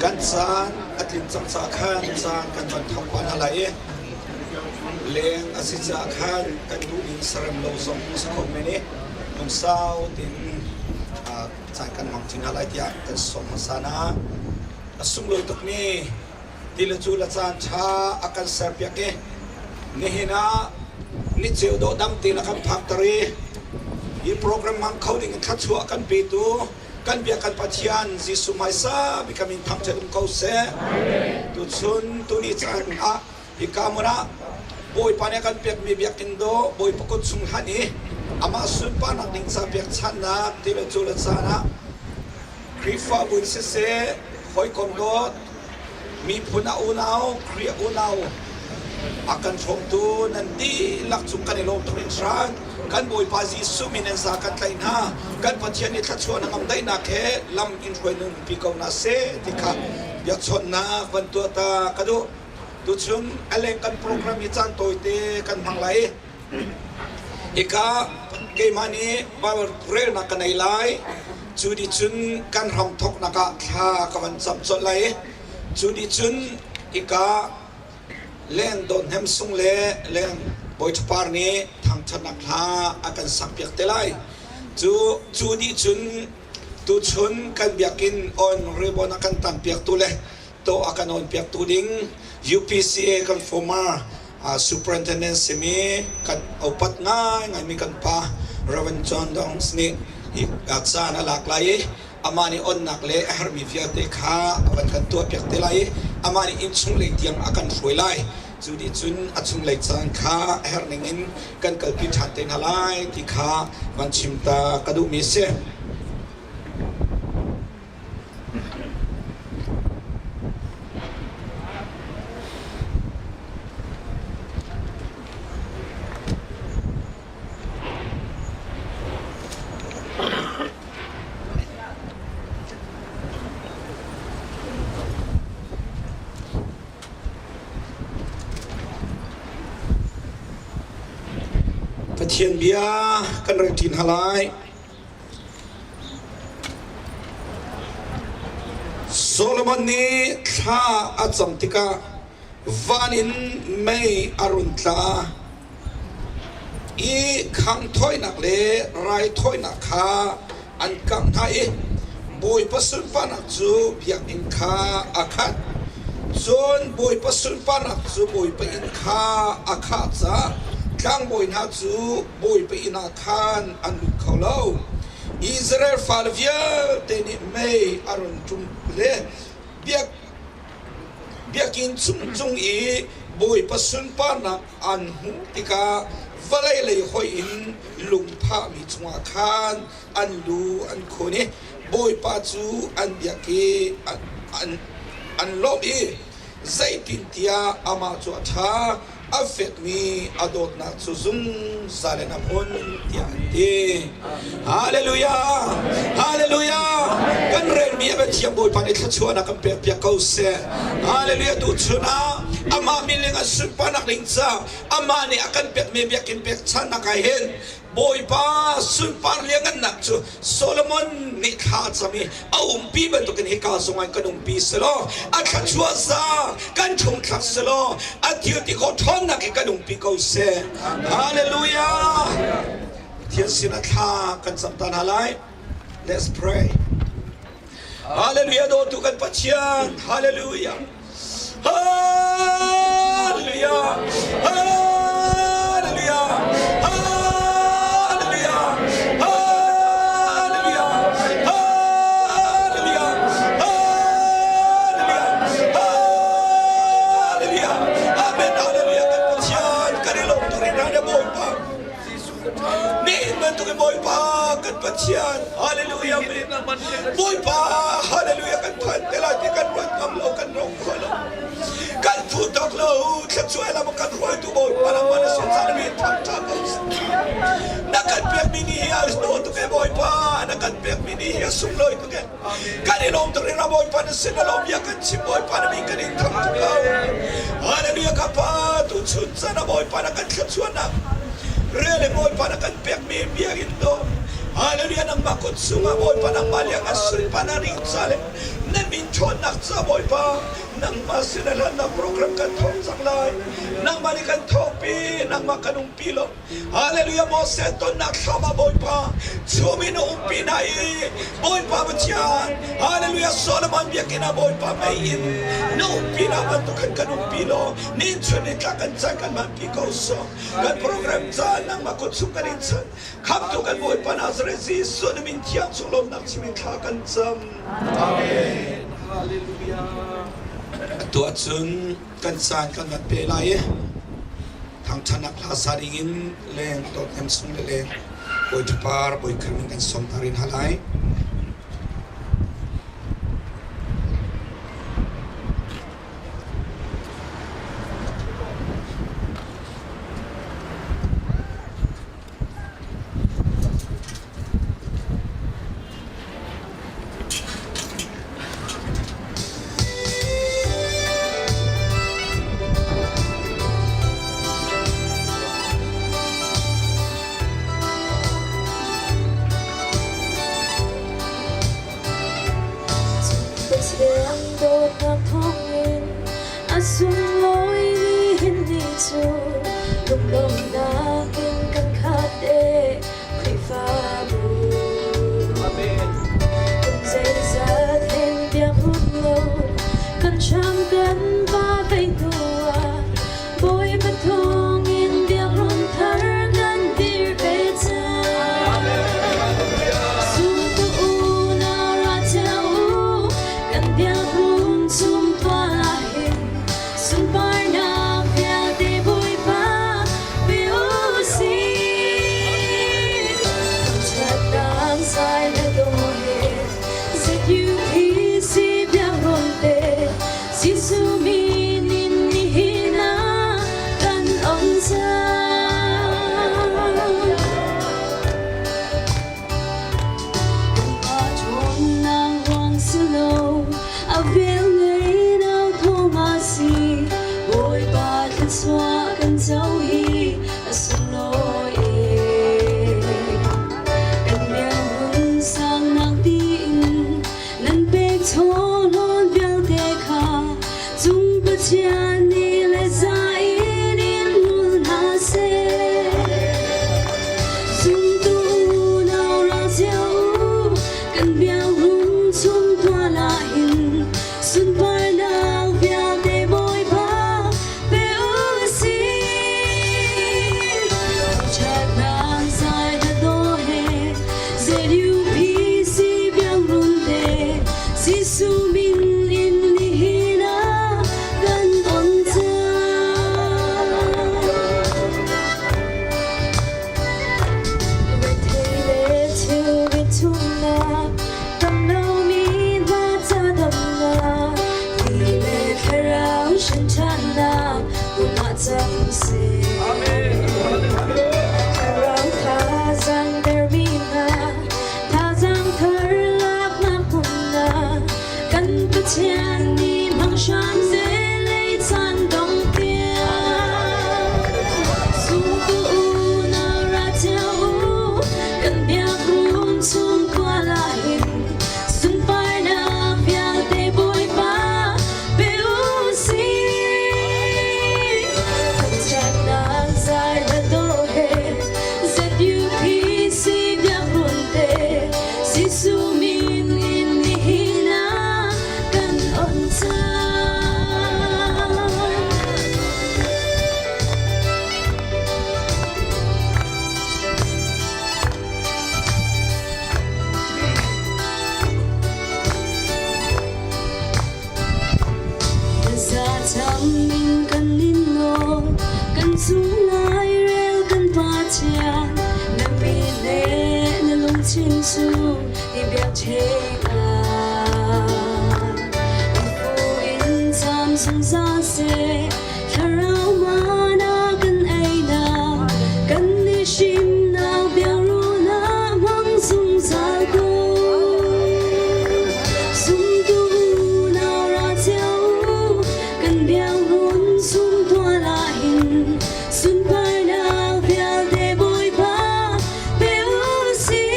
Kan caan a tlin cang caah khan caan kan van thawk pa hna lai i leng a si caah khan kan duhning sarem lo zong si kho men i lungsau tein caan kan hmang ṭi hna lai tiah kan sawm hmasa hna. A sunglawi tukmi ti le cu le caan ṭha a kan serpiak i nihin ah ni ceu dawh dam tein a kan phakter i hi program hmang kho ding in thluachuah kan petu kan bia kan Pathian Jesuh hmaisa bik min thangṭhat um ko seh. Tuchun tuni caan ah hika hmun ah Bawipa nih a kan pekmi biakinn dawh Bawipa kut chung hlan i amah sunparnak ding ca pekchanhnak ti le cu le caan ah Khrihfabu in siseh, hawikom dawt, miphun a unau, Khrih a unau a kan hrawmtu nan dihlak cung kan i lawm tuk hringhran. Kan Bawipa Jesuh min in za kan tlaih hna. Kan Pathian nih thluachuah na ngamdaihnak he lam in hruai nunpi ko hna seh ti kha biakchawnhnak van tuah ta ka duh. Tuchun a leng kan program hi caan tawite kan hmang lai. Hika keimah nih Bible relnak ka nei lai. Cu nih cun kan ram thawknak ah thla ka van cam colh lai. Cu nih cun hika leng Dawt Hnem Sung le leng Bawi Ṭha Par nih thangṭhatnak hla a kan sakpiak te lai. Cu cu nih cun tuchun kan biakinn on ribbon a kan tanpiaktu le tawh a kan awnpiaktu ding UPCA kan former Superintendent simi kan upat ngaingaimi kan pa Reverend John Dongs nih hi caan a lak lai i amah nih onnak le a herhmi vialte kha a van kan tuahpiak te lai i amah nih innchung lei tiang a kan hruai lai. Cu nih cun a chunglei caan kha a herh ning in kan kalpi ṭhan te hna lai ti kha van chim ta ka duhmi a si. Pathian bia kan rel ṭi hna lai. Solomon nih thla a cam tikah van in mei a run tla i khanghthawinak le raithawinak kha an kangh hna i Bawipa sunparnak cu biakinn kha a khat. Cun Bawipa sunparnak cu Bawipa inn kha a khah caah tlangbawi hna cu Bawipa inn ah khan an lut kho lo. Israel fale vialte nih mei a run ṭum le biak biakinn chung cung i Bawipa sunparnak an hmuh tikah vawlei lei hoih in lungphahmi cungah khan an lu an khun i Bawipa cu an biak i an, an, an lawmh i zeitintiah amah cu a ṭha a fekmi a dawtnak cu zungzal in a hmun tiah an ti. Hallelujah! Hallelujah! Kan relmi a Pathian Bawipa nih thluachuahnak kan pekpiak ko seh. Hallelujah! Tuchun ah amah min ling a sunparnak ding ca amah nih a kan pekmi biakinn pekchanhnak ah hin Bawipa sunpar liangannak cu Solomon nih thla a cam i a umpi bantukin hika zongah kan umpi selaw a thluachuah za kan chungthlak selaw a thil ti khawh ṭhawnnak hi kan umpi ko seh. Hallelujah! Pathian sinah thla kan cam ta hna lai. Let's pray. Hallelujah dawtu kan Pathian. Hallelujah. Hallelujah. Hallelujah. Hallelujah. Hallelujah. Hallelujah. Hallelujah. Hallelujah. Amen. Hallelujah. Kan Pathian kan i lawm tuk rih na Bawipa. Nihin bantuk in Bawipa kan Pathian Hallelujah Bawipa Hallelujah kan phan te lai ti kan ruat ngam lo kan rong kho lo kan phu tak lo thluachuah lam kan hruaitu Bawipa nangmah na sin caan mi thang tha ko na kan pek mi ni hi a no tuk e Bawipa na kan pek mi ni hi a sunglawi tuk e Kan i lawm tuk rih Bawipa na sin na lawm bia kan chim Bawipa na min kan in thang tuk ko. Hallelujah ka pa tu chun chan a Bawipa na kan thluachuahnak rel Bawipa na kan pekmi biakinn do Hallelujah nangmah kut sungah Bawipa nangmah liang a sunpa na ring ca le Na min ṭhawnnak ca Bawipa, nangmah sin a hlannak program kan thawk cang lai. Nangmah nih kan thawkpi, nangmah kan umpi lo. Hallelujah Moses tonnak thlam ah Bawipa chum in a umpi hna i Bawipa Pathian Hallelujah Solomon biakinn ah Bawipa mei in na umpi hna bantuk khan kan umpi law ni chun ni tlak kan chan kan hmanpi ko sawh. Kan program caan nangmah kut chung kan in chanh. Khamtu kan Bawipa Nazareth Jesuh na min thiang chung lawmnak chim in thla kan cam. Amen. Hallelujah. Atu ahcun kan caan kan van pe lai i thangṭhatnak hla sa dingin leng Tottenham sung le leng Bawi Ṭhapar Bawi Khrih kan sawm hna rin hna lai. Pathian dawtnak thawngin a sunglawi ni hin ni cu lunglawmhnak in kan khat e Khrihfabu. Kum zeizat hen biak rut lo kan cham kan va vei hnuah Bawipa thawngin biakinn thar kan dir ve cang. Zumtu unau ra cio u, kan biakinn chung tual ah hin sunparnak vialte Bawipa pe u sih. Thangṭhatnak zai le dawh he ZUPC biakinn te Jesuh min in nihin ah kan um cang. Kanmah ṭhawnnak ruang si lo, a velngeih nau thawng a si. Bawipa thluachuah kan co hi a sunglawi e. Kan mirhmun sangnak tiin Nan pek chawhlawn vialte kha cung Pathian nih le za in in hmul hna seh. Zumtu unau ra cio u, kan biakinn chung tual ah hin sunparnak vialte Bawipa pe u sih. Ṭhatnak zai na daw he ZUPC biakinn te Jesuh min in nihin ah kan on cang. Rethei le thilri thumnak tam lomi hna ca damnak ti le thlarau hrin ṭhannak kumah cang sih. Thlarau thazaang dermi hna thazaang thar laknak hmunah kan Pathian nih hmang hram seh lei caan dong tiang. Zumtu unau ra cio u, kan biakinn chung tual ah hin sunparnak vialte Bawipa pe u sih. Thangṭhatnak zai hla dawh he ZUPC biakinn te Jesuh min in nihin ah kan on cang. Thlacam in kan in nawl, kan chung lairel kan Pathian, na mi le na lungthin cu i biakṭheng ah. I fu in cam zungzal seh, thlarau mana kan einak, kan i hrimnak biaruahnak hmang zungzal ko. Zumtu unau ra cio u, kan biakinn chung tual ah hin sunparnak vialte Bawipa pe u sih.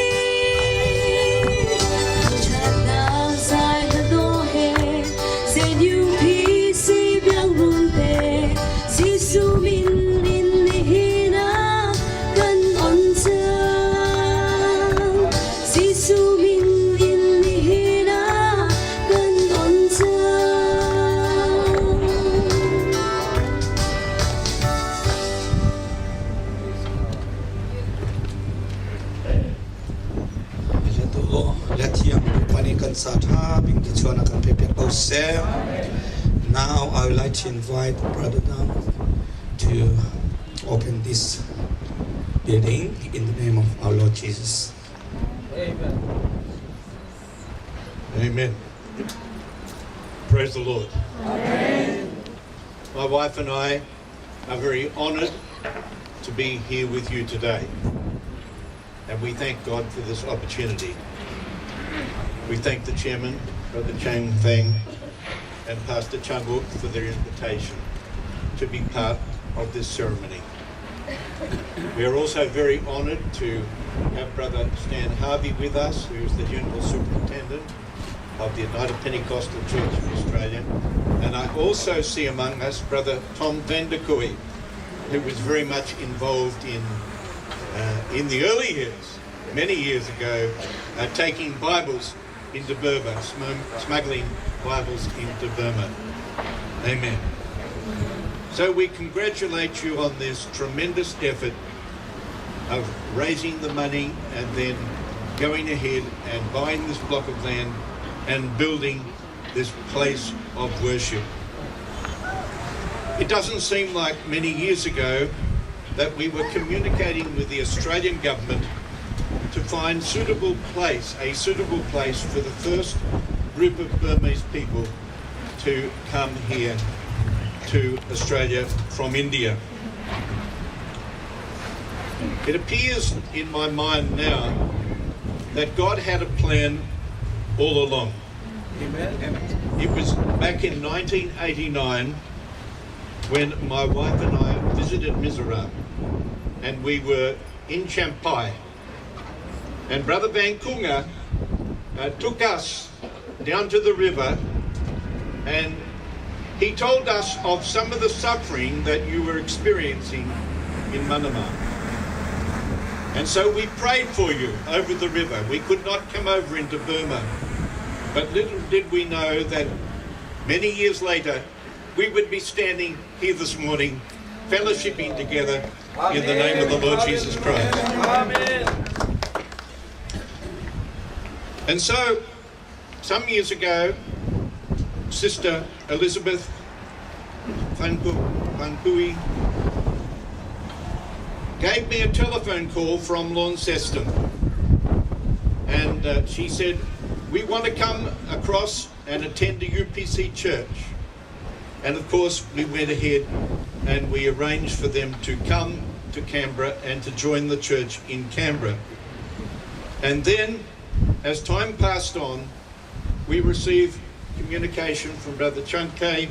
Thangṭhatnak zai hla dawh he. le thiang Bawipa nih kan ca ṭha bik thluachuah a kan pek ko seh. Now I would like to invite Brother Dam to open this building in the name of our Lord Jesus. Amen. Amen. Praise the Lord. Amen. My wife and I are very honoured to be here with you today. And we thank God for this opportunity. We thank the chairman, Brother Chang Feng, and Pastor Chung Uk for their invitation to be part of this ceremony. We are also very honoured to have Brother Stan Harvey with us, who is the General Superintendent of the United Pentecostal Church of Australia. And I also see among us Brother Tom Vanderkooi, who was very much involved in the early years, many years ago, taking Bibles into Burma, smuggling Bibles into Burma. Amen. So we congratulate you on this tremendous effort of raising the money and then going ahead and buying this block of land and building this place of worship. It doesn't seem like many years ago that we were communicating with the Australian government to find a suitable place for the first group of Burmese people to come here to Australia from India. It appears in my mind now that God had a plan all along. Amen. It was back in 1989 when my wife and I visited Mizoram, and we were in Champhai. And Brother Van Kunga took us down to the river, and he told us of some of the suffering that you were experiencing in Myanmar. And so we prayed for you over the river. We could not come over into Burma. But little did we know that many years later, we would be standing here this morning, fellowshipping together in the name of the Lord Jesus Christ. Amen. And so, some years ago, Sister Elizabeth Fanpui gave me a telephone call from Launceston. And she said, "We want to come across and attend a UPC church." And of course, we went ahead and we arranged for them to come to Canberra and to join the church in Canberra. And then, as time passed on, we received communication from Brother Chunke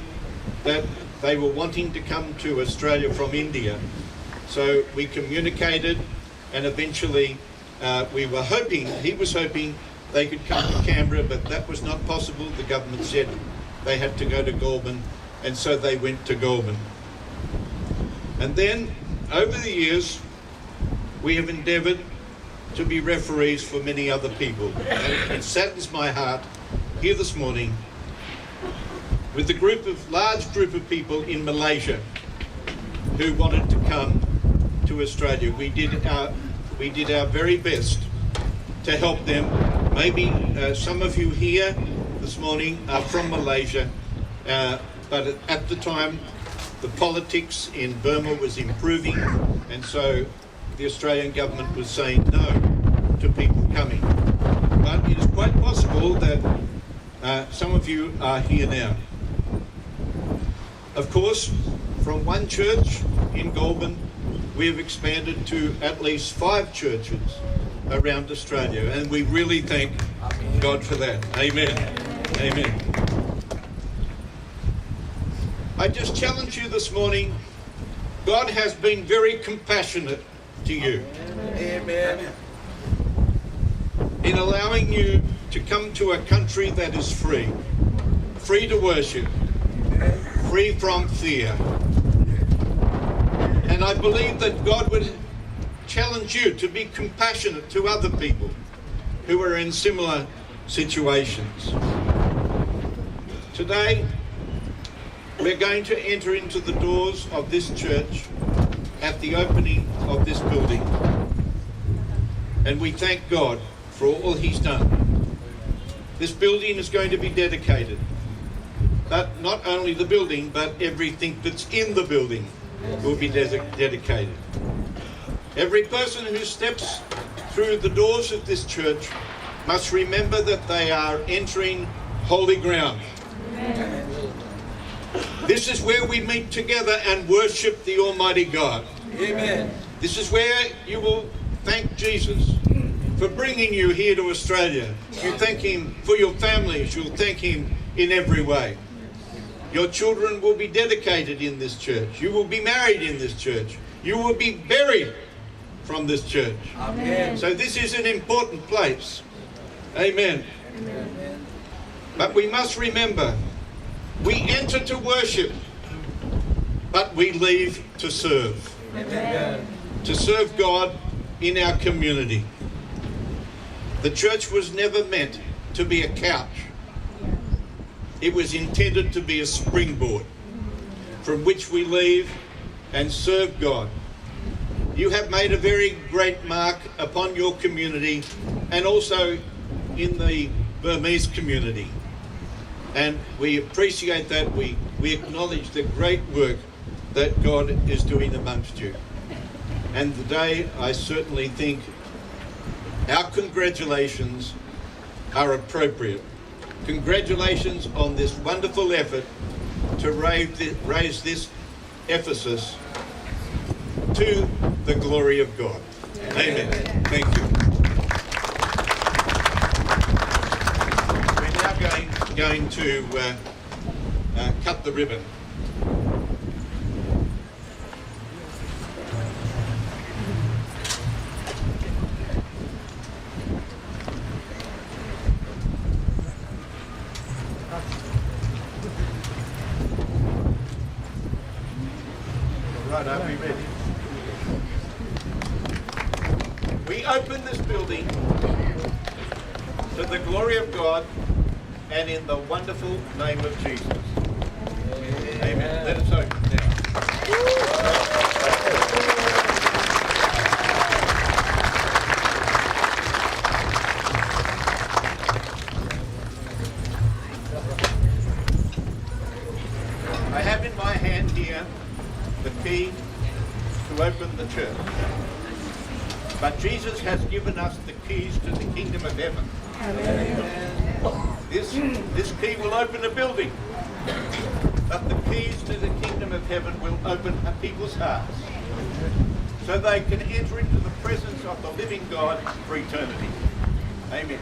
that they were wanting to come to Australia from India. So we communicated, and eventually we were hoping, he was hoping they could come to Canberra, but that was not possible. The government said they had to go to Goulburn, and so they went to Goulburn. And then, over the years, we have endeavoured to be referees for many other people. And it saddens my heart here this morning with the large group of people in Malaysia who wanted to come to Australia. We did our very best to help them. Maybe some of you here this morning are from Malaysia, but at the time the politics in Burma was improving, and so the Australian government was saying no to people coming. But it is quite possible that some of you are here now. Of course, from one church in Goulburn, we have expanded to at least five churches around Australia, and we really thank God for that. Amen. Amen. I just challenge you this morning. God has been very compassionate to you Amen. In allowing you to come to a country that is free, free to worship, free from fear. And I believe that God would challenge you to be compassionate to other people who are in similar situations. Today, we're going to enter into the doors of this church at the opening of this building. And we thank God for for all he's done. This building is going to be dedicated. But not only the building, but everything that's in the building will be dedicated. Every person who steps through the doors of this church must remember that they are entering holy ground. This is where we meet together and worship the Almighty God. Amen. This is where you will thank Jesus for bringing you here to Australia. You thank him for your families. You'll thank him in every way. Your children will be dedicated in this church. You will be married in this church. You will be buried from this church. Amen. So this is an important place. Amen. Amen. But we must remember, we enter to worship, but we leave to serve. Amen. To serve God in our community. The church was never meant to be a couch. It was intended to be a springboard from which we leave and serve God. You have made a very great mark upon your community and also in the Burmese community. And we appreciate that. We, we acknowledge the great work that God is doing amongst you. And today, I certainly think our congratulations are appropriate. Congratulations on this wonderful effort to raise this, raise this Ephesus to the glory of God. Amen. Amen. Thank you. We're now going, going to uh, uh, cut the ribbon. Right, are we ready? We open this building to the glory of God and in the wonderful name of Jesus. Amen. Amen. Let us open now. I have in my hand here the key to open the church. But Jesus has given us the keys to the kingdom of heaven. Amen. This, this key will open a building, but the keys to the kingdom of heaven will open people's hearts so they can enter into the presence of the living God for eternity. Amen.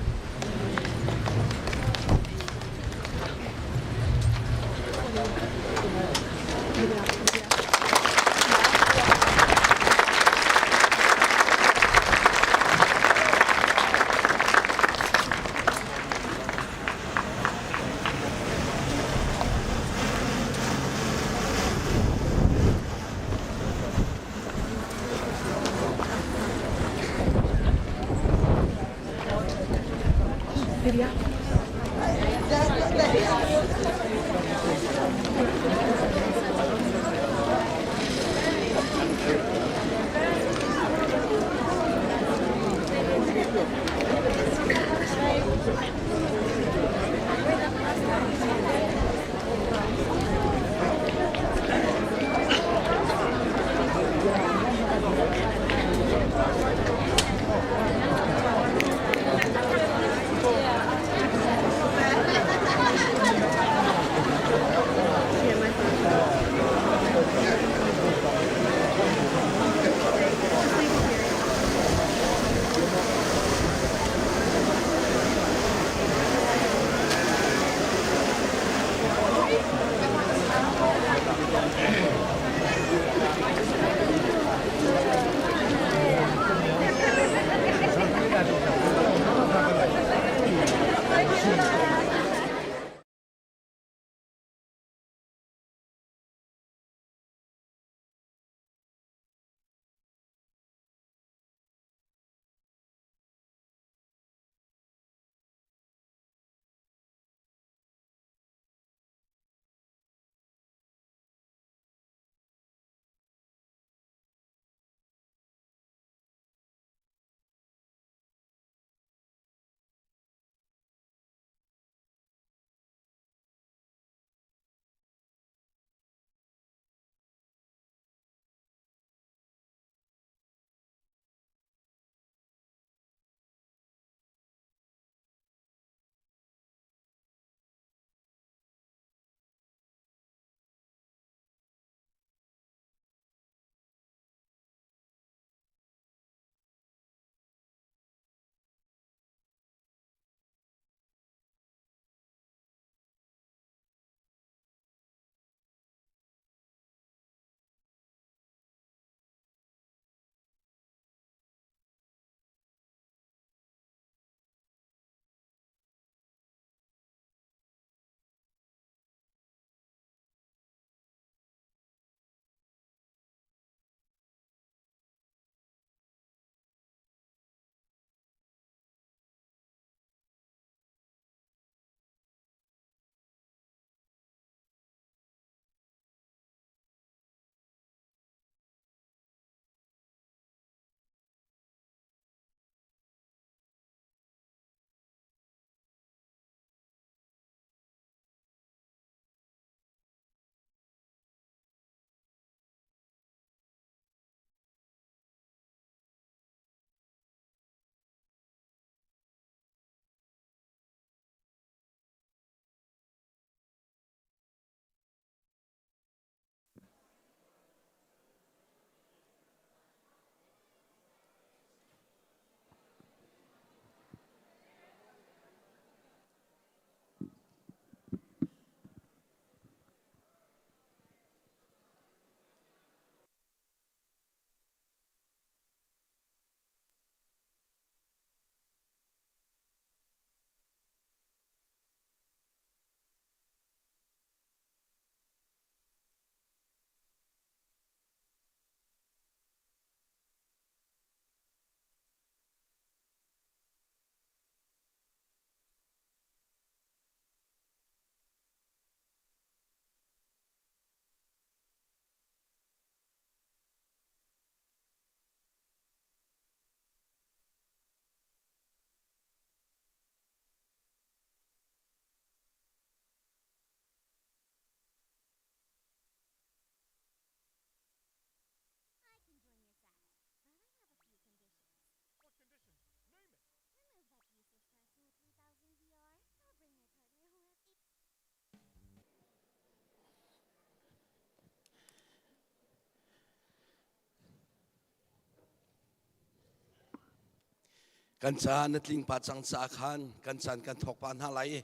Kan caan na tling pa cang caah khan kan caan kan thawk pa hna lai i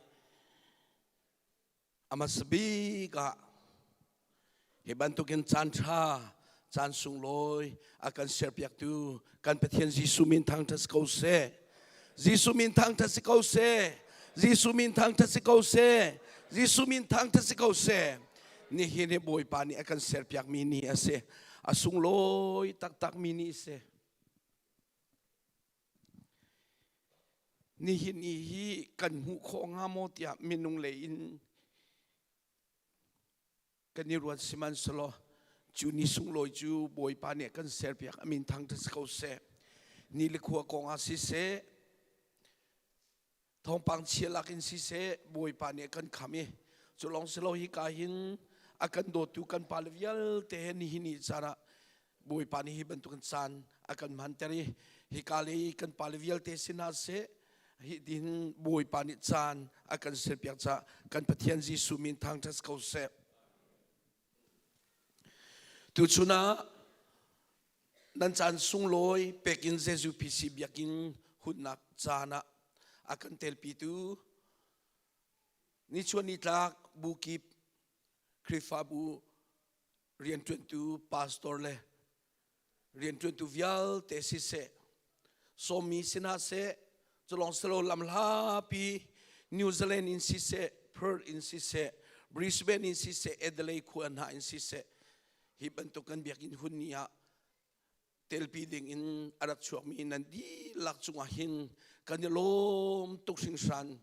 a hmasa bik ah hi bantukin caan ṭha caan sunglawi a kan serpiaktu kan Pathian Jesuh min thangṭhat si ko seh. Jesuh min thangṭhat si ko seh. Jesuh min thangṭhat si ko seh. Jesuh min thangṭhat si ko seh. Nihin hi Bawipa nih a kan serpiakmi ni a si. A sunglawi taktakmi ni a si. Nihin ni hi kan hmuh khawh hnga maw tiah minung lei in kan i ruat sihmanhsehlaw cu ni sunglawi cu Bawipa nih a kan serpiak a min thangṭhat si ko seh. Ni le khua kong ah siseh, thawngpang chia lak in siseh, Bawipa nih a kan kham i cu lawng si lo hika hin a kan dawtu kan pale vialte he nihin ni caan ah Bawipa nih hi bantukin caan a kan hmanter i hika lei kan pale vialte si hna seh hi tin Bawipa nih caan a kan serpiak caah kan Pathian Jesuh min thangṭhat ko seh. Tuchun ah nan caan sunglawi pekin Jesuh PC biakinn hunnak caan ah a kan telpitu nichuah nitlak bu kip Khrihfabu rianṭuantu pastor le rianṭuantu vialte siseh sawmmi si hna seh culong silo lamhlapi New Zealand in siseh Perth in siseh Brisbane in siseh Adelaide khua hna in siseh hi bantuk kan biakinn hun ni ah telpi ding in a rak chuakmi nan dihlak cungah hin kan i lawm tuk hringhran.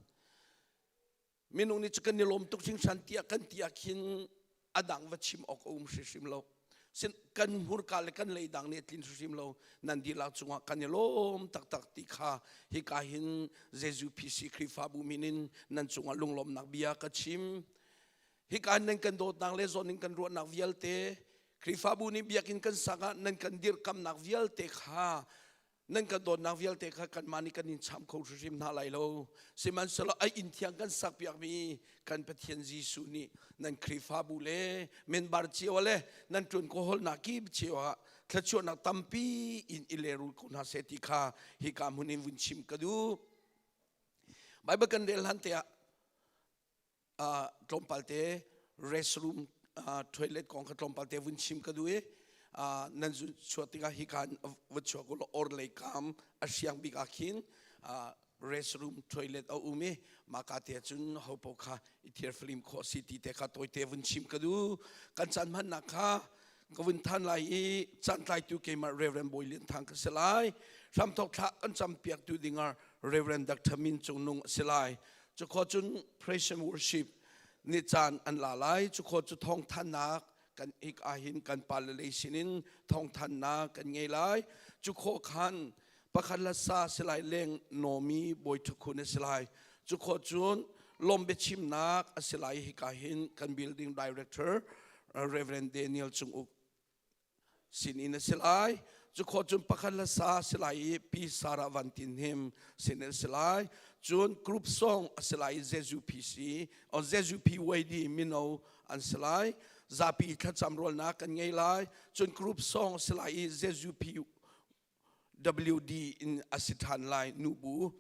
Minung nih cu kan i lawm tuk hringhran tiah kan ti ah khin a dang va chim awk a um hrimhrim lo. Sin kan hmurka le kan leidang nih a tlin hrimhrim lo. Nan dihlak cungah kan i lawm taktak ti kha hika hin Jesuh PC Khrihfabu min in nan cungah lunglawmnak bia ka chim. Hika nan kan dawtnak le zawn in kan ruahnak vialte Khrihfabu nih biakinn kan sak ah nan kan dirkamnak vialte kha nan kan dawtnak vialte kha kanmah nih kan in cham kho hrimhrim hna lai lo. Sihmanhsehlaw a inn thiang kan sakpiakmi kan Pathian Jesuh nih nan Khrihfabu le member cio le nan ṭuan kawhawlnak kip cio ah thluachuahnak tampi in i lehrul ko hna seh ti kha hika hmun in vun chim ka duh. Bible kan rel hlan te ah tlawmpal te restroom toilet kong kha tlawmpal te vun chim ka duh i nan zu chuah tikah hi khan va chuak u law or lei kam a hriang bik ah khin restroom toilet a um i mah ka te cun hopo kha i thiar film khawh si ti te kha tawite vun chim ka duh. Kan caan hmannak kha ka vun than lai i caan tlaitu keimah Reverend Bawi Lian Thang ka si lai. Hramthok thla kan campiaktu dingah Reverend Dr. Min Cung Nung a si lai. Cu cun praise and worship ni caan an la lai. Cu cu thawngthannak kan ik ahin kan pale lei sinin thawngthannak kan ngei lai. Cu khawh khan pakhat la sa si lai leng nomi bawi thukhun a si lai. Cu khawh cun lawm biachimnak a si lai. Hika hin kan building director Reverend Daniel Cung Uk sin in a si lai. Cu khawh cun pakhat le sa a si lai i Pi Sarah Van Tin Him sin in a si lai. Cun group song a si lai i Jesu PC or Jesu PYD mino an si lai. Zapi thlacam rualnak kan ngei lai. Cun group song a si lai i Jesu PWD in a si ṭhan lai nubu.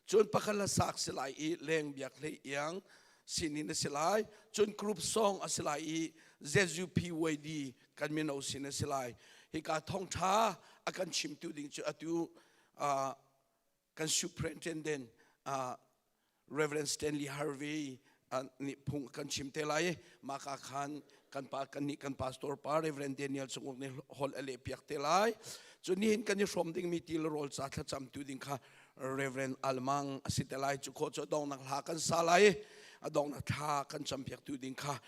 Cun pakhat le sak si lai i leng biak hlei iang sin in a si lai. Cun group song a si lai i ZUPYD kan mino sin a si lai. Hika thawngṭha a kan chimtu ding cu atu kan superintendent Reverend Stanley Harvey nih phung kan chim te lai. Mah ka khan kan pa kan nih kan pastor pa Reverend Daniel Chunguk nih hol a leh piak te lai. Cu nihin kan i hrawm ding mi til rawl ca thlacam tu ding kha Reverend Almang a si te lai. Cu khawh cu dongnak hla kan sa lai. A dongnak thla kan cam piak tu ding kha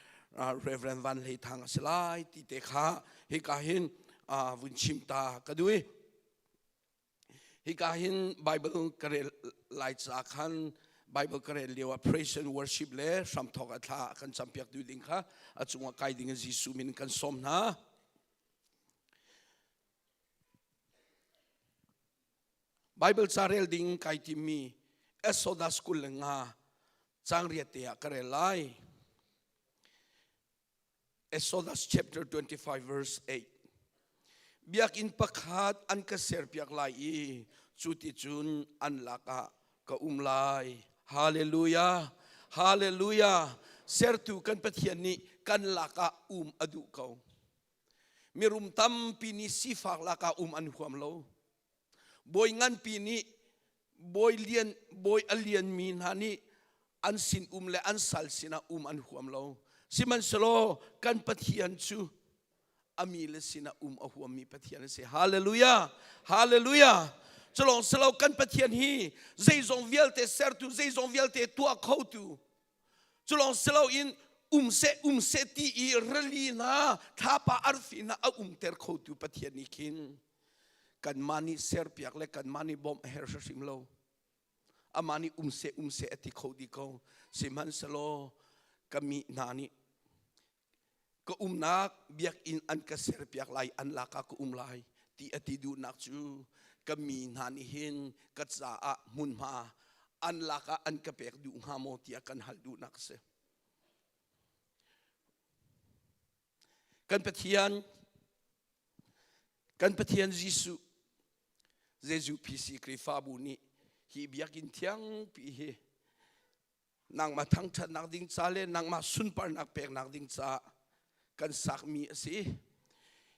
Reverend Van Hlei Thang a si lai ti te kha hika hin vun chim ta ka duh. Hika hin Bible ka rel lai ca khan Bible ka rel lio ah praise and worship le hramthawk a thla kan campiak tu ding kha a cungah kai ding in Jesuh min kan sawm hna. Bible ca rel ding kai timmi Exodus 25 caang riat te ah ka rel lai. Exodus chapter 25 verse 8. Biakinn pakhat an ka serpiak lai i Cu ti cun an lakah ka um lai. Hallelujah! Hallelujah! Sertu kan Pathian nih kan lakah um a duh ko. Mirum tampi nih sifak lakah um an huam lo. Bawi nganpi nih bawi lian bawi a lianmi hna nih an sin um le an sal sinah um an huam lo. Sihmanhsehlaw kan Pathian cu a mi le sinah um a huammi Pathian a si. Hallelujah! Hallelujah! Culong silo kan Pathian hi zeizong vialte sertu, zeizong vialte tuah khotu, culong silo in um seh um seh ti i rili hna thlapa arfi hna a umter khotu Pathian nih khin kanmah nih serpiak le kanmah nih bawmh a herh hrim lo. Amah nih um seh um seh a ti kho dih ko. Sihmanhsehlaw ka mi hna nih ka umnak biakinn an ka serpiak lai an lakah ka um lai ti a ti duhnak cu ka mi hna nih hin ka caah hmunhma an lakah an ka pek duh hnga maw tiah kan hal duhnak a si. Kan Pathian kan Pathian Jesuh Jesuh PC Khrihfabu nih hi biakinn thiangpi hi nangmah thangṭhatnak ding ca le nangmah sunparnak peknak ding caah kan sakmi a si.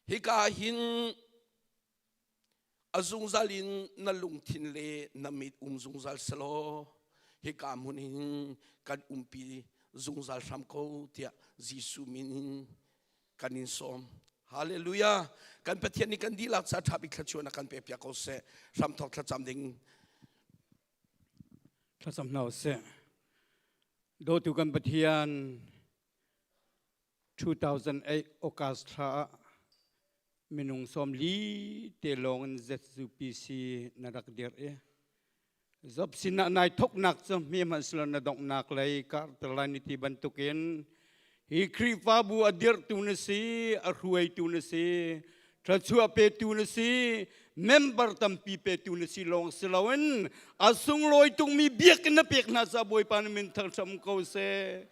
Hika hin a zungzal in na lungthin le na mit um zungzal selaw hika hmun hin kan umpi zungzal hram ko tiah Jesuh min in kan in sawm. Hallelujah. Kan Pathian nih kan dihlak ca ṭha bik thluachuah na kan pek piak ko seh. Hramthawk thlacam ding Thlacam hna usih. Dawtu kan Pathian 2008 August thla ah minung 40 te lawng in ZUPC na rak dirh i Job sinah nai thoknak cu hme hmanhsehlaw na donghnak lei karter ni ti bantukin hi Khrihfabu a dirhtu na si, a hruaitu na si, thluachuah petu na si, member tampi petu na si lawng si loin a sunglawi tukmi biakinn na pek hna caah Bawipa na min thangṭhat ko seh.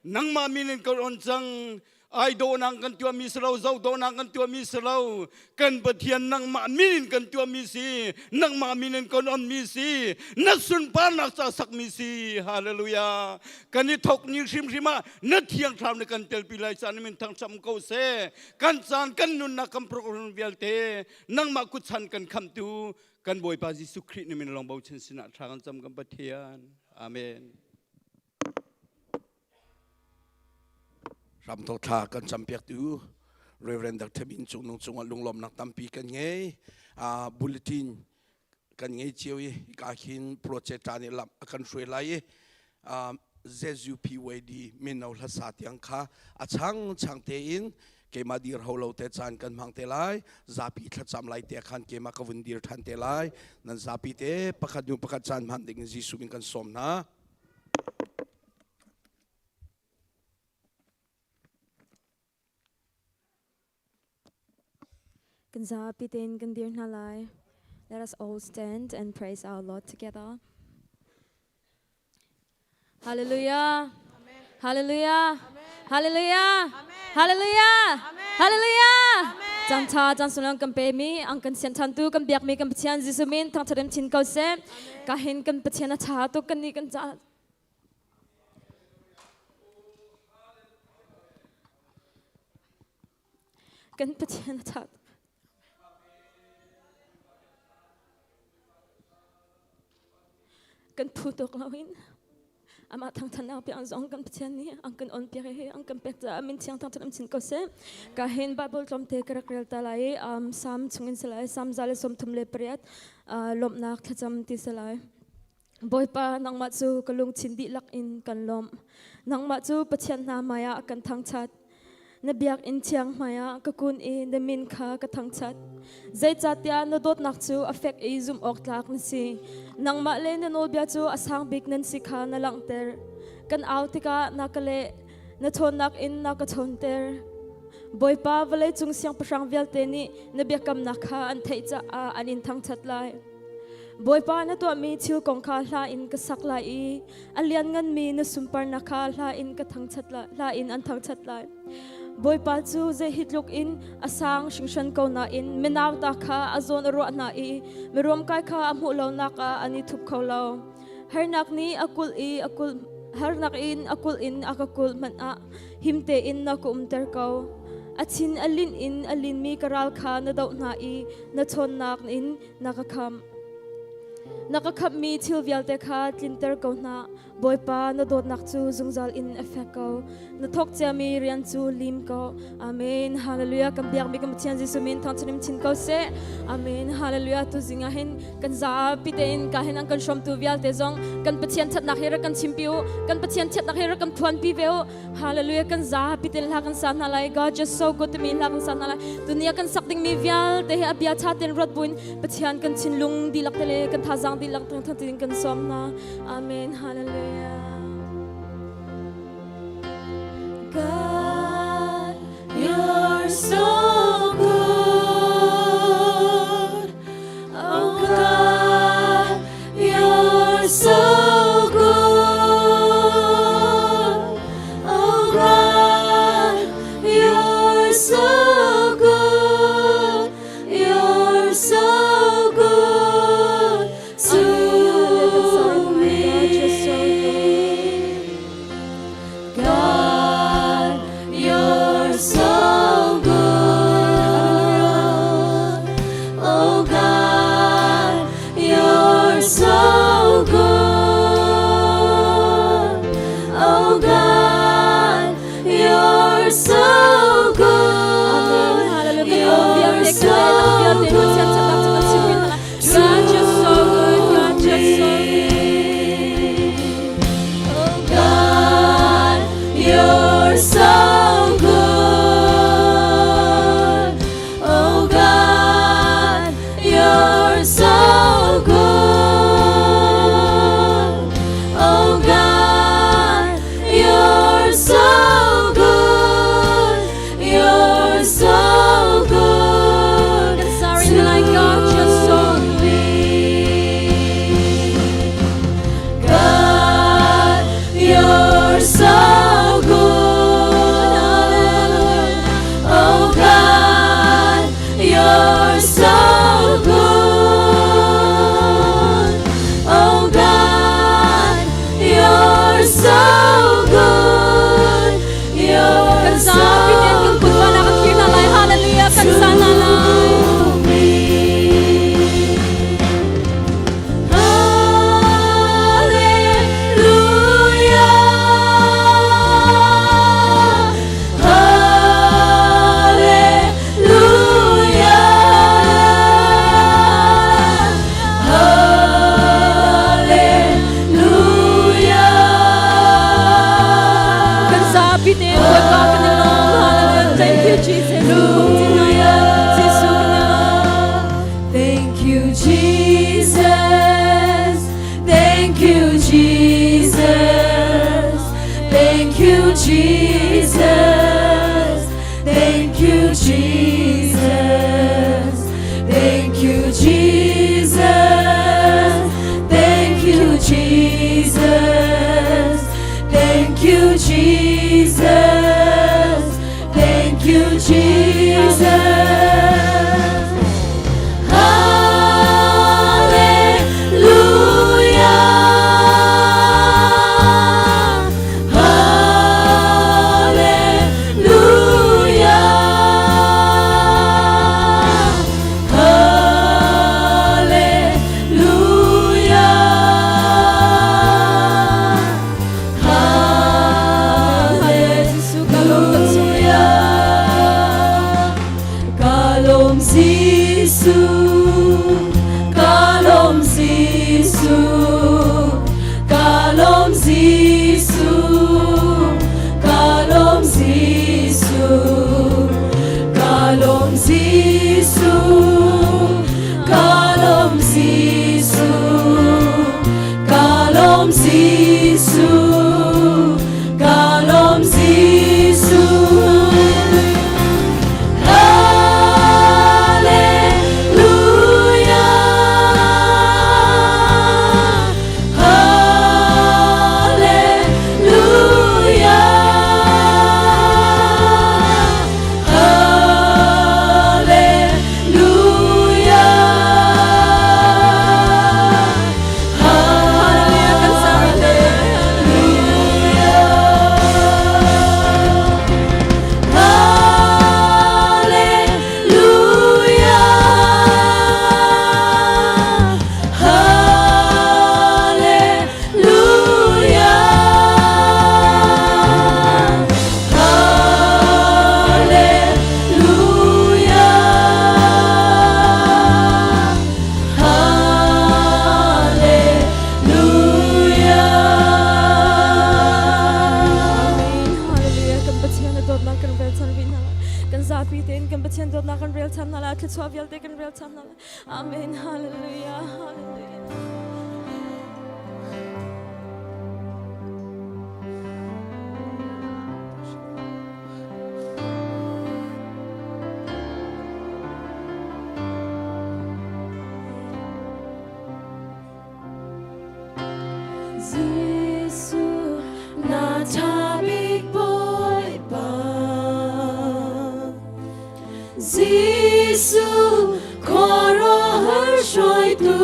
Nangmah min in kan on cang. Ai dawhnak kan tuahmi si lo, zo dawhnak kan tuahmi si lo. Kan Pathian nangmah min in kan tuahmi si, nangmah min in kan onmi si, na sunparnak ca sakmi si. Hallelujah. Kan i thok ni hrimhrim ah na thiang thlarau nih kan telpi lai caan min thangṭhat ko seh. Kan caan kan nunnak kan program vialte nangmah kutchan kan khamtu kan Bawipa Jesuh Khrih ni min lawng bochan sinah thla kan cam kan Pathian. Amen. Ramthok thla kan campiaktu Reverend Dr. Min Cung Nung cungah lunglawmnak tampi kan ngei. Uh, bulletin kan ngei cio i ka hin project nih lam a kan hruai lai i ZUPYD mino hlasa tiang kha a chang chang tein keimah dir ho lo te caan kan hmang te lai zapi thlacam lai te khan keimah ka vun dir than te lai nan zapi te pakhat hnu pakhat caan hman ding in Jesuh min kan sawm hna. Kan zapi tein kan dir hna lai. Let us all stand and praise our Lord together. Hallelujah. Amen. Hallelujah. Amen. Hallelujah. Amen. Hallelujah. Amen. Hallelujah. Cang tha cang sulong kan pe mi ang kan sian than tu kan biak mi kan Pathian Jesuh min thangthat chin ko seh. Ka hin kan Pathian a tha tu kan ni kan ca Kan Pathian a ṭha tuk. Kan phu tuk loin amah thangṭhatnak piak zong kan Pathian nih an kan on piak i an kan pek caah min thiang thangṭhat um chin ko seh. Ka hin Bible tlawmte ka rak rel ta lai i um, Psalm chungin si lai, Psalm 138 uh, lawmhnak thlacam ti si lai. Bawipa, nangmah cu ka lungthin dihlak in kan lawmh. Nangmah cu Pathian hna hmaiah kan thangṭhat. Na biakinn thiang hmaiah ka kun i na min kha ka thangṭhat. Zeicahtiah na dawtnak cu a fek i zumh awk tlak na si. Nangmah le na nawlbia cu a sang bik nan si kha na langhter. Kan au tikah na ka leh, na ṭhawnnak in na ka ṭhawnter. Bawipa, vawleicung siangpahrang vialte nih na biakamnak kha an theih caah an in thangṭhat lai. Bawipa na tuahmi thil kong kha hla in ka sak lai i a liannganmi na sunparnak kha hla in ka thangṭhat lai, hla in an thangṭhat lai. Bawipa cu zei hi tluk in a sang hringhran ko nain minauta kha a zawn a ruah hna i miruamkai kha a hmuh lonak ah an i thup kho lo. Harnak nih a kulh i a kulh harnak in a kulh in a ka kulh hmanh ah him tein na ka umter ko. A chin a linh in a linmi ka ral kha na doh hna i na chawnnak in na ka khamh. Na ka khamhmi thil vialte kha tlinter ko hna. Bawipa, na dawtnak cu zungzal in a fek ko. Na thawk ciami rian cu lim ko. Amen. Hallelujah. Kan biakmi kan Pathian Jesuh min thangṭhat chin ko seh. Amen. Hallelujah. Tu zing ah hin kan zapi tein ka hin an kan hrawmtu vialte zong kan Pathian ṭhatnak hi rak kan chimpi u. Kan Pathian ṭhatnak hi rak kan phuanpi ve u. Hallelujah. Kan zapi tein hla kan sa hna lai. God just so good timi hla kan sa hna lai. Dunia kan sak dingmi vialte hi a bia ṭha tein ruat buin Pathian kan thinlung dihlak te le kan thazaang dihlak thangṭhat in kan sawm hna. Amen. Hallelujah. God, you're so good. Oh God, you're so good. Oh God, you're so good. You're so good to me. God, you're so good. Oh God, you're so good. Oh God, you're so good. You're so good. God, you're so good. God, you're so good. Oh God, you're so good. Oh God, you're so good. Oh God, you're so good. You're so good. Sorry, like God, you're so to me. God, you're so good. Oh God, you're so good. Oh God, you're so good. You're Kan so zapi tein kan kut van ah kan thlir hna lai. Hallelujah. Kan sa hna lai. to me. Hallelujah. Hallelujah. Hallelujah. Kan zapi tein Bawipa kan i lawm. Hallelujah. Thank you, Jesus. Jesuh kan i lawm. Thank you, Jesus. Thank you, Jesus. Thank you, Jesus. Thank you, Jesus. Thank you, Jesus. Thank you, Jesus. Thank you, Jesus. Thank you, Jesus. Hallelujah. Hallelujah. Hallelujah. Pathian dawtnak kan rel ṭhan hna lai. Thluachuah vialte kan rel ṭhan hna lai. Amen. Hallelujah. Hallelujah. Jesuh na ṭha bik Bawipa Jesuh khuaruahhar hruaitu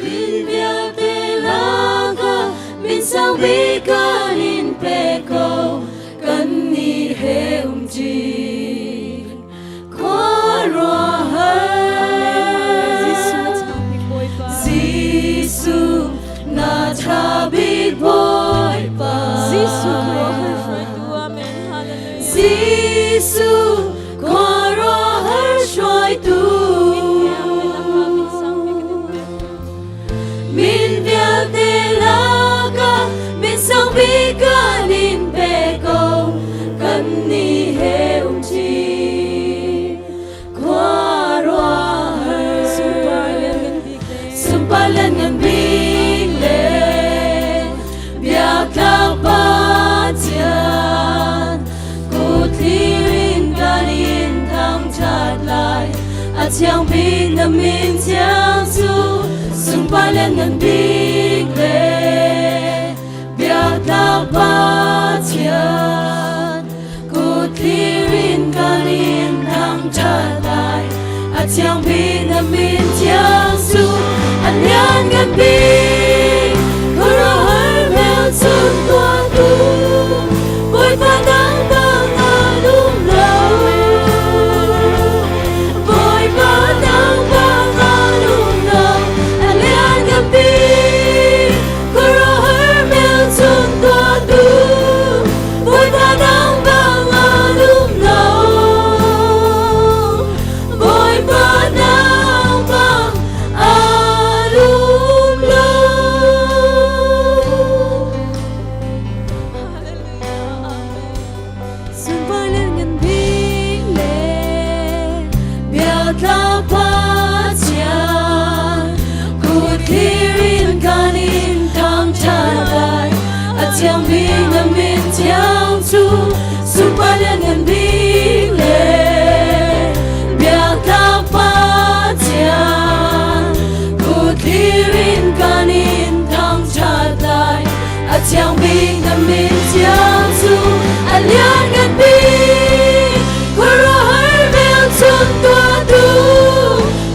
Min vialte lakah min sang bik kan in pe ko kannih he umṭi Jesuh na ṭha bik Bawipa Jesuh khuaruahhar hruaitu Min vialte lakah min sang bik kan in pe ko kannih he umṭi khuaruahhar sunpar lianngan bik le biaktlak Pathian kutlir in kan in thangṭhat lai a thiang bik na min thiang cu sunpar lianngan bik le biaktlak Pathian kutlir in kan in thangṭhat lai a thiang bik na min thiang cu a lianngan bik khuaruahhar hmelchunh tuahtu Bawipa dangdang an um lo Bawipa dangdang an um lo a lianngan bik khuaruahhar hmelchunh tuahtu Bawipa dangdang an um lo Bawipa dangdang an um lo Sunpar ngan bik le biatlak Pathian kutlir in kan in thangṭhat lai a thiangmi na min thiang cu sunpar ngan bik le biatlak Pathian kutlir in kan in thangṭhat lai a thiang bik na min thiang cu a lianngan bik khuaruahhar hmelchunh tuahtu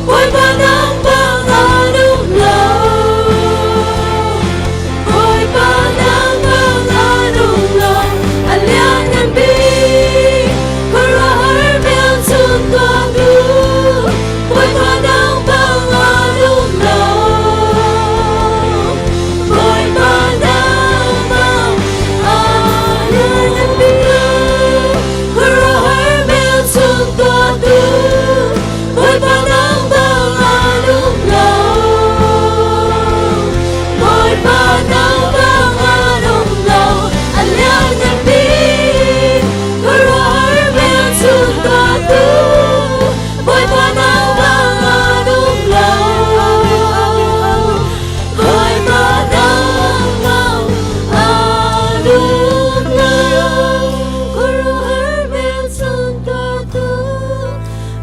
Bawipa nang bang an um lo Bawipa nang bang an um lo a lianngan bik khuaruahhar hmelchunh tuahtu Bawipa nang bang an um lo Bawipa nang bang an um lo khuaruahhar hmelchunh tuahtu Bawipa nang bang an um lo Bawipa nang bang an um lo a lianngan bik khuaruahhar hmelchunh tuahtu Bawipa nang bang an um lo Bawipa nang bang an um lo khuaruahhar hmelchunh tuahtu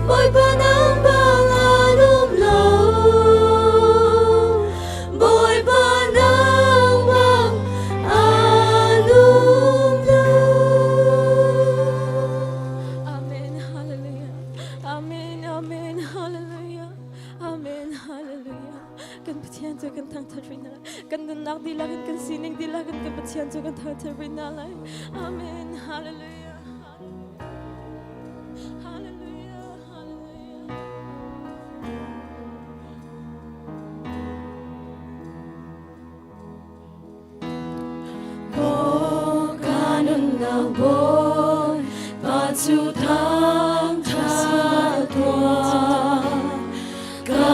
Bawipa nang bang an um lo Bawipa nang bang an um lo Amen. Hallelujah. Amen. Amen. Hallelujah. Amen. Hallelujah. Kan Pathian cu kan thangthat rih hna lai. Kan nunnak dihlak in kan sining dihlak in kan Pathian cu kan thangthat rih hna lai. Amen. Hallelujah. Hallelujah. Hallelujah. Ka nunnak Bawipa cu thangṭhat tuah. Ka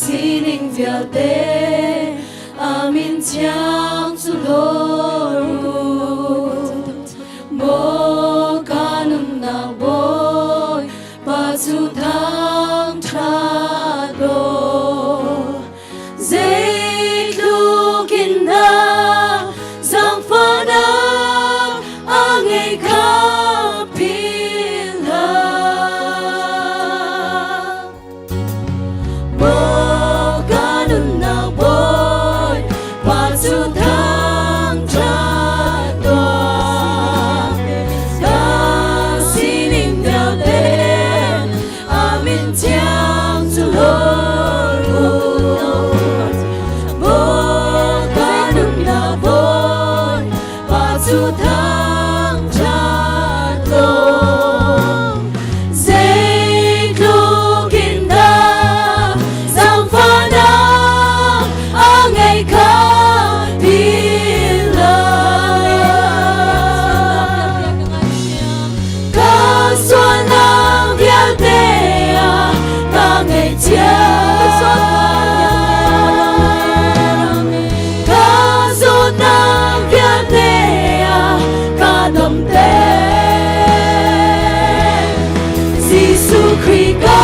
sining vialte a min thiang cu hlawr u. Maw Zeitluk in dah zaangfahnak a ngei kha philh hlah. Maw ka nunnak Bawi, Pa cu thangṭhat tuah. Ka sining vialte a min thiang cu hlawt u. Maw ka nunnak Bawi, Pa cu thangṭhat tuah. Zeitluk in dah zaangfahnak a ngei kha philh hlah. Ka sualnak vialte ah ka ngaihchiat. Ka zawtnak vialte ah ka damter. Jesuh Khrih ka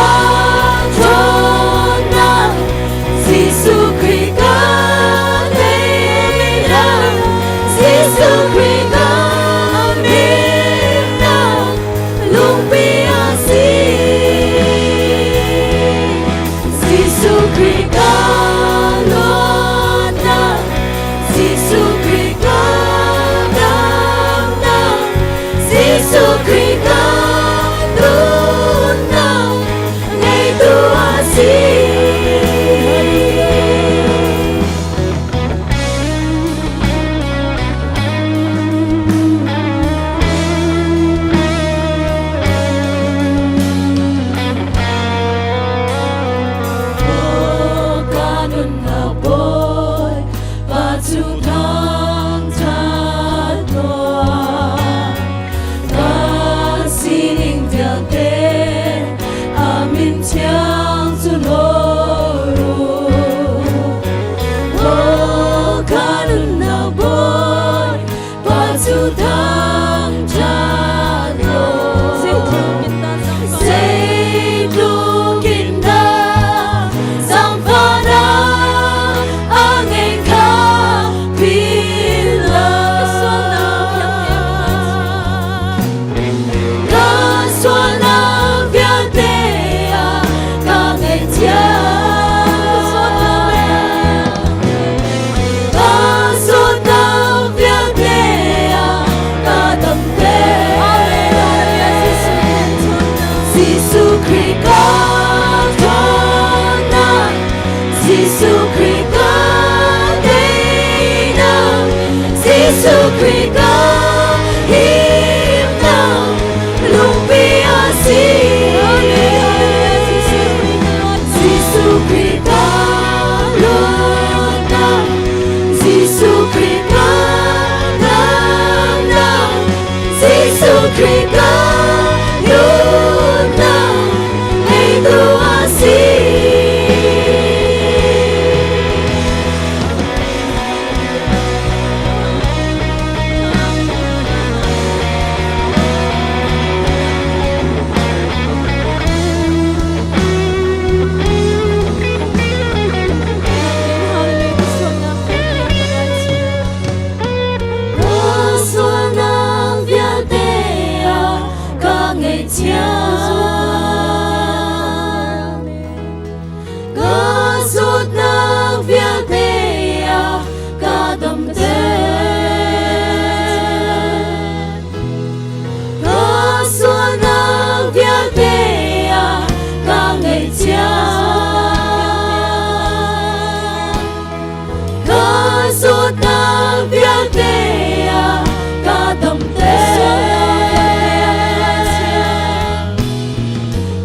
ṭhawnnak, Jesuh Khrih ka teinak, Jesuh Khrih ka himnak, lungpi a si. Jesuh Khrih ka luatnak, Jesuh Khrih ka damnak, Jesuh Khrih ka nunnak, ngeitu a si. Maw ka nunnak Bawi, Pa cu thangṭhat tuah. Ka sining vialte a min thiang cu hlawt u. Maw ka nunnak Bawi, Pa cu thangṭhat tuah. Zeitluk in dah zaangfahnak a ngei kha philh hlah. Ka sualnak vialte ah ka ngaihchiat. Ka zawtnak vialte ah ka damter. Jesuh Khrih ka ṭhawnnak, Jesuh Khrih ka teinak, Jesuh Khrih ka himnak, lungpi a si. Jesuh Khrih ka luatnak, Jesuh Khrih ka damnak, Jesuh Khrih ka nunnak, ngeitu a si. Ka sualnak vialte ah ka ngaihchiat. Ka zawtnak vialte ah ka damter. Ka sualnak vialte ah ka ngaihchiat. Ka zawtnak vialte ah ka damter.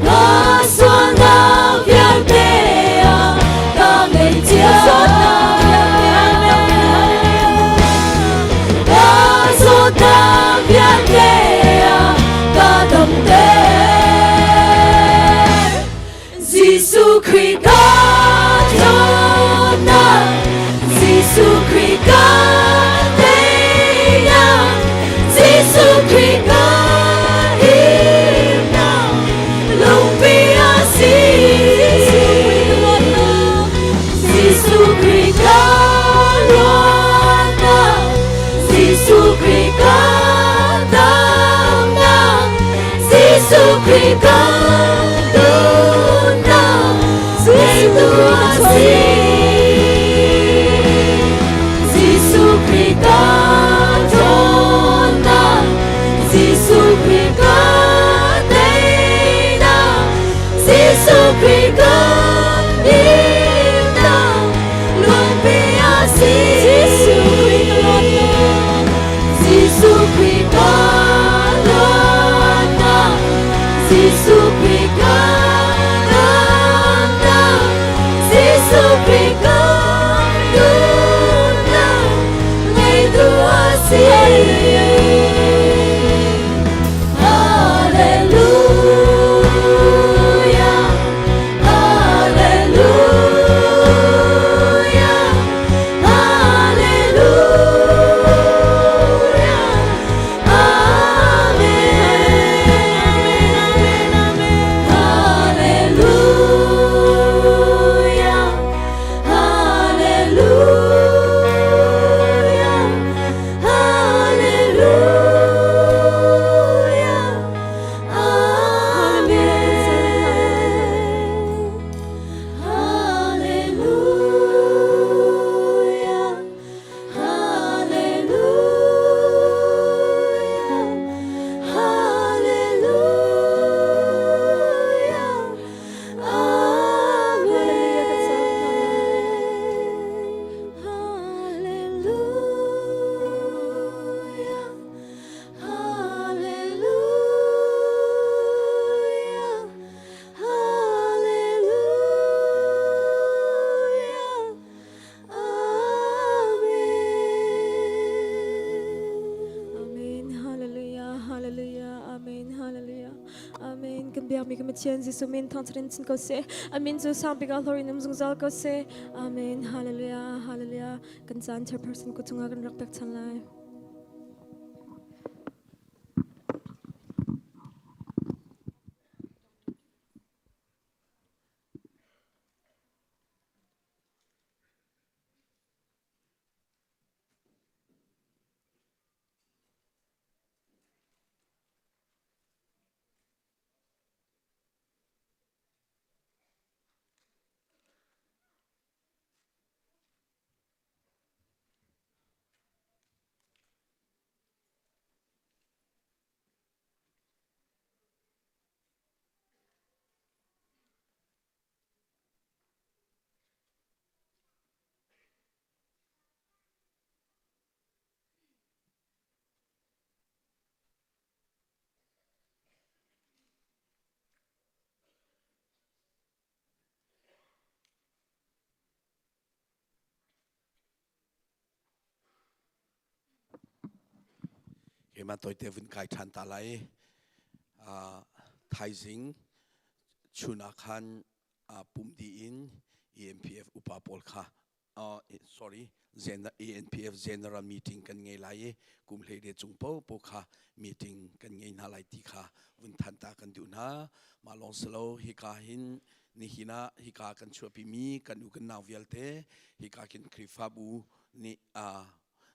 Ka sualnak vialte ah ka ngaihchiat. Ka zawtnak vialte ah ka damter. Jesuh Khrih ka ṭhawnnak, Jesuh Khrih ka teinak. Khrih kan nunnak Jesuh a si. Jesuh Khrih kan ṭhawnnak, Jesuh Khrih kan teinak, Jesuh Khrih kan himnak, lungpi a si. Jesuh Khrih ka luatnak, Jesuh Khrih kan luatnak, Jesuh Khrih kan damnak, Jesuh Khrih kan nunnak, ngeitu a si. Hallelujah, Hallelujah, Hallelujah, Amen. Hallelujah, Hallelujah, Hallelujah, Amen. Hallelujah, Hallelujah, Hallelujah, Amen. Hallelujah, Hallelujah, Hallelujah. Amen. Amen. Hallelujah. Hallelujah. Amen. Hallelujah. Amen. Kan biakmi kan Pathian Jesuh min thangṭhat in chin ko seh. A min cu sang bik ah hlor in um zungzal ko seh. Amen. Hallelujah. Hallelujah. Kan caan chairperson kut cungah kan rak pek chan lai. Keimah toite vun kai ṭhan ta lai. Thaizing chun ah khan pum dih in EMPF upa pawl kha sorry ANPF general meeting kan ngei lai i kum hlei de cung popo kha meeting kan ngei hna lai ti kha vun than ta kan duh hna. Mah lawng silo hika hin nihin ah hika kan chuahpi mi kan u kan nau vialte hika kin Khrihfabu nih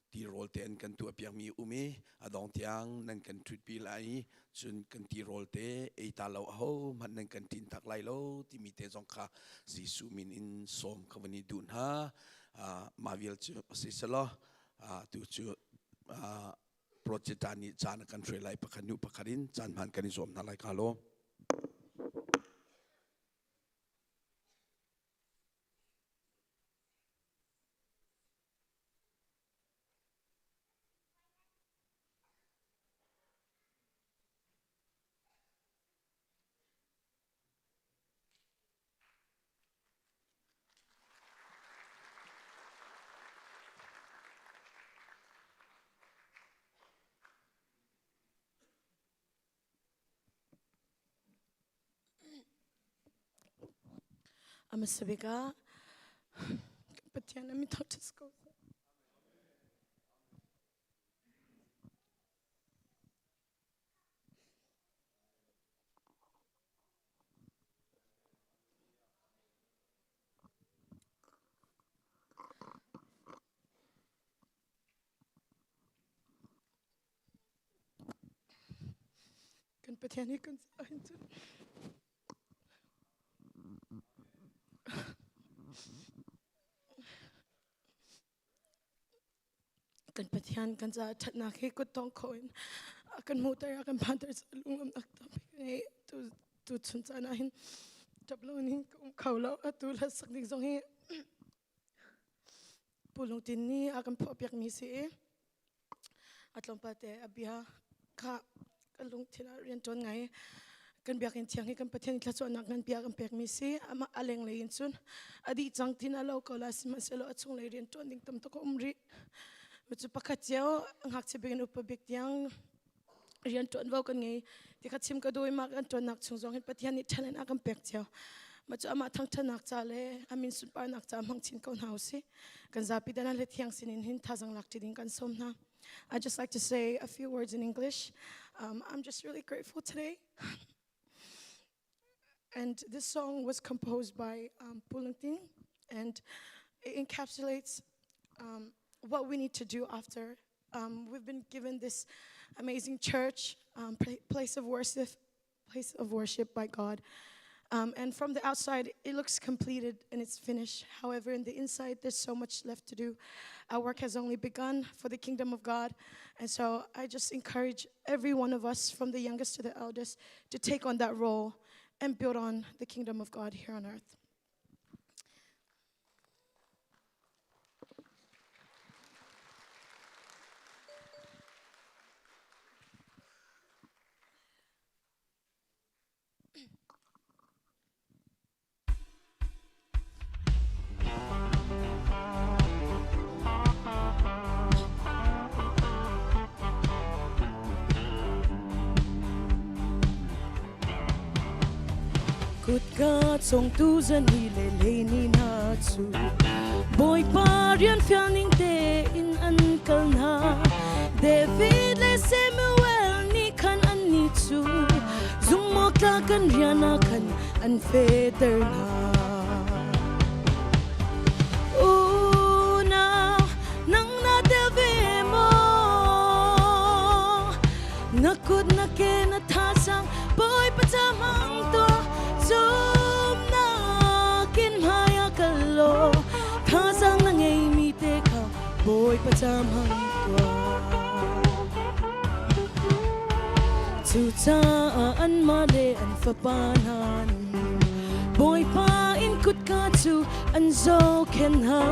tirawl te an kan tuah piakmi um i a dong tiang nan kan ṭhutpi lai i cun kan tirawl te ei ta lo aho hmanh nan kan ṭin tak lai lo timi te zong kha Jesuh min in sawm ka van i duh hna. Mah vial cu a si selaw tu cu project nih caan a kan hruai lai pakhat hnu pakhat in caan hman kan i zuam hna lai ka lo. Amasabika Pathian ami thawt ko. Kan Pathian hi kan caah hin cun Kan Pathian kan caah ṭhatnak hi kuttawng kho in a kan hmuhter a kan phanter caah lunglawmhnak tampi ka ngei. Tu tu chun caan ah hin ṭap loin hin ka um kho lo. Atu hlasak ding zong hi Pu Lungtin nih a kan phuahpiakmi si i A tlawmpal te a bia kha kan lungthin ah rian ṭuan ngai. Kan biakinn thiang hi kan Pathian thluachuahnak ngan bia kan pekmi si. Amah a lenglei in cun a dih cang tin a lo ko lai sihmanhsehlaw a chunglei rian ṭuan ding tam tuk a um rih. Cu pakhat cio ngakchia bik in upa bik tiang rian ṭuanvo kan ngei. Ti kha chim ka duh i mah kan ṭuannak chung zong hin Pathian nih talent a kan pek cio. Mah cu amah thangṭhatnak ca le a min sunparnak ca hmang chin ko hna usih. Kan zapi dan le thiang sinin hin thazang lak ṭi ding kan sawm hna. I just like to say a few words in English. I'm just really grateful today. And this song was composed by Pulungting, and it encapsulates what we need to do after we've been given this amazing church, place of worship, place of worship by God. And from the outside, it looks completed and it's finished. However, in the inside, there's so much left to do. Our work has only begun for the kingdom of God. And so I just encourage every one of us, from the youngest to the eldest, to take on that role and build on the kingdom of God here on earth. Kutka congtu zani le leini hna cu Bawipa rian fial ning tein an kal hna. David le Samuel nih khan annih cu zumhawktlak kan rian ah khan an fehter hna. Unau, nang na tel ve maw? Na kut na ke na thazang Bawipa ca hmang tuah zumnak in hmai ah kal law thazang na ngeimi te kha Bawipa ca hmang tuah. Cucaah anmah le an fapa hna nih Bawipa inn kutka cu an zohkhenh hna.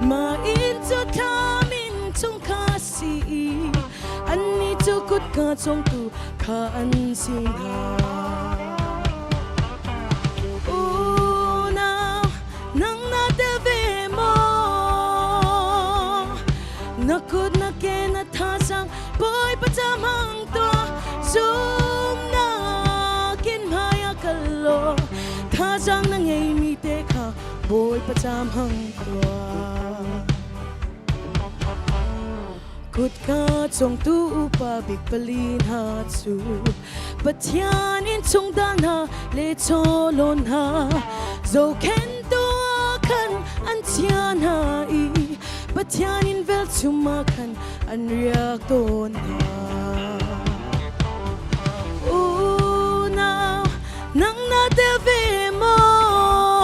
Mah inn cu thlam inn chung kha a si i annih cu kutka cawngtu kha an si hna. Unau, nang na tel ve maw? Na kut na ke na thazang Bawipa ca hmang tuah zumnak in hmai ah kal law thazang na ngeimi te kha Bawipa ca hmang tuah. Kutka congtu upa bik pali hna cu Pathian innchung dal hna le chawlawn hna zohkhenhtu ah khan an chia hna i Pathian inn velchum ah khan an riak tawn hna. Unau, nang na tel ve maw?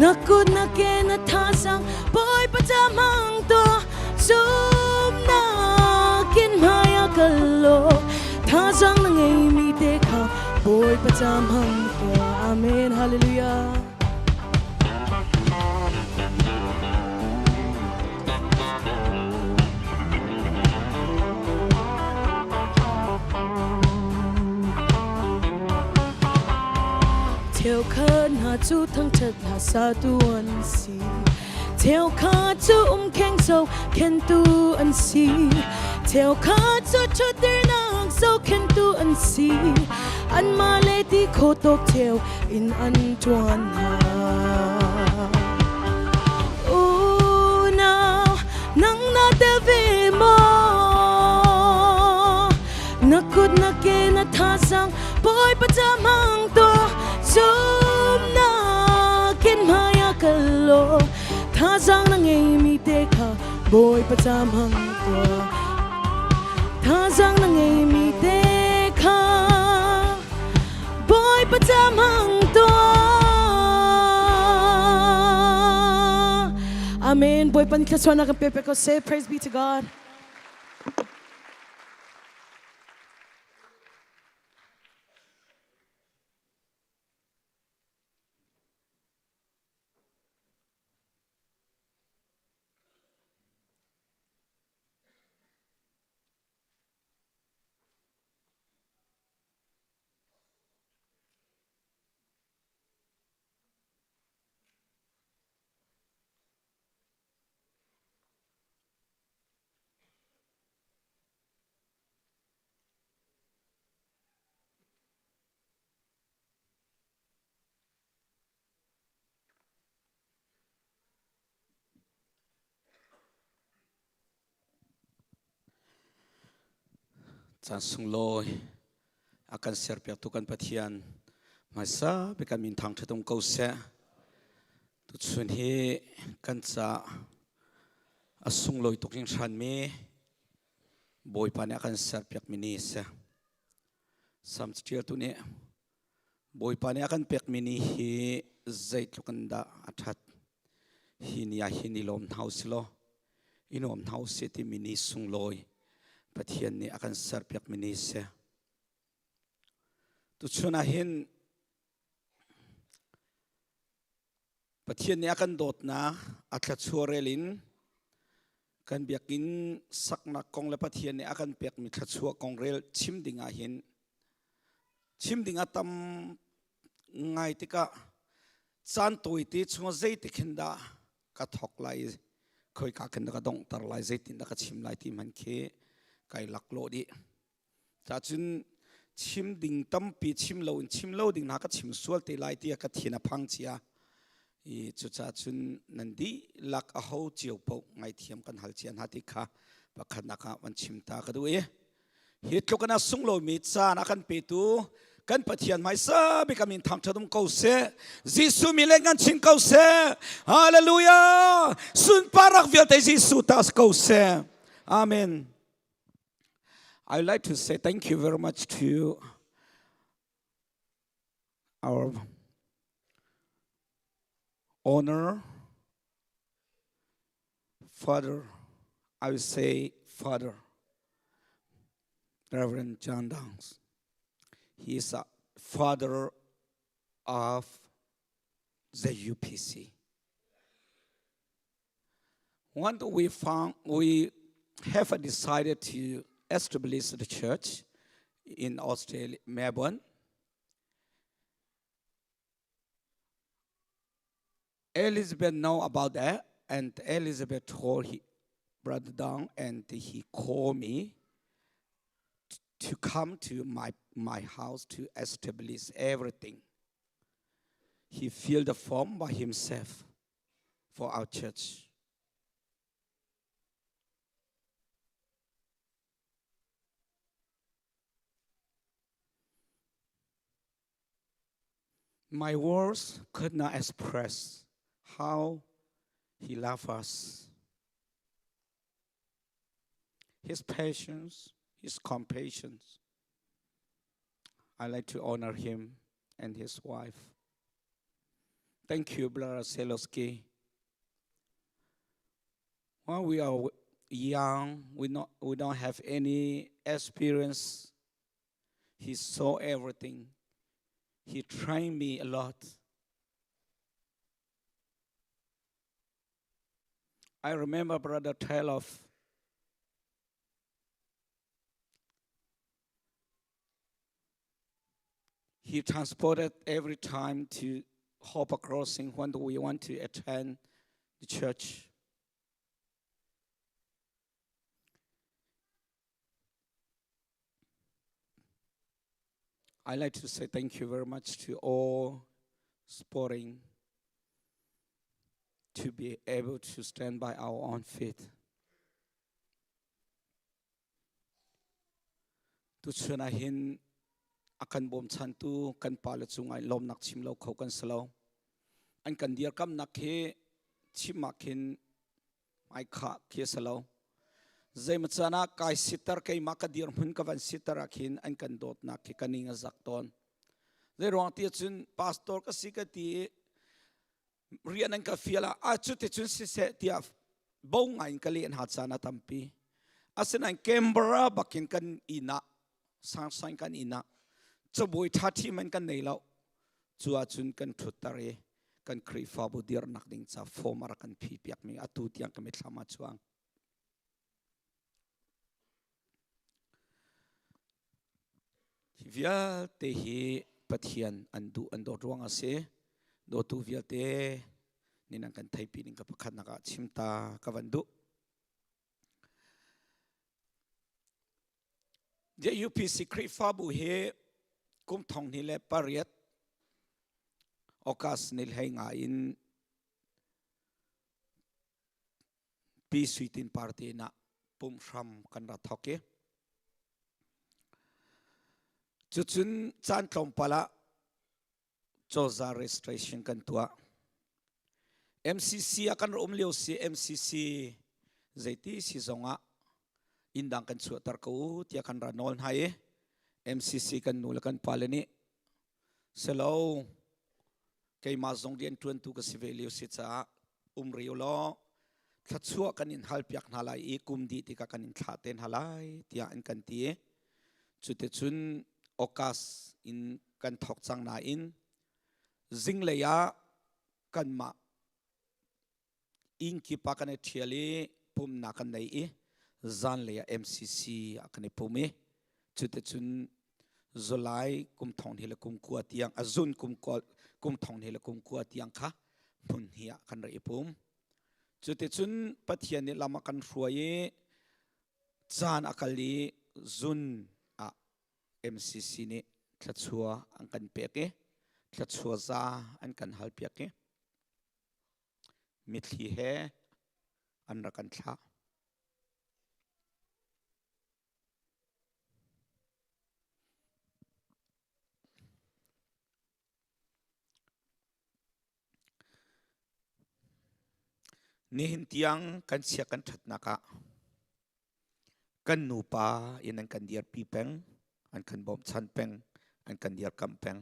Na kut na ke na thazang Bawipa ca hmang tuah zumnak in hmai ah kal law thazang na ngeimi te kha Bawipa ca hmang tuah. Amen. Hallelujah. Cheukhat hna cu thangṭhat hla satu an si. Cheukhat cu umkheng zohkhenhtu an si. Cheukhat cu ṭhutdirnak zohkhenhtu an si. Anmah le ti kho tawk cio in an ṭuan hna. Unau, nang na tel ve maw? Na kut na ke na thazang Bawipa ca hmang tuah zumnak in hmai ah kal law thazang na ngeimi te kha Bawipa ca hmang tuah thazang na ngeimi te. kha Bawipa ca hmang tuah. Amen. Bawipa nih thluachuahnak kan pe pe ko seh. Praise be to God. Caan sunglawi a kan serpiaktu kan Pathian hmaisa bik kan min thangṭhat um ko seh. Tuchun hi kan ca a sunglawi tuk hringhranmi Bawipa nih a kan serpiakmi ni a si. Salm caṭialtu nih Bawipa nih a kan pekmi ni hi zeitluk in dah a ṭhat. Hi ni ah hin i lawm hna usih law i nuam hna usih timi ni sunglawi Pathian nih a kan serpiakmi ni a si. Tuchun ah hin Pathian nih a kan dawtnak a thluachuah rel in kan biakinn saknak kong le Pathian nih a kan pekmi thluachuah kong rel chim ding ah hin chim ding a tam ngai tikah caan tawite chungah zeitik hin dah ka thawk lai i khoika khin dah ka donghter lai zeitin dah ka chim lai ti hmanh khi kai laklawh dih. Cacun chim ding tampi chim lo in chim lo ding hna ka chim sual te lai tiah ka thin a phang cia. I cucaah cun nan dihlak a ho cio paoh ngaithiam kan hal cia hna ti kha pakhatnak ah van chim ta ka duh i hi tluk in a sunglawi caan a kan petu kan Pathian hmaisa bik a min thangṭhat um ko seh. Jesuh min le kan chin ko seh. Hallelujah! Sunparak vialte Jesuh ta ko seh. Amen. I would like to say thank you very much to our owner, Father, I would say Father, Reverend John Downs. He is a father of the UPC. When we found, we have decided to establish the church in Australia, Melbourne. Elizabeth know about that, and Elizabeth told he, Brother Don, and he called me to come to my, my house to establish everything. He filled the form by himself for our church. My words could not express how he loved us. His patience, his compassion. I like to honor him and his wife. Thank you, Brother Selosky. When we are young, we, not, we don't have any experience. He saw everything. He trained me a lot. I remember Brother Taylor. He transported every time to Hopper Crossing when we want to attend the church. I like to say thank you very much to all supporting to be able to stand by our own feet. Tuchun ah hin a kan bawmchantu kan pale cungah lawmnak chim lo kho kan si lo. An kan dirkamnak hi chim ah khin ai khah khi a si lo. Zeimaw caan ah kai sitter keimah ka dirhmun ka van sitter ah khin an kan dawtnak khi ka ning a zak tawn. Zei ruang ti ahcun pastor ka si ka ti i rian an ka fial ah ah cu ti cun siseh tiah bo ngai in ka leh hna caan a tampi. Asinain Canberra bakin kan inn ah sangsain kan inn ah cabuai ṭha ṭhi man kan nei lo. Cu ahcun kan ṭhutter i kan Khrihfabu dirnak ding ca form a rak kan phi piakmi atu tiang ka mitthlam ah chuang. Hi vialte hi Pathian an duh an dawt ruang a si. Dawtu vialte nih nan kan theipi ning ka pakhatnak ah chim ta ka van duh. UPC Khrihfabu hi kum thong hnih le pariat August ni hlei nga in Pi Sui Tin Party na pumhram kan ra thok i cucun caan tlawmpal ah cozah registration kan tuah. MCC ah kan um lio si MCC zeiti si zong ah inn dang kan chuahter ko u tiah kan ra nawl hna i MCC kan nu le kan pale nih selo keimah zong rian ṭuantu ka si ve lio si caah um rih u law thluachuah kan in halpiak hna lai i kum dih tikah kan in thlah te hna lai tiah an kan ti. Cuticun August in kan thawk cang nain zinglei ah kanmah inn kip ah kan i ṭhial i pumhnak kan nei i zanlei ah MCC ah kan i pum i cuticun July kum thong hnih le kum kua tiang a zun kum kum thong hnih le kum kua tiang kha hmun hi ah kan rak i pum. Cuticun Pathian nih lam a kan hruai i caan a kal i zun ah MCC nih thluachuah an kan pek i thluachuah za an kan halpiak i Mitthli he an rak kan thlah. Nihin tiang kan chia kan ṭhatnak ah kan nupa in an kan dirpi peng, an kan bawmchan peng, an kan dirkamh peng.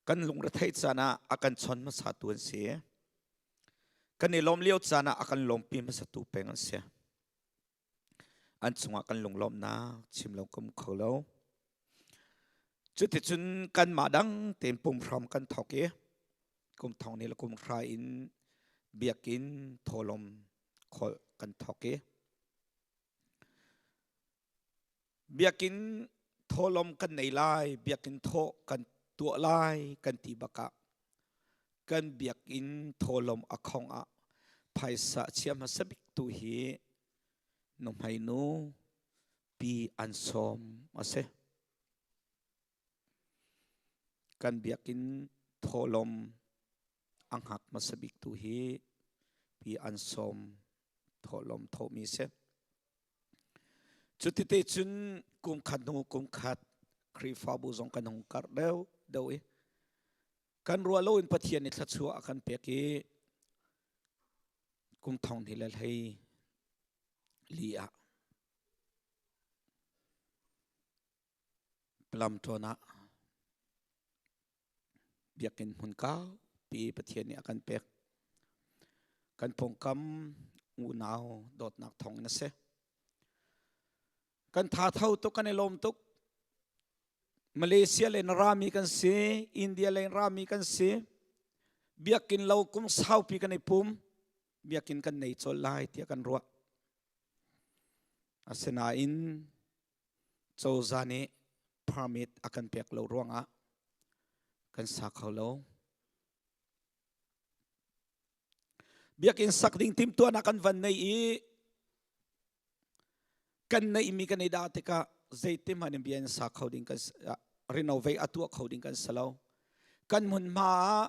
Kan lungretheih caan ah a kan chon hmasatu an si. Kan i lawm lio caan ah a kan lawmpi hmasatu peng an si. An cungah kan lunglawmhnak chim lo ka um kho lo. Cuticun kanmah dang tein pumhram kan thawk i kum thong ni le kum hra in biakinn thawhlawm kholh kan thawk i biakinn thawhlawm kan nei lai biakinn thawh kan tuah lai kan ti bakah kan biakinn thawhlawm a khong ah phaisa chia hmasa bik tu hi nuhmei nu pi an sawm a si. Kan biakinn thawhlawm a hngak hmasa bik tu hi pi an sawm thawhlawm thawhmi si. Cutite cun kum khat hnu kum khat Khrihfabu zong kan hung karh deuh deuh i kan ruah loin Pathian nih thluachuah a kan pek i kum thong hnih le hlei li ah Lamṭawn ah biakinn hmun kaupi Pathian nih a kan pek. Kan pawngkam unau dawtnak thawng in a si. Kan thatho tuk, kan i lawm tuk. Malaysia len rami kan si, India len rami kan si. Biakinn lo kum saupi kan i pum. Biakinn kan nei colh lai tiah kan ruah. Asinain cozah nih permit a kan pek lo ruangah kan sa kho lo. Biakinn sak ding timhtuahnak kan van nei i kan neihmi kan i dah tikah zeitihmanh in bia in sa kho ding kan renovate a tuah kho ding kan si lo. Kan hmunhma ah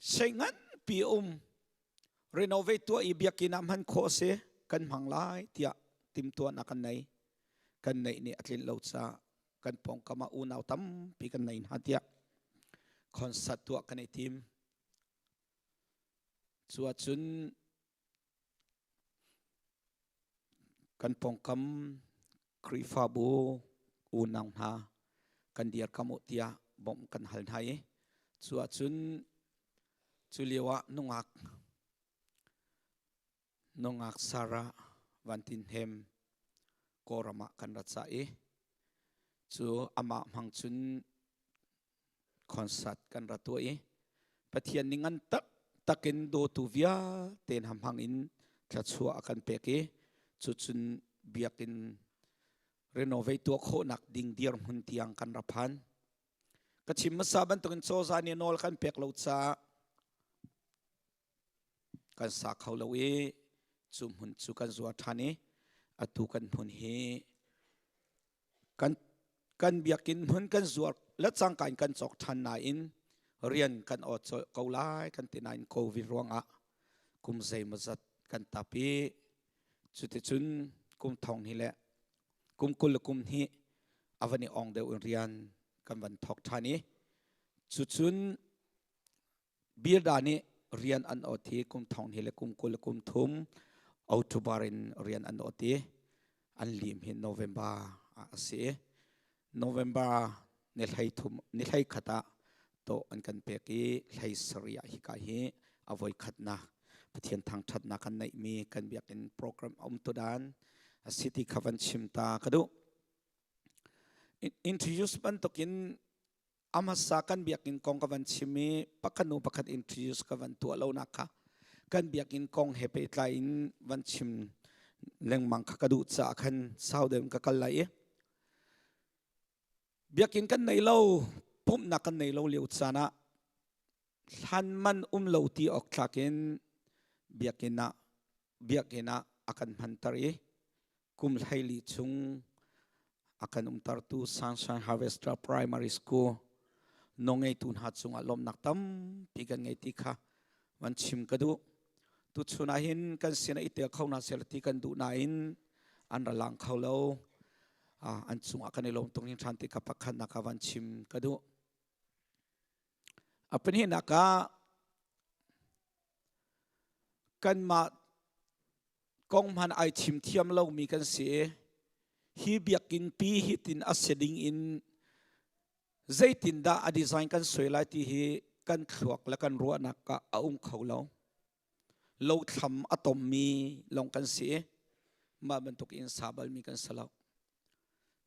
Sei nganpi um renovate tuah i biakinn ah hman khawh a si kan hmang lai tiah timhtuahnak kan nei. Kan neih nih a tlinh lo caah kan pawngkam ah unau tampi kan nei hna tiah concert tuah kan i tim. Cu ahcun. Kan pawngkam Khrihfabu unau hna kan dirkam uh tiah bawmh kan hal hna i cu ahcun cu lio ah nungak nungak Sarah Van Tin Hnem Kawlram ah kan ra cah i cu amah hmang cun concert kan ra tuah i Pathian nih ngan taktak in dawtu vialte hna hmang in thluachuah a kan pek i cucun biakinn renovate tuah khawhnak ding dirhmun tiang kan ra phan. Ka chim hmasa bantukin cozah nih nawl kan pek lo caah kan sa kho lo i cu hmun cu kan zuar ṭhan i atu kan hmun hi kan kan biakinn hmun kan zuar le cangka in kan cawk ṭhan nain rian kan awt colh ko lai kan ti nain covid ruangah kum zeimawzat kan tap i cuticun kum thong hi le kum 20 le kum hnih a van i ong deuh in rian kan van thawk ṭhan i cucun Bilda nih rian an awt i kum thong hnih le kum 20 le kum thum October in rian an awt i an lim hi November ah a si. November ni hlei thum ni hlei khat ah tawh an kan pek i hlei sarih ah hika hi a voi khatnak Pathian thangṭhatnak kan neihmi kan biakinn program a um tu dan a si ti kha van chim ta ka duh. Introduce bantukin A hmasa kan biakinn kong ka van chim i pakhat hnu pakhat introduce ka van tuah lonak kha kan biakinn kong he pehtlai in van chim lengmang kha ka duh caah khan sau deuh in ka kal lai i biakinn kan nei lo pumhnak kan nei lo lio caan ah hlan man um lo ti awk thlak in biakinn ah biakinn ah a kan hmanter i kum 14 chung a kan umtertu Sunshine Harvester Primary School nawlngeitu hna cungah lawmnak tampi kan ngei ti kha van chim ka duh. Tuchun ah hin kan sinah i tel kho hna seh ti kan duh nain an ra lang kho lo. An cungah kan i lawm tuk hringhran ti kha pakhatnak ah van chim ka duh. A pahnihnak ah kanmah kong hmanh ai chim thiam lomi kan si i hi biakinn pi hi tin a si ding in zeitindah a design kan suai lai ti hi kan thluak le kan ruahnak ah a um kho lo. Lothlam a tommi lawng kan si i mah bantuk in sa balmi kan si lo.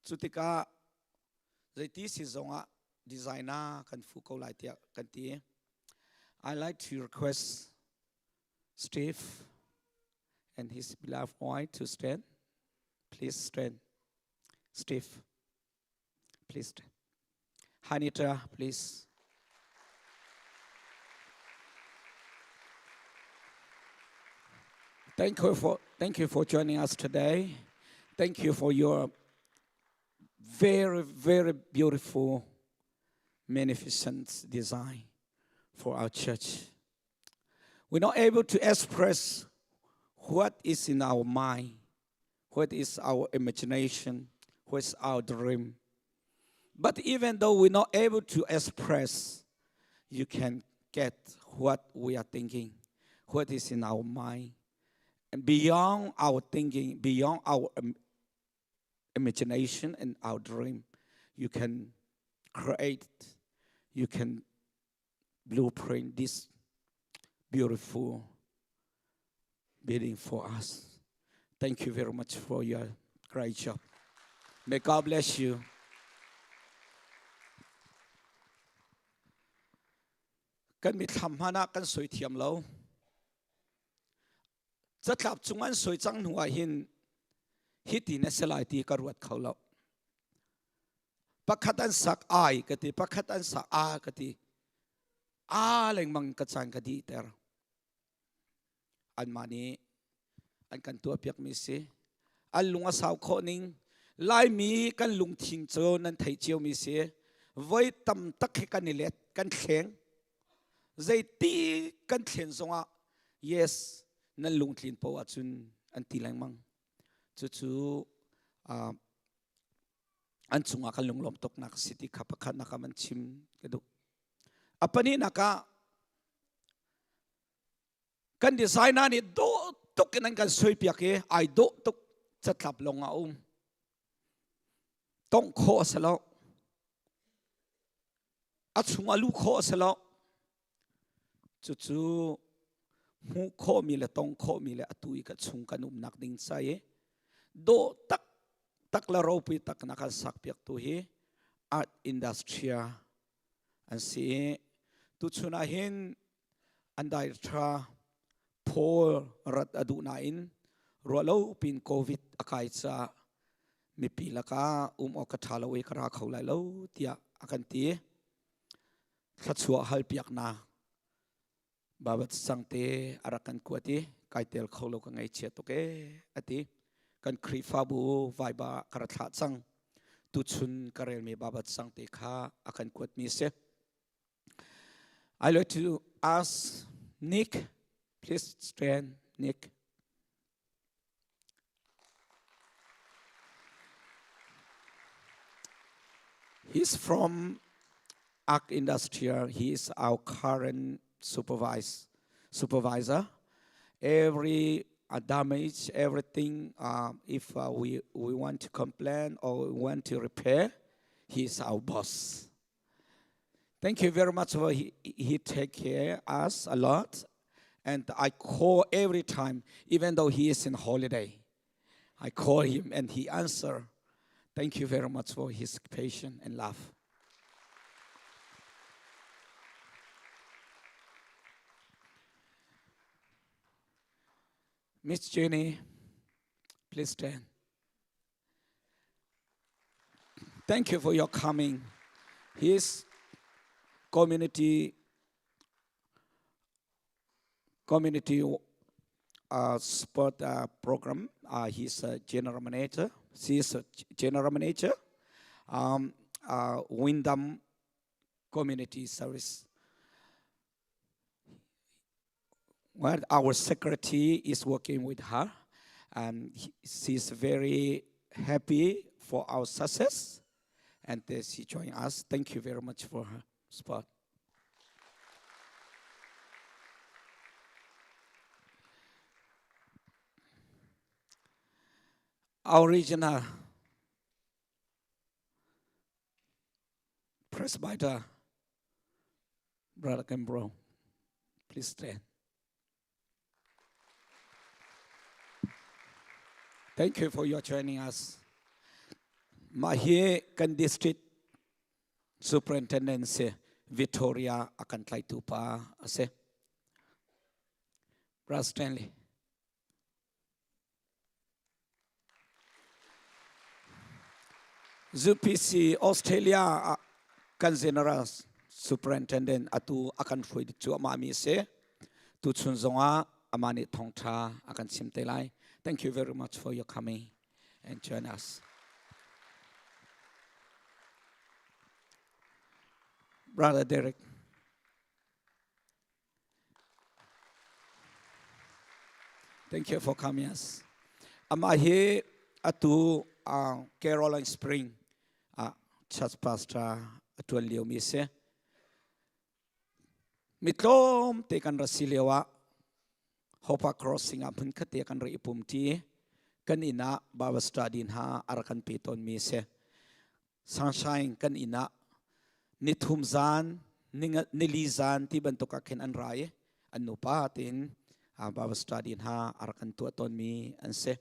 Cu tikah zeiti si zongah designer kan fu ko lai tiah kan ti. I like to request Steve and his beloved wife to stand. Please stand. Steve, please stand. Hanita, please. Thank you for, thank you for joining us today. Thank you for your very, very beautiful, magnificent design for our church. We're not able to express what is in our mind, what is our imagination, what is our dream. But even though we're not able to express, you can get what we are thinking, what is in our mind. And beyond our thinking, beyond our imagination and our dream, you can create, you can blueprint this beautiful building for us. Thank you very much for your great job. May God bless you. Kan mithlam hmanh ah kan soi thiam lo. Catlap cung an soi cang hnu ah hin hiti na si lai ti ka ruat kho lo. Pakhat an sak ai ka ti, pakhat an sak a ka ti. A lengmang ka caan ka dihter. Anmah nih an kan tuahpiakmi si. An lung a sau khawh ning. Laimi kan lungthin cu nan theih ciomi si. Voi tam tak hi kan i let, kan thleng. Zeiti kan thlen zongah yes nan lungtlin poah ahcun an ti lengmang. Cucu uh, an cungah kan lunglawm tuknak si ti kha pakhatnak ah man chim ka duh. A pahnihnak ah kan designer nih dawh tuk in an kan suaipiak i ai dawh tuk. Catlap lawng a um. Tongh khawh a si lo. A chung a luh khawh a si lo. Cucu hmuh khawhmi le tong khawhmi le atu i ka chung kan umnak ding ca i dawh taktak le ropui tak na kan sakpiak tu hi art industry an si i tuchun ah hin an director Paul rat a duh nain ruahlo pin COVID a kai caah mipi lakah um awk ka ṭha lo i ka ra kho lai lo tiah a kan ti. Thluachuah halpiaknak Babat sangte a rak kan kuat i kai tel kho lo ka ngaihchia tuk ee a ti. Kan Khrihfabu vaiba ka ra thlah cang. Tuchun ka relmi Babat sangte kha a kan kuatmi a si. I like to ask Nick, please stand, Nick. He's from Arc Industrial. He is our current supervise, supervisor. Every uh, damage, everything, uh, if uh, we, we want to complain or we want to repair, he is our boss. Thank you very much for he, he take care us a lot. And I call every time, even though he is in holiday. I call him and he answer. Thank you very much for his patience and love. Miss Jenny, please stand. Thank you for your coming. His community community uh, support uh, program. Uh, he's a general manager. She's a general manager. Um, uh, Wyndham Community Service. Well, our secretary is working with her, and she's very happy for our success, and uh, she joined us. Thank you very much for her support. Our regional presbyter, Brother Kimbrough, please stand. Thank you for your joining us. Mah hi kan district superintendent si Victoria a kan tlaitu pa a si. Brother Stanley. ZPC Australia ah kan General Superintendent atu a kan hruai cuahmah mi a si. Tuchun zongah amah nih thawngtha a kan chim te lai. Thank you very much for your coming and join us. Brother Derek. Thank you for coming us. Amah hi atu uh, Caroline Spring uh, church pastor a tuan lio mi si. Mitlawm te kan ra si lio ah Hopa Crossing ah hmun khat te kan ri pum ti kan inn ah Bible study hna a rak kan pe tawn mi si. Sunshine kan inn ah nithum zan nili zan ti bantuk ah khin an ra i an nupa tein Bible study hna a rak kan tuah tawnmi an si.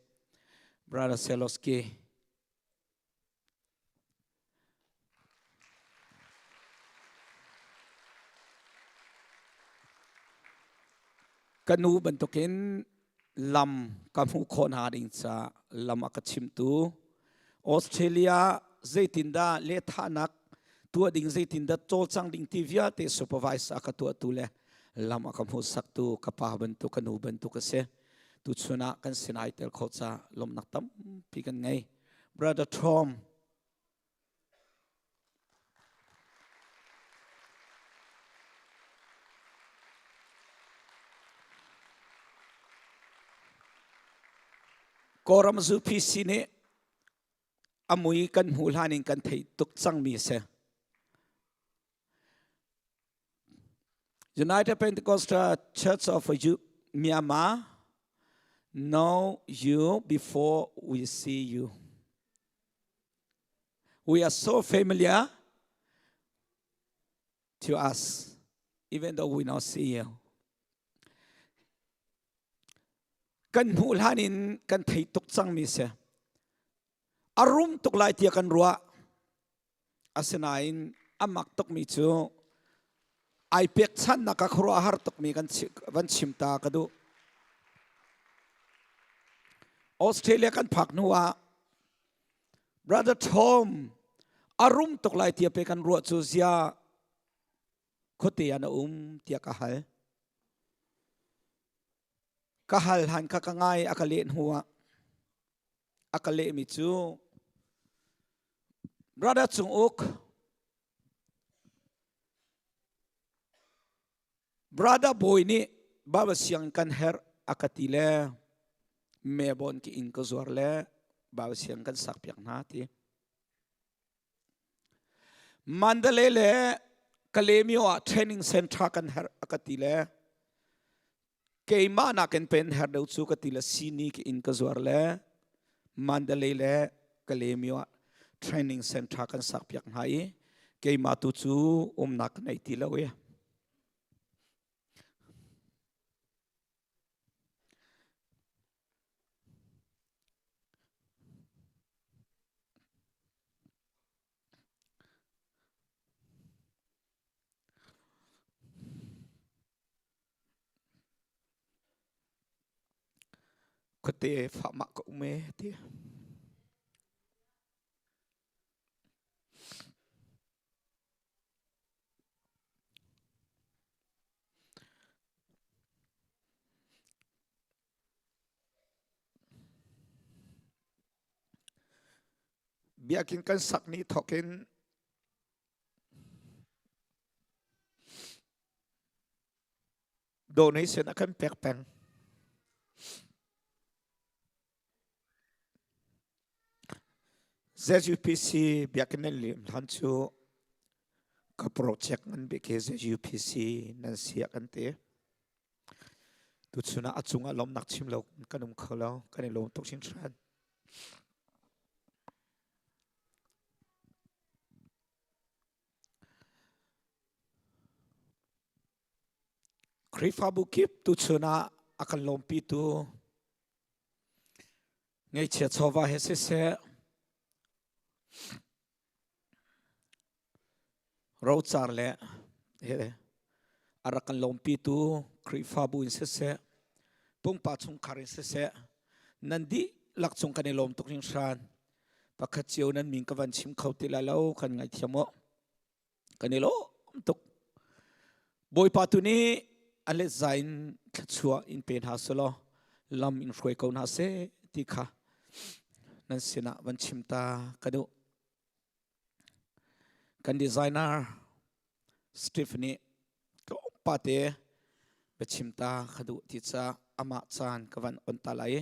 Brother Seloski Ka nu bantukin lam ka hmuh khawh hna ding ca lam a ka chimtu Australia zeitindah lehthahnak tuah ding zeitindah cawlcang ding ti vialte supervise a ka tuahtu le lam a ka hmuhsaktu ka pa bantuk ka nu bantuk a si. Tuchun ah kan sinai tel kho ca lawmhnak tampi kan ngei. Brother Tom Kawlram ZUPC nih a mui kan hmuh hlan in kan theih tuk cangmi a si. United Pentecostal Church of Myanmar. know you before we see you. We are so familiar to us, even though we not see you. Kan hmuh hlan in kan thei tuk cangmi si. A rum tuk lai tiah kan ruah. Asinain a mak tukmi cu ai pekchannak ka khuaruahhar tukmi kan van chim ta ka duh. Australia kan phak hnu ah Brother Tom a rum tuk lai tiah pe kan ruah cu zia khuate ah na um tiah ka hal. Ka hal han kha ka ngai a ka leh hnu ah a ka lehmi cu Brother Cung Uk Brother Bawi nih Baba siang kan herh a ka ti le Melbourne ki inn ka zuar le Baba siang kan sak piak hna ti. Mandalay le Kalemyo ah training center kan herh a ka ti le keimah nakin pen her deuh cu ka ti le sini ka inn ka zuar le Mandalay le Kalemyo ah training center kan sak piak hna i keimah tu cu umnak ka nei ti lo i Khuate fahmah ka um ee ti. Biakinn kan sak ni thawk in donation a kan pek peng. ZUPC biakinn nan lim hlan cu ka project ngan bik hi ZUPC nan sia kan ti. Tuchun ah a cungah lawmhnak chim lo kan um kho lo. Kan i lawm tuk hringhran. Khrihfabu kip tuchun ah a kan lawmpitu ngeihchia chawva he siseh rocar le a rak kan lawmpitu Khrihfabu in siseh pumpak chungkhar in siseh nan dihlak cung kan i lawm tuk hringhran. Pakhat cio nan min ka van chim kho ti lai lo kan ngaithiam u. Kan i lawm tuk. Bawipa tu nih a let zai in thluachuah in pe hna selaw lam in hruai ko hna seh ti kha nan sinah van chim ta ka duh. Kan designer Steve nih tlawmpa te biachim ta ka duh ti ca amah caan ka van on ta lai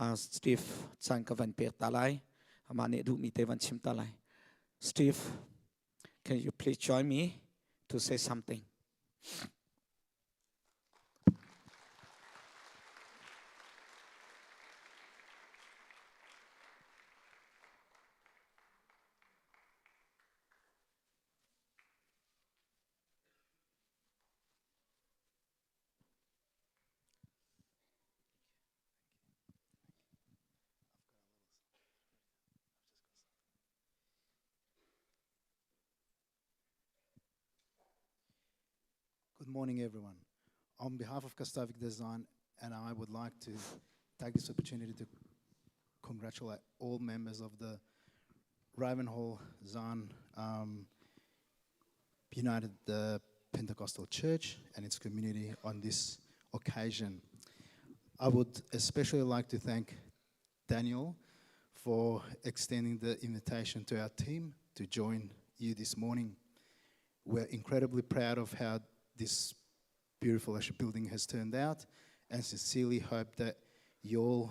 i Steve caan ka van pek ta lai. Amah nih duhmi te van chim ta lai. Steve, can you please join me to say something? Good morning, everyone. On behalf of Kastavik Design, and I would like to take this opportunity to congratulate all members of the Ravenhall Zan um, United the Pentecostal Church and its community on this occasion. I would especially like to thank Daniel for extending the invitation to our team to join you this morning. We're incredibly proud of how this beautiful building has turned out and sincerely hope that you'll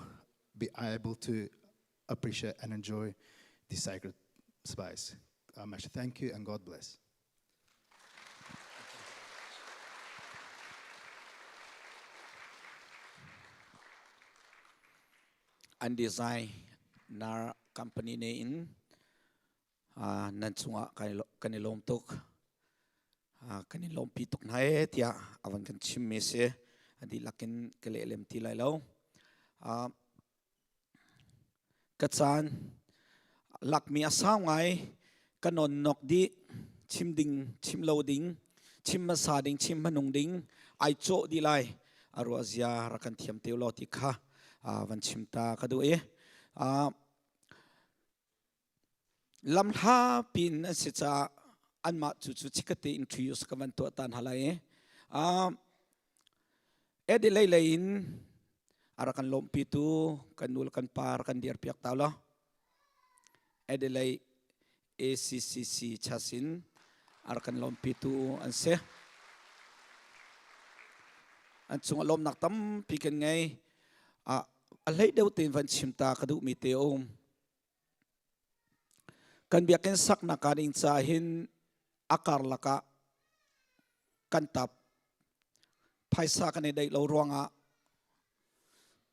be able to appreciate and enjoy this sacred space. Um, thank you and God bless. An design nar company ne in nan cungah kan i lawm tuk. Kan i lawmpi tuk hna e tiah a van kan chim mi si. A dihlak in ka lehlem ti lai lo. Ka caan lakmi a sau ngai. Ka nawnnok dih. Chim ding, chim lo ding, chim hmasa ding, chim hmanung ding, ai cawh dih lai. A ruah zia rak kan thiam te law ti kha van chim ta ka duh i. Lamhla pin an si caah anmah cu cu chikkate in introduce ka van tuah ta hna lai i. Adelaide lei in a rak kan lawmhpitu kan nu le kan pa rak kan dirpiak ta law. Adelaide ACCC chasin a rak kan lawmhpitu an si. An cungah lawmnak tampi kan ngei. A hlei deuh tein van chim ta ka duhmi te um. Kan biakinn saknak ah ding ca hin a karlak ah kan tap. Phaisa kan i deih lo ruangah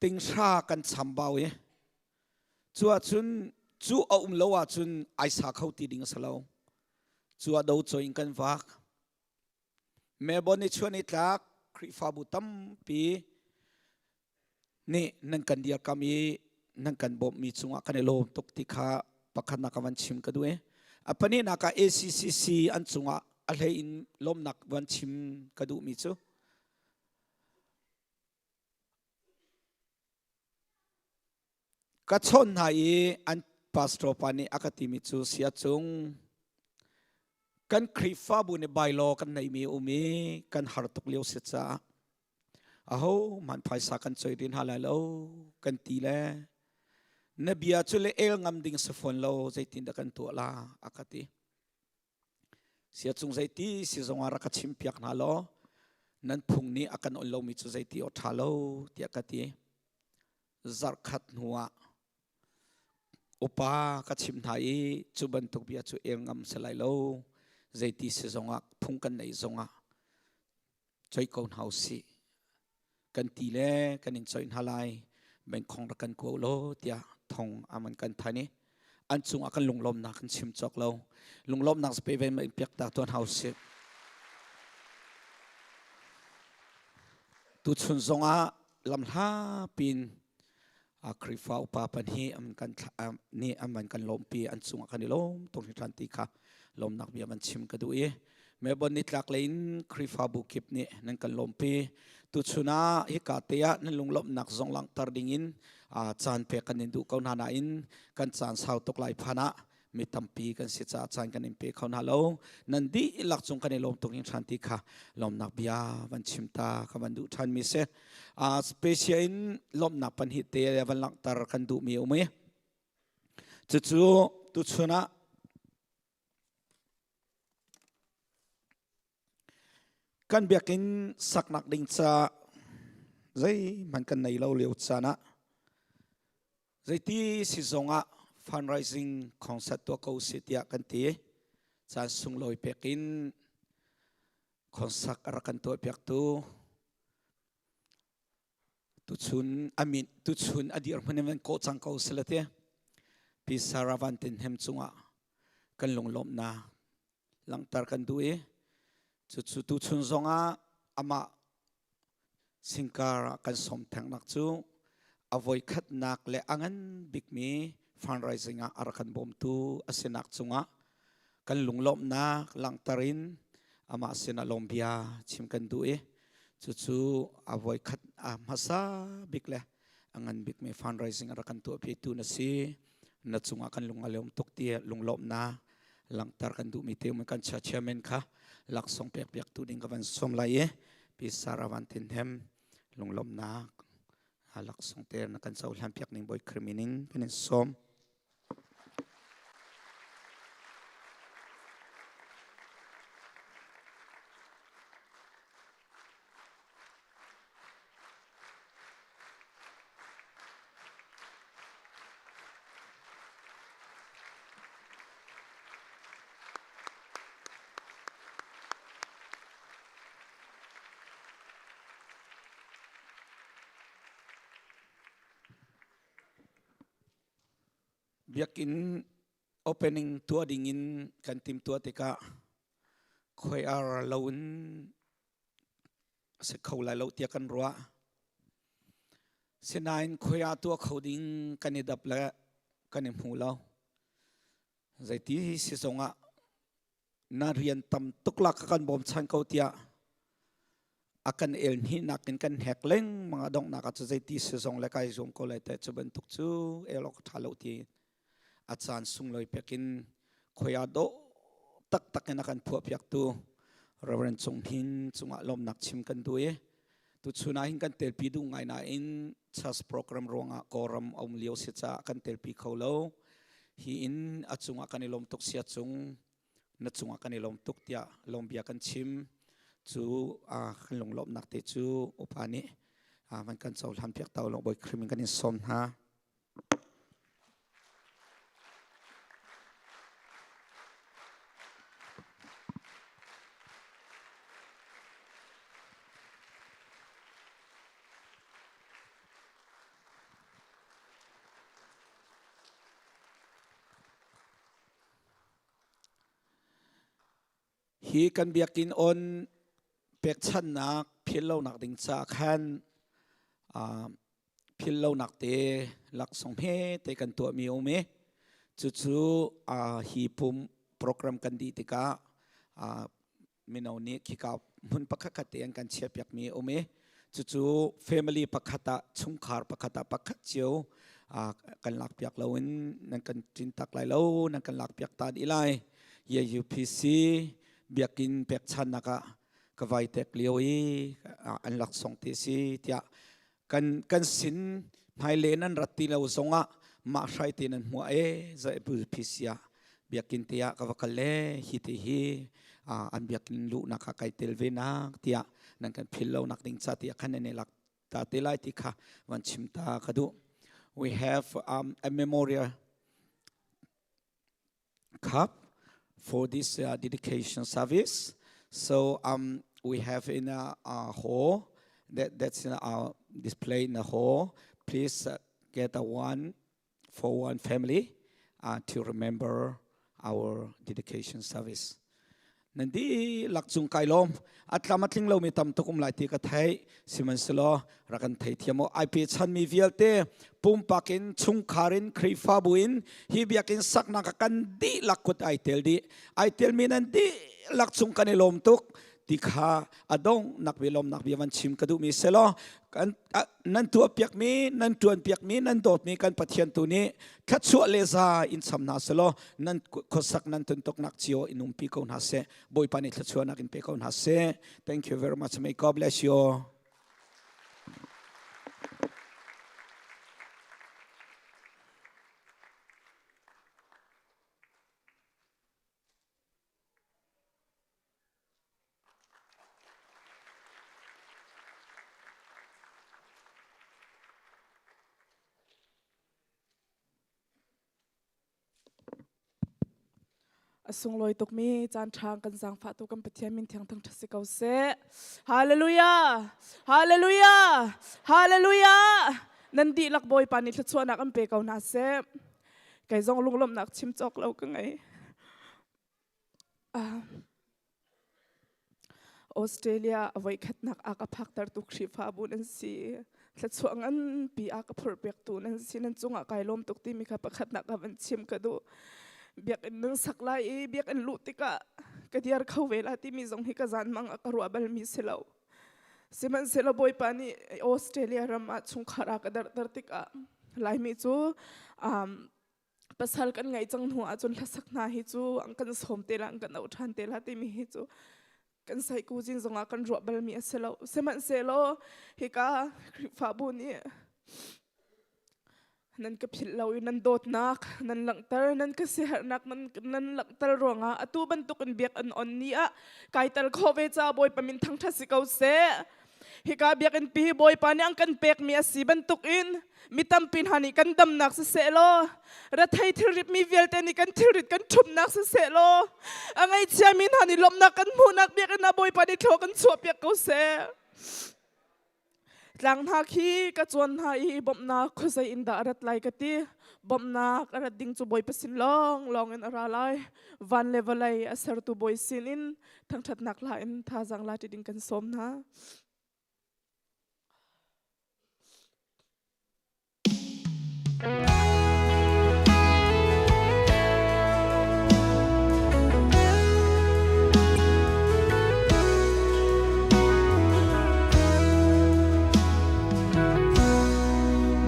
tinghra kan chambau i cu ahcun cu a um lo ahcun ai sa kho ti ding a si lo. Cu ah do in kan vak. Melbourne i chuan i tlak Khrihfabu tampi nih nan kan dirkam i nan kan bawmhmi cungah kan i lawm tuk ti kha pakhatnak ka van chim ka duh i a pahnihnak ah ACCC an cungah a hlei in lawmnak van chim ka duhmi cu Ka chawnh hna i an pastor pa nih a ka timi cu sia cung kan Khrihfabu nih bylaw kan neihmi a um i kan har tuk lio si caah aho hmanh phaisa kan choi rih hna lai lo kan ti le na bia cu le el ngam ding si fawn lo zeitin dah kan tuah la a ka ti. Siacung zeiti si zongah rak ka chimpiak hna law nan phung nih a kan on lomi cu zeiti aw ṭha lo tiah ka ti. Zarhkhat hnuah upa ka chimh hna i cu bantuk bia cu el ngam si lai lo. Zeiti si zongah phung kan neih zongah choi ko hna usih. Kan ti le kan in coih hna lai bengkhong rak kan kuo law tiah thong aman kan than i an cungah kan lunglawmnak kan chim cawk lo. Lunglawmnak pe ve ma in piak ta tuan hau sih. Tuchun zongah lamhla pin a Khrihfa upa pan hi an kan nih an van kan lawmpi an cungah kan i lawm tuk hringhran ti kha lawmnak bia van chim ka duh i Melbourne nitlak lei in Khrihfabu kip nih nan kan lawmpi tuchun ah hika te ah nan lunglawmhnak zong langhter ding in caan pek kan in duh ko hna nain kan caan sau tuk lai phan ah mi tampi kan si caah caan kan in pe kho hna lo nan dihlak cung kan i lawm tuk hringhran ti kha lawmnak bia van chim ta ka van duh ṭhan mi si special in lawmhnak pan hi te van langhter kan duh mi um i cucu tuchun ah Kan biakinn saknak ding ca zeihmanh kan nei lo lio caan ah zeiti si zongah fundraising concert tuah ko sih tiah kan ti. Caan sunglawi pek in concert a rak kan tuahpiaktu tuchun amin tuchun a dirhmun in van kawh cang ko sila ti. Pi Sarah Van Tin Hem cungah kan lunglawmhnak langhter kan duh i cucu tuchun zongah amah singkar ah kan sawm thengnak cu a voikhatnak le a ngan bikmi fundraising ah a rak kan bawmtu a sinak cungah kan lunglawmhnak langhter in amah sinah lawmbia chim kan duh i cucu a voikhat a hmasa bik le a ngan bikmi fundraising a rak kan tuahpitu na si na cungah kan lung a lawm tuk ti lunglawmhnak langhter kan duhmi te um kan chia chairman kha laksawng pek piak tu ding ka van som lai i pi Sarah Van Tin Hem lunglawmhnak laksawng te na kan cohlan piak ning Bawi Khrih min in kan in sawm. Biakinn opening tuah dingin kan timtuah tikah khoiar lo in a si kho lai lo tiah kan ruah. Sinain khoi ah tuah kho ding kan i dap le kan i hmu lo. Zeiti si zongah na rian tam tuk lak ka kan bawmchan ko tiah a kan el hnih nakin kan hek lengmang a donghnak ah cu zeiti si zong le kai zuam ko lai te cu bantuk cu el awk ṭha lo ti a caan sunglawi pekin khoi ah dawh taktak in a kan phuahpiaktu Reverend Cung Hnin cungah lawmnak chim kan duh i tuchun ah hin kan telpi duh ngai nain church program ruangah Kawlram a um lio si caah kan telpi kho lo. Hi in a cungah kan i lawm tuk sia cung na cungah kan i lawm tuk tiah lawmbia kan chim. Cu kan lunglawmhnak te cu upa nih van kan cohlan piak ta ulaw Bawi Khrih min kan in sawm hna. Hi kan biakinn on pekchanhnak philhlonak ding caah khan philhlonak te laksawng hme te kan tuahmi a um i cucu hi pum program kan dih tikah mino nih khika hmun pakhat khat te an kan chiahpiakmi a um i cucu family pakhat ah chungkhar pakhat ah pakhat cio kan lakpiak loin nan kan ṭin tak lai lo nan kan lakpiak ta dih lai. UPC biakinn pekchannak ah ka vai tek lio i an laksawng te si tiah kan kan sin hmaile nan rat ti lo zongah mah hrai te nan hmuah e UPC ah biakinn te ah ka va kal le hi te hi an biakinn luhnak ah kai tel ve nak tiah nan kan phil lo nak ding ca tiah khan nan i lak ta te lai ti kha van chim ta ka duh we have um, a memorial cup for this uh, dedication service. So um, we have in a, a hall that, that's in our display in the hall. Please uh, get a one for one family uh, to remember our dedication service. Nan dihlak cung kai lawm. A tlam a tling lomi tam tuk um lai ti ka theih. Sihmanhsehlaw rak kan thei thiam u. Ai pechanmi vialte pumpak in chungkhar in Khrihfabu in hi biakinn saknak ah kan dihlak kut ai tel dih. Ai telmi nan dihlak cung kan i lawm tuk ti kha a donghnak bia lawmnak bia van chim ka duhmi selaw kan nan tuahpiakmi nan ṭuanpiakmi nan dawtmi kan Pathian tu nih thluachuah le za in cham hna selaw nan khuasak nan tuntuknak cio in umpi ko hna seh Bawipa nih thluachuahnak in pe ko hna seh thank you very much may God bless you all A sunglawi tukmi caan ṭha kan zaangfah tu kan Pathian min thiang thangṭhat si ko seh. Hallelujah! Hallelujah! Hallelujah! Nan dihlak Bawipa nih thluachuahnak an pe ko hna seh. Kei zong lunglawmhnak chim cawk lo ka ngei. Australia a voikhatnak a ka phaktertu Khrihfabu nan si. Thluachuah nganpi a ka phurhpiaktu nan si. Nan cungah kai lawm tuk timi kha pakhatnak ka van chim ka duh. Biakinn nan sak lai i biakinn luh tikah ka diar kho ve la timi zong hi ka zanmang a ka ruah balmi si lo. Sihmanhsehlaw Bawipa nih Australia ram ah chungkhar a ka darhter tikah Laimi cu um, pasal kan ngeih cang hnu ahcun hlasak hna hi cu an kan sawm te la an kan auh ṭhan te la timi hi cu kan saihku zing zongah kan ruah balmi a si lo sihmanhsehlaw hika Khrihfabu nih nan ka philh lo i nan dawtnak nan langhter nan ka siaherhnak nan nan langhter ruangah atu bantukin biak an on ni ah kai tel khawh ve ca Bawipa min thangṭhat si ko seh Hika biakinn pi hi Bawipa nih an kan pekmi a si bantukin mi tampi hna nih kan damnak siseh law rethei thilrit mi vialte nih kan thilrit kan ṭhumnak siseh law a ngaihchiami hna nih lawmhnak kan hmuhnak biakinn ah Bawipa nih thlaw kan chuahpiak ko seh. Tlang hna khi ka cuan hna i bawmhnak khuazei in dah a rat lai ka ti. Bawmhnak a rat ding cu Bawipa sin lawnglawng in a ra lai. Van le vawlei a sertu Bawi sin in thangṭhatnak hla in thazaang la ṭi ding kan sawm hna.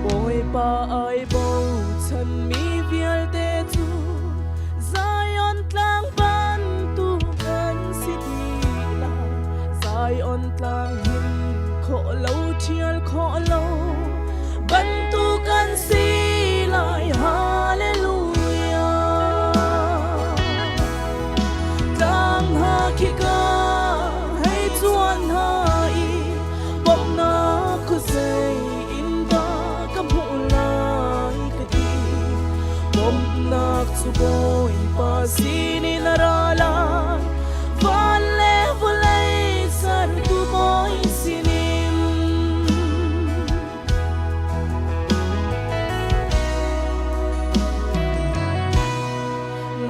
Bawipa ai bochanmi vialte cu Zion tlang bantuk an si dih lai. Zion tlang hin khawh lo ṭhial khawh lo bantuk an si lai. Hallelujah. Tlang hna khi ka hei cuan hna i bawmhnak khuazei in dah ka hmuh lai ka ti. Bawmhnak cu Bawipa sinin a ra lai. Van le vawlei sertu Bawi sinin.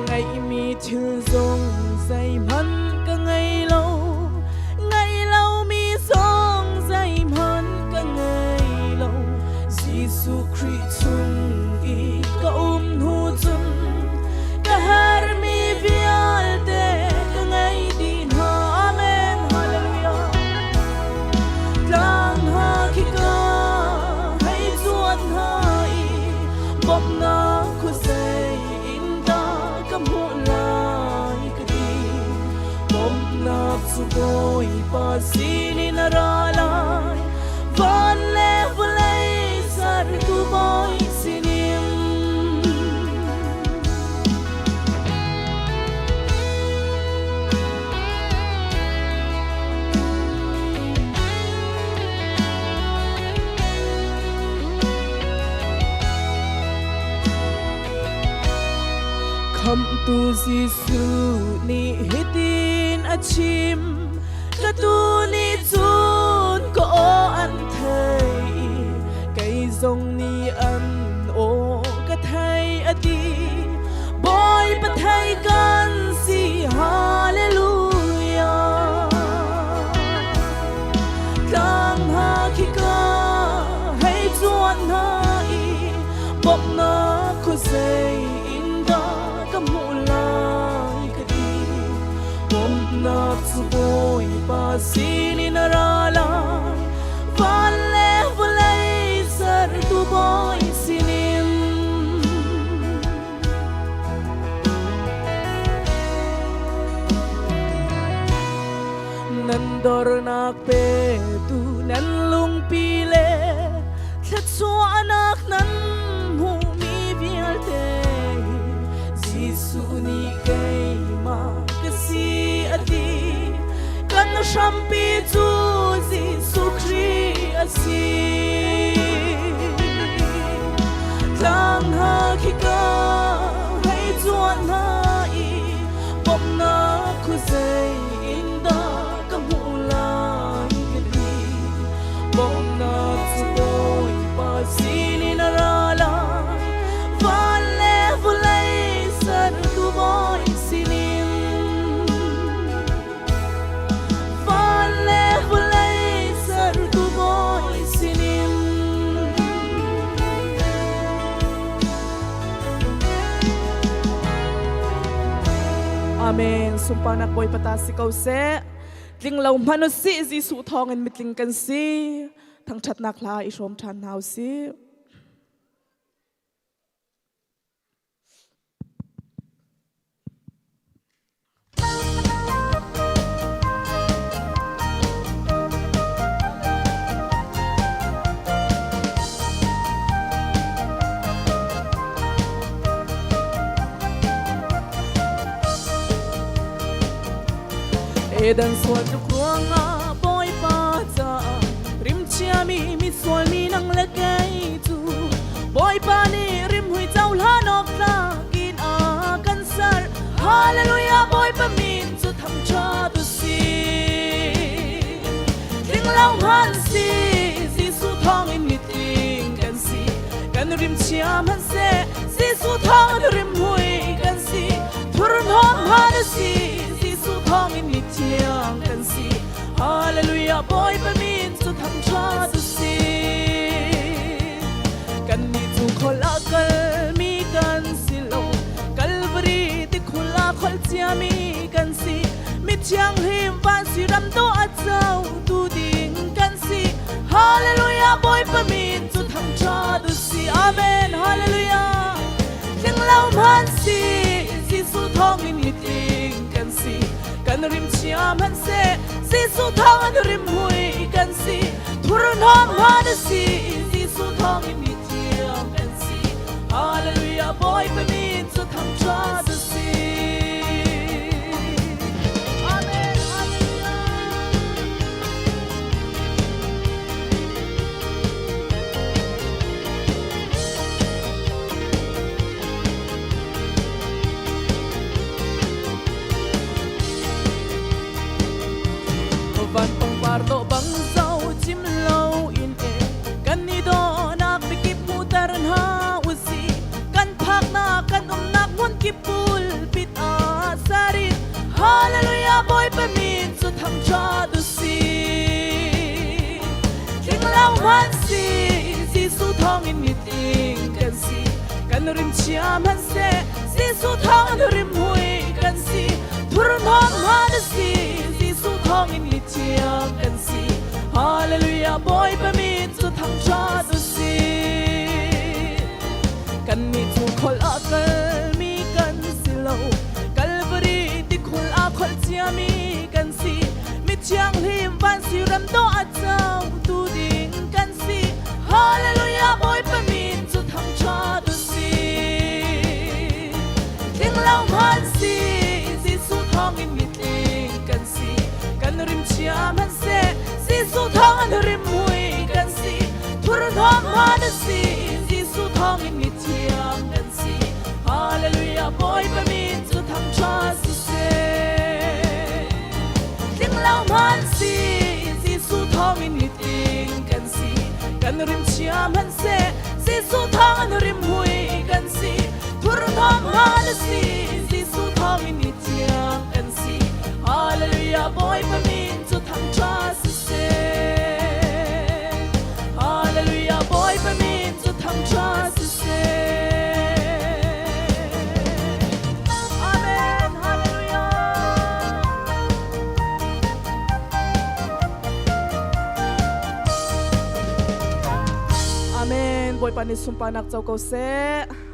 Ngaihmi thil zong zeihmanh ka ngei lo. Ngaih lomi zong zeihmanh ka ngei lo. Jesuh Khrih chung i ka um hnu cun ka herhmi vialte ka ngei dih hna. Amen. Hallelujah. Tlang hna khi ka hei cuan hna i bawmhnak khuazei in dah ka hmuh lai ka ti. Bawmhnak cu Bawipa sinin a ra lai. Van le vawlei sertu Bawi sinin. Khamhtu Jesuh nih hitin a chim, Ka tuu nih cun ka aw an thei i kei zong nih an aw ka thei a ti. Bawipa thei kan si, Hallelujah. Tlang hna khi ka hei cuan hna i bawmhnak khuazei in dah ka hmuh lai ka ti. Bawmhnak cu Bawipa sinin a ra lai. Van le vawlei sertu Bawi sinin. Nan dornak petu nan lungpi le thluachuahnak nan hmuhmi vialte hi Jesuh nih keimah ka si a ti. Kan hrampi cu Jesuh Khrih a si. Tlang hna khi ka hei cuan hna i bawmhnak khuazei in dah ka hmuh lai ka ti. Bawmhnak cu Bawipa sinin a ra lai. Van le vawlei sertu Bawi sinin. Van le vawlei sertu Bawi sinin. Amen. Sunparnak Bawipa ta si ko seh. Tling lo hmanh usih Jesuh thawngin mitling kan si. Thangṭhatnak hla i hrawm ṭhan hna usih. Eden sual tluk ruangah Bawipa caah rimchiami misual mi nang le kei cu Bawipa nih rimhui cohlan awk tlak in a kan ser. Hallelujah Bawipa min cu thangṭhat u si. Tling lo hmanh si. rim chia hmanhseh Jesuh thawng in rimhmui kan si. Thurhnawm hmanh a si, Jesuh thawng in mithiang kan si. Hallelujah, Bawipa min cu thangṭhat u si. Kannih cu khual ah kalmi kan si lo, Calvary tikhul ah kholh ciami kan si. Mithianghlim van si ram dawh a cotu ding kan si. Hallelujah, Bawipa min cu thangṭhat u si. Amen, hallelujah. Tling lo hmanh si, Jesuh thawngin mitling kan si. Kan rim chia hmanhseh, Jesuh thawngin rimhmui kan si. Thurhnawm hmanh a si, Jesuh thawngin mithiang kan si. Hallelujah, Bawipa min cu thangṭhat a si. Amen, hallelujah. Van pangpar dawh bang zo cim lo in e kan i dawhnak mikip hmuhter hna usih kan phaknak kan umnak hmun kip pulpit ah sarin Hallelujah Bawipa min cu thangṭhat usih tling lo hmanh si Jesuh thawngin mitling kan si kan rim chia hmanhseh Jesuh thawngin rimhmui kan si thurhnawm hmanh a si Jesuh thawngin mithiang kan si Hallelujah Bawipa min cu thangṭhat usih kannih cu kholh ah kalmi kan si lo Calvary tikhul ah kholh ciami kan si mithianghlim van si ram dawh a cotu ding kan si Hallelujah Bawipa min cu thangṭhat usih tling lo hmanh si Jesuh thawngin mitling kan si kan rim chia hmanhseh Jesuh thawngin rimhmui kan si thurhnawm hmanh a si Jesuh thawngin mithiang kan si Hallelujah Bawipa min cu thangṭhat siseh tling lo hmanh si Jesuh thawngin mitling kan si kan rim chia hmanhseh Jesuh thawngin rimhmui kan si thurhnawm hmanh a si Jesuh thawngin mithiang kan si Hallelujah Bawipa min cu thangṭhat siseh Hallelujah Bawipa min cu thangṭhat siseh Amen Hallelujah Amen Bawipa nih sunparnak co ko seh Amen.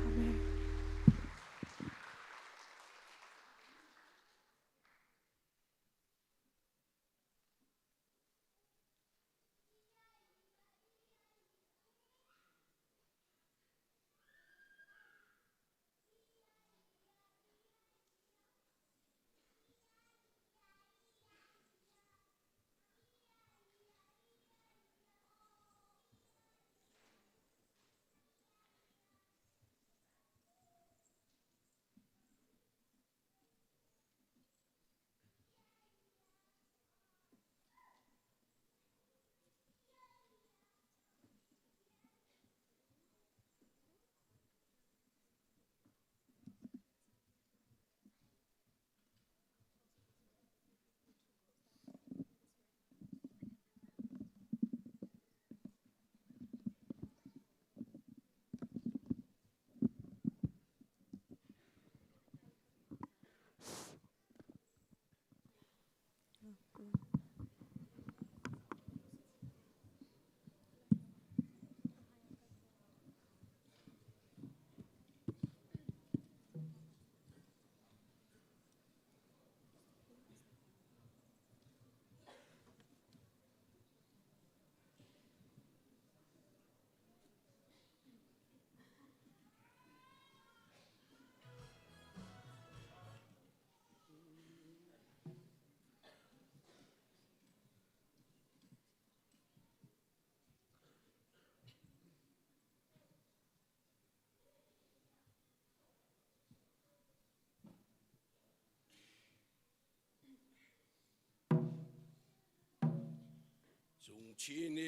Cungchin i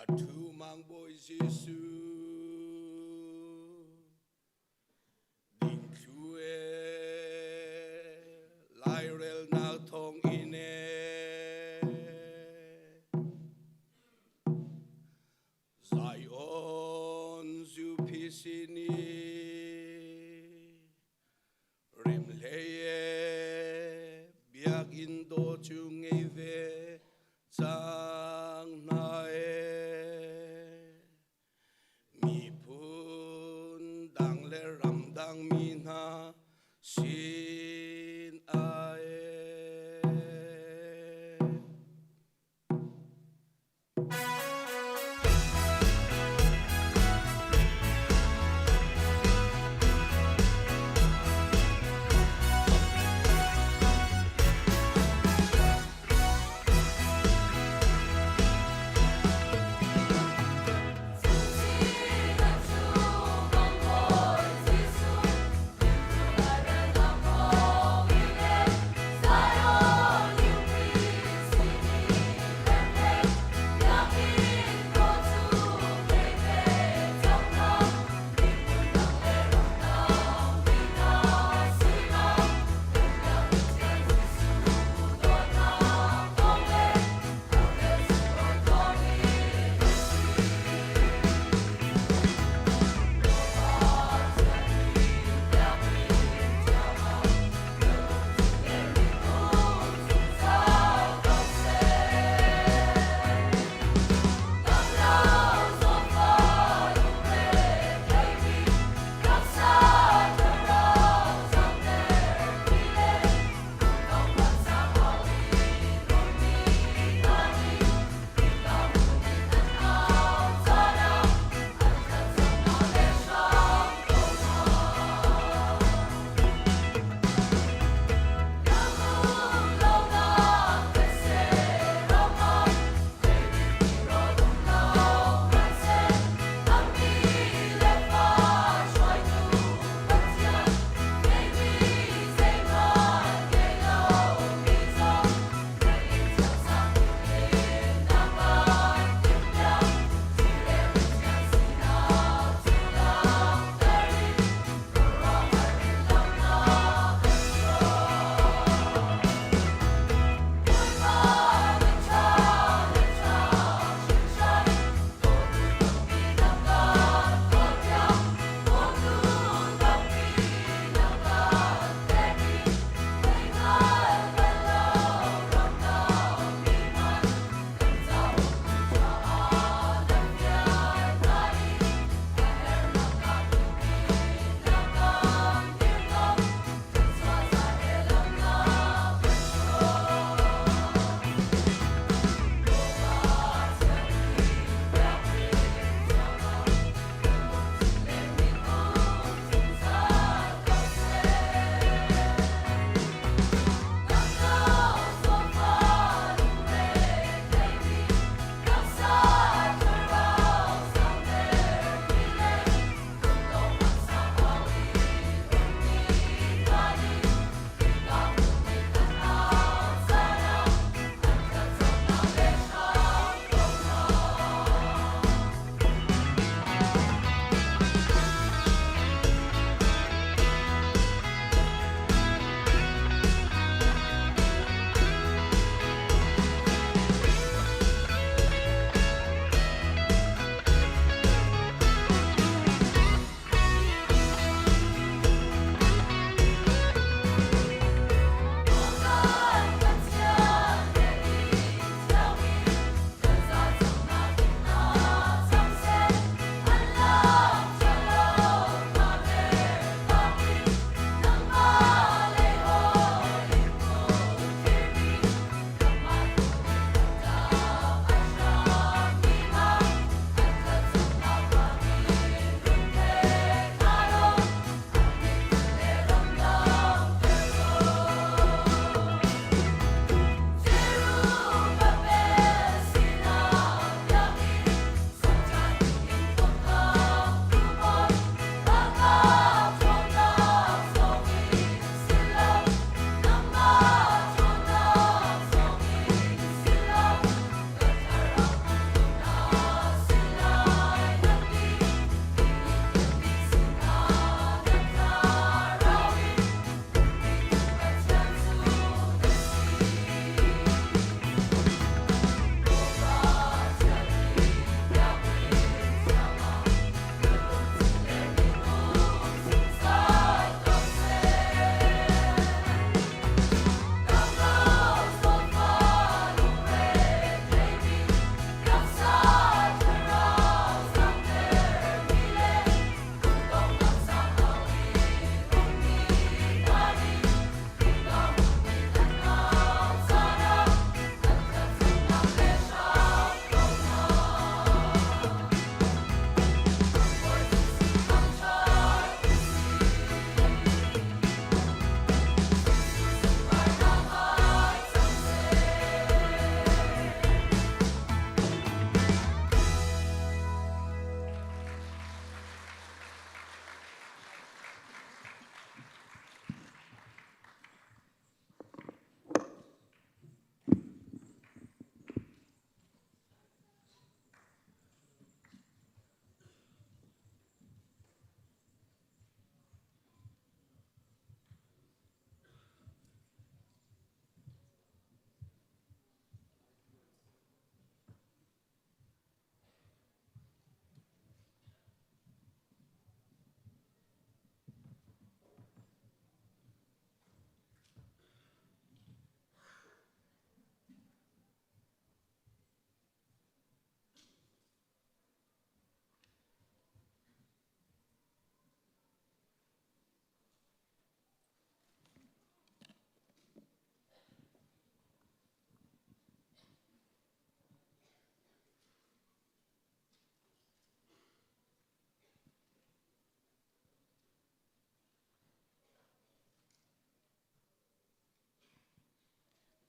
a ṭhu mang. Jesuh Dingthlu e lairelnak thawng in e Zion UPC nih Remhlei e biakinn dawh cu ngei ve cang hna e. Miphun dang le ramdang mi hna sin ah e.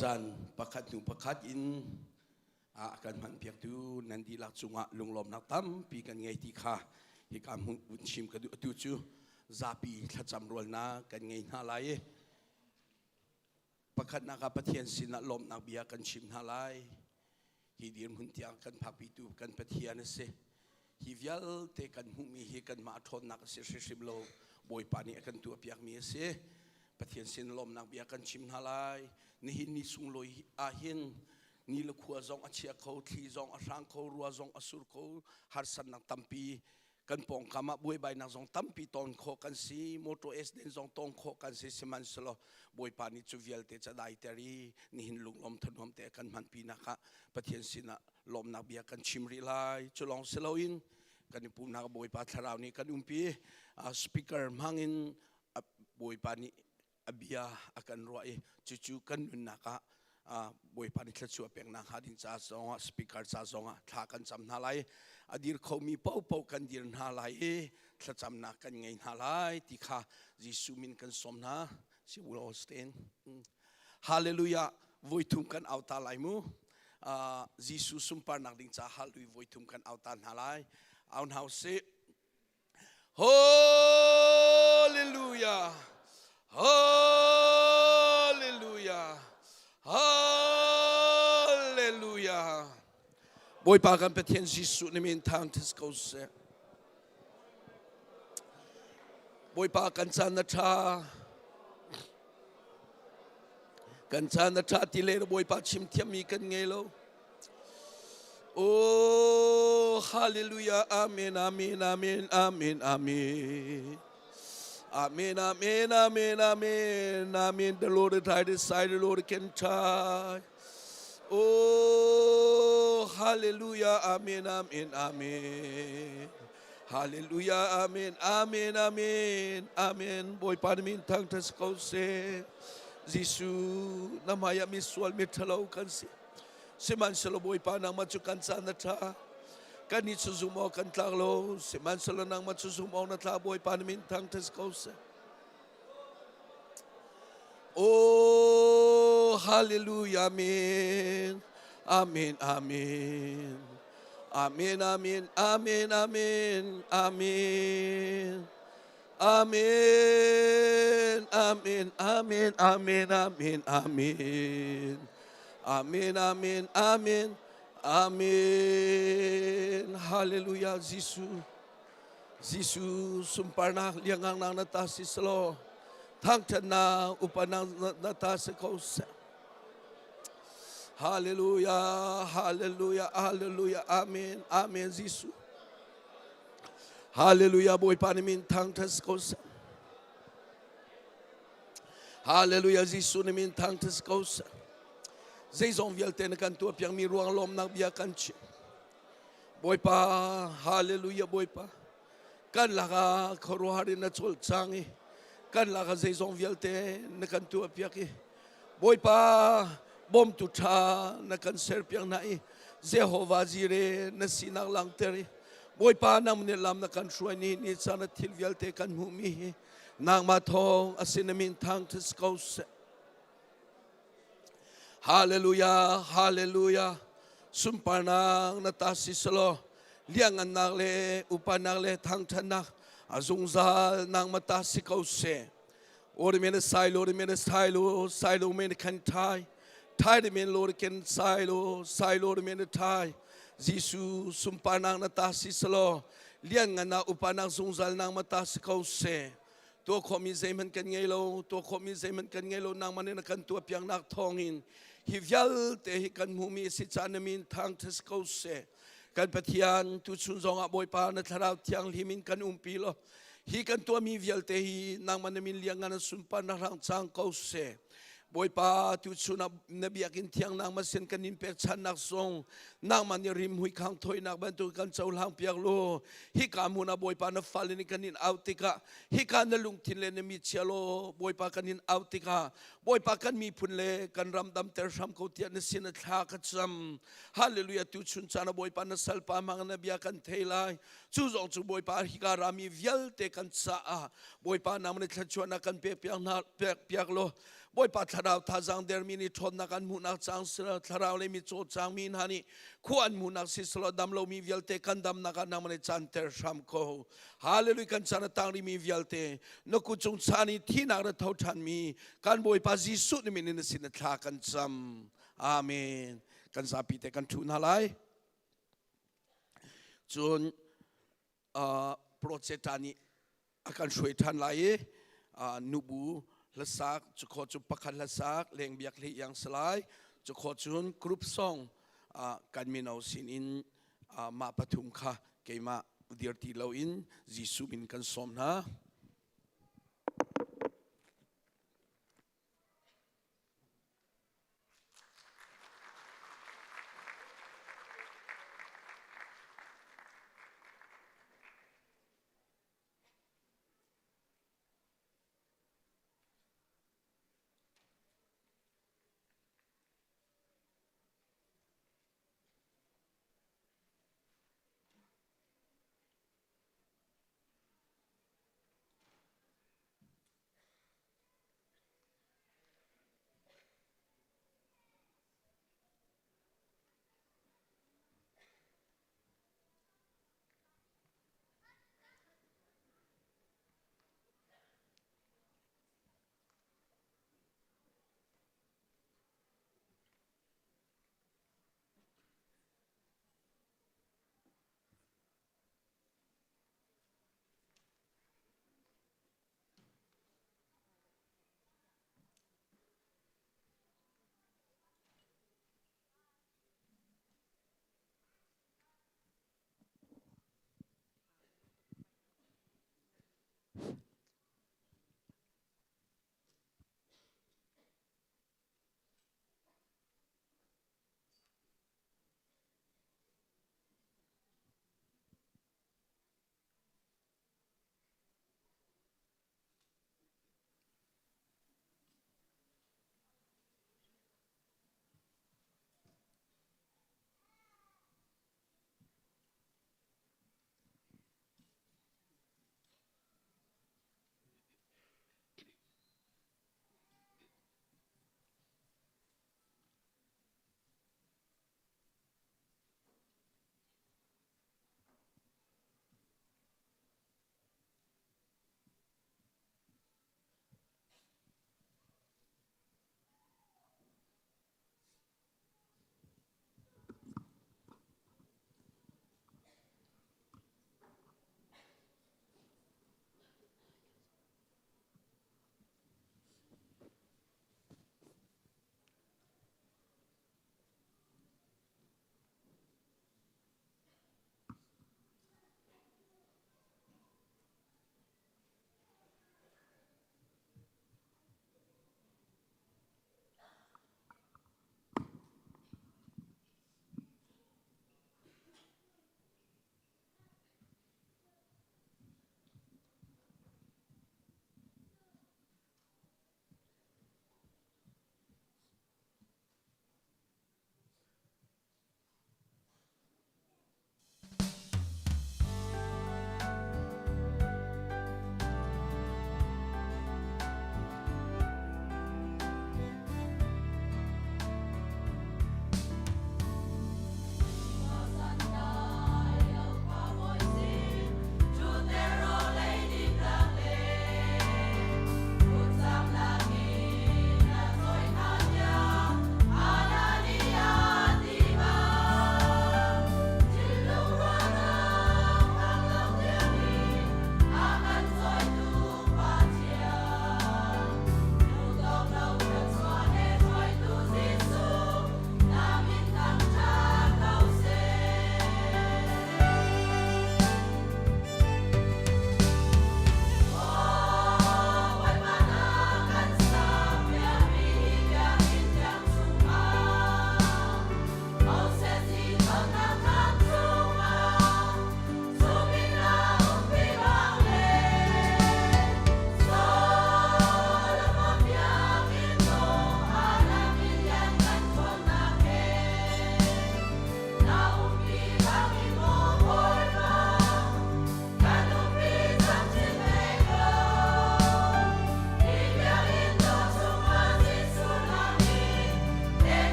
Caan pakhat hnu pakhat in a kan hmanpiaktu nan dihlak cungah lunglawmnak tampi kan ngei ti kha hika hmun vun chim ka duh. Atu cu zapi thlacam rualnak kan ngei hna lai i pakhatnak ah Pathian sinah lawmhnak bia kan chim hna lai. Hi dirhmun tiang kan phakpitu kan Pathian a si. Hi vialte kan hmuhmi hi kanmah ṭhawnnak a si hrimhrim lo. Bawipa nih a kan tuahpiakmi a si. Pathian sin lawmnak bia kan chim hna lai. Nihin ni sunglawi ah hin ni le khua zong a chia kho, thli zong a hrang kho, rua zong a sur kho, harsatnak tampi kan pawngkam ah buaibainak zong tampi ton khawh kan si motor accident zong tong khawh kan si sihmanhsehlaw Bawipa nih cu vialte ca daiter i nihin lunglawm thanuam te kan hmanpi nak ah Pathian sinah lawmnak bia kan chim rih lai cu lawng si loin kan i pumnak Bawipa thlarau nih kan umpi speaker hmangin Bawipa nih a bia a kan ruah i cucu kan nunnak ah Bawipa nih thluachuah peknak hnga ding ca zongah speaker ca zongah thla kan cam hna lai a dir khomi paohpaoh kan dir hna lai i thlacamnak kan ngei hna lai ti kha Jesuh min kan sawm hna si will all stand hallelujah voi thum kan au ta lai mu Jesuh sunparnak ding ca hallelujah voi thum kan au ta hna lai au hna usih Hallelujah. Hallelujah. Hallelujah. Bawipa kan Pathian Jesuh na min thang this ko seh. Bawipa kan caan na ṭha. Kan caan na ṭha ti le Bawipa chim thiammi kan ngei lo. Oh, hallelujah, amen, amen, amen, amen, amen. Amen, amen, amen, amen, amen. The Lord is right side, the Lord can try. Oh, hallelujah, amen, amen, amen. Hallelujah, amen, amen, amen, amen. Bawipa na min thangṭhat ko seh. Jesuh, na hmaiah misual miṭhalo kan si. Sihmanhsehlaw Bawipa nangmah cu kan caan na ṭha. Kannih cu zum awk kan tlak lo. Sihmanhsehlaw nangmah cu zum awk na tlak. Bawipa na min thangṭhat ko seh. Oh, hallelujah, amen, amen, amen. Amen, amen, amen, amen, amen. Amen, amen, amen, amen, amen, amen. Amen, amen, amen, amen. Hallelujah, Jesuh. Jesuh sunparnak liangngannak na ta si selaw thangṭhatnak upanak na ta si ko seh. Hallelujah, hallelujah, hallelujah, amen, amen, Jesuh. Hallelujah, Bawipa nih min thangṭhat ko seh. Hallelujah, Jesuh nih min thangṭhat ko seh. Zeizong vialte na kan tuah piakmi ruang lawmnak bia kan chim. Bawipa, hallelujah, Bawipa. Kan lakah khuaruahhar in na cawlcang i kan lakah zeizong vialte na kan tuahpiak i Bawipa bawmtu ṭha na kan serpiak hna i Jehovah Jireh na sinak langhter i Bawipa nang nih lam na kan hruai ni ni caan thil vialte kan hmuhmi hi nangmah thawng a si na min thangṭhat ko seh. Hallelujah, hallelujah. Sunparnak na ta si selaw liangngannak le upanak le thangṭhatnak a zungzal nangmah ta si ko seh. Ori men sai lo men sai lo sai lo men khan thai thai de men lo ken sai lo sai lo men thai Jesu sunparnak na ta si selaw liangngannak upanak zungzal nangmah ta si ko seh. Tuah khawhmi zeihmanh kan ngei lo, tuah khawhmi zeihmanh kan ngei lo, nangmah nih na kan tuah piaknak thawngin hi vialte hi kan hmuhmi a si caah na min thangṭhat ko seh. Kan Pathian, tuchun zongah Bawipa na Thlarau Thianghlim in kan umpi law, hi kan tuahmi vialte hi nangmah na min lianngan sunparnak rang cang ko seh. Bawipa tuchun ah na biakinn thiang nangmah sin kan in pekchannak zong nangmah nih rimhmui khang thawinak bantuk kan cohlang piak law hika hmun ah Bawipa na fale nih kan in auh tikah hika na lungthin le na mit chia law Bawipa kan in auh tikah Bawipa kan miphun le kan ram damter hram ko tiah na sin a thla ka cam Hallelujah tuchun caan ah Bawipa na salpa hmang na bia kan thei lai cu zong cu Bawipa hika rami vialte kan caah Bawipa nang na thluachuahnak kan pek piak hna pek piak law. Bawipa thlarau thazaang dermi nih ṭhawnnak an hmuhnak cang silo thlarau le mitcaw cangmi hna nih khua an hmuhnak si silo dam lomi vialte kan damnak ah nangmah nih canter hram ko. Hallelujah kan chan a tang rihmi vialte na kut cung chan i thihnak ra tho ṭhanmi kan Bawipa Jesuh na min in na sin ah thla kan cam. Amen. Kan zapi te kan ṭhu hna lai. Cun uh, Proceta nih a kan hruai ṭhan lai i nubu hlasak cukhaw cu pakhat hlasak lengbiak hlei iang salai cukhaw cun group song kan mino sin in mah pathum kha keimah dir ti loin Jesuh min kan sawm hna.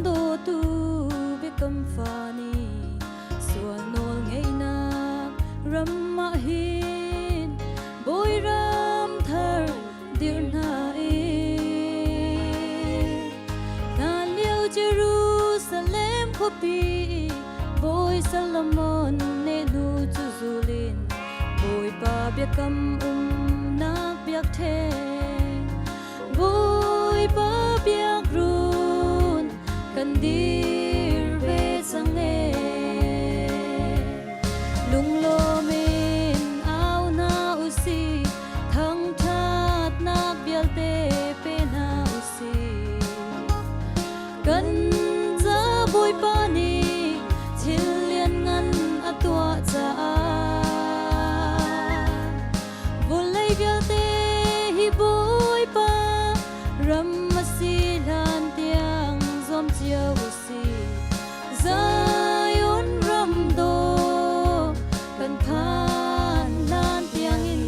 dawtu biakam fa nih sual nawl ngeihnak ram ah hin bawi ram thar dir hna in hlan lio Jerusalem khuapi Bawi Solomon nehhnu cu zulin Bawipa biakam umnak biakṭheng Bawipa biakruun kan dir ve cang ee. Lunglawm in au hna usih, thangṭhatnak vialte pe hna usih. Kan ca Bawipa nih thil lianngan a tuah caah Vawlei vialte hi Bawipa ram a si hlan tiang zuam cio u sih. Zion ram dawh kan phan hlan tiangin.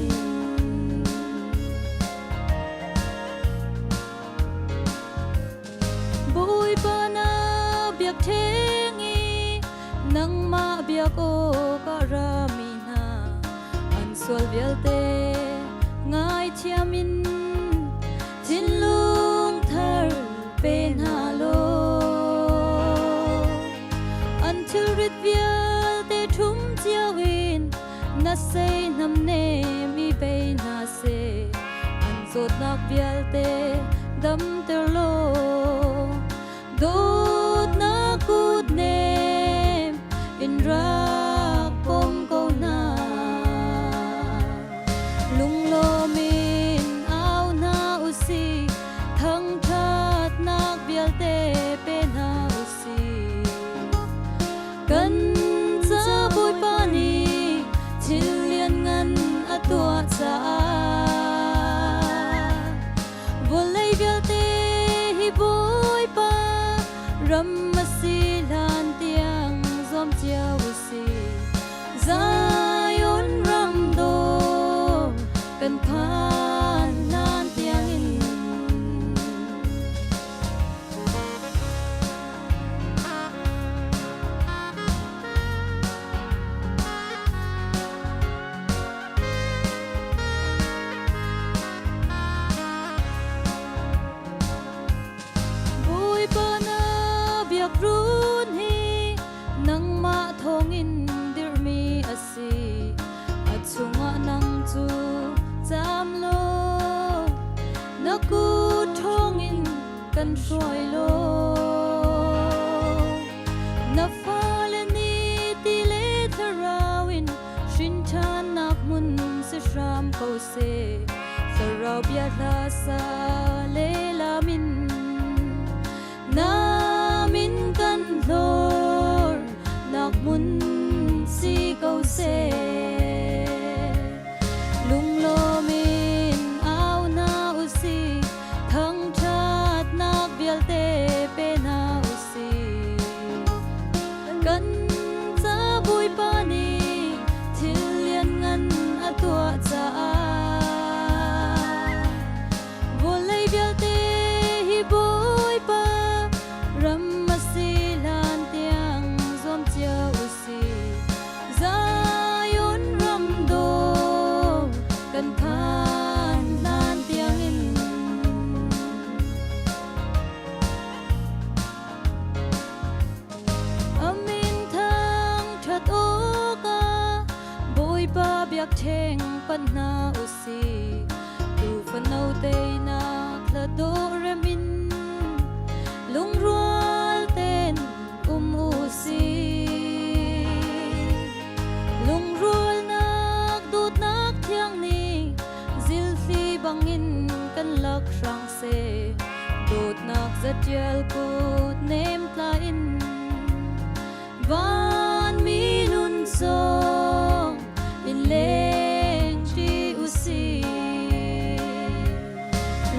Bawipa na biakṭheng i nangmah biak awk a rami hna an sual vialte ngaithiam in thinlung thar pe hna law an thilrit vialte ṭhum cio in na seihnam nem i bei hna seh an zawtnak vialte damter law Dawtnak kut nem in rak pom ko hna. Lunglawm in au hna usih, thangṭhatnak vialte pe hna usih. Kan ca Bawipa nih thil lianngan a tuah caah Vawlei vialte hi Bawipa ram a si hlan tiang zuam cio u sih. Zion ram dawh kan phan hlan tiangin. Bawipa na biakruun hi nangmah thawngin dirhmi a si. A chungah nang cu caam law na kut ṭhawngin kan hruai law. Na fale nih ti le thlarau in Hrinṭhannak hmun si hram ko seh, thlarau bia hla sa le lam in na min kan hlor nak hmun si ko seh. Lunglawm in au hna usih, thangṭhatnak vialte pe hna usih. Kan ca Bawipa nih thil lianngan a tuah caah vawlei vialte hi Bawipa ram a si hlan tiang zuam cio u sih. Zion ram dawh kan phan hlan tiangin. A min thangṭhat awkah Bawipa biakṭheng panh hna u sih. Tuufa no teinak hla dawh rem in lungrual tein um u sih. Lungrualnak dawtnak thiang nih zilthli bangin kan lak hrang seh. Dawtnak zatial kut nem tla in vanmi nun song in leng ṭi usih.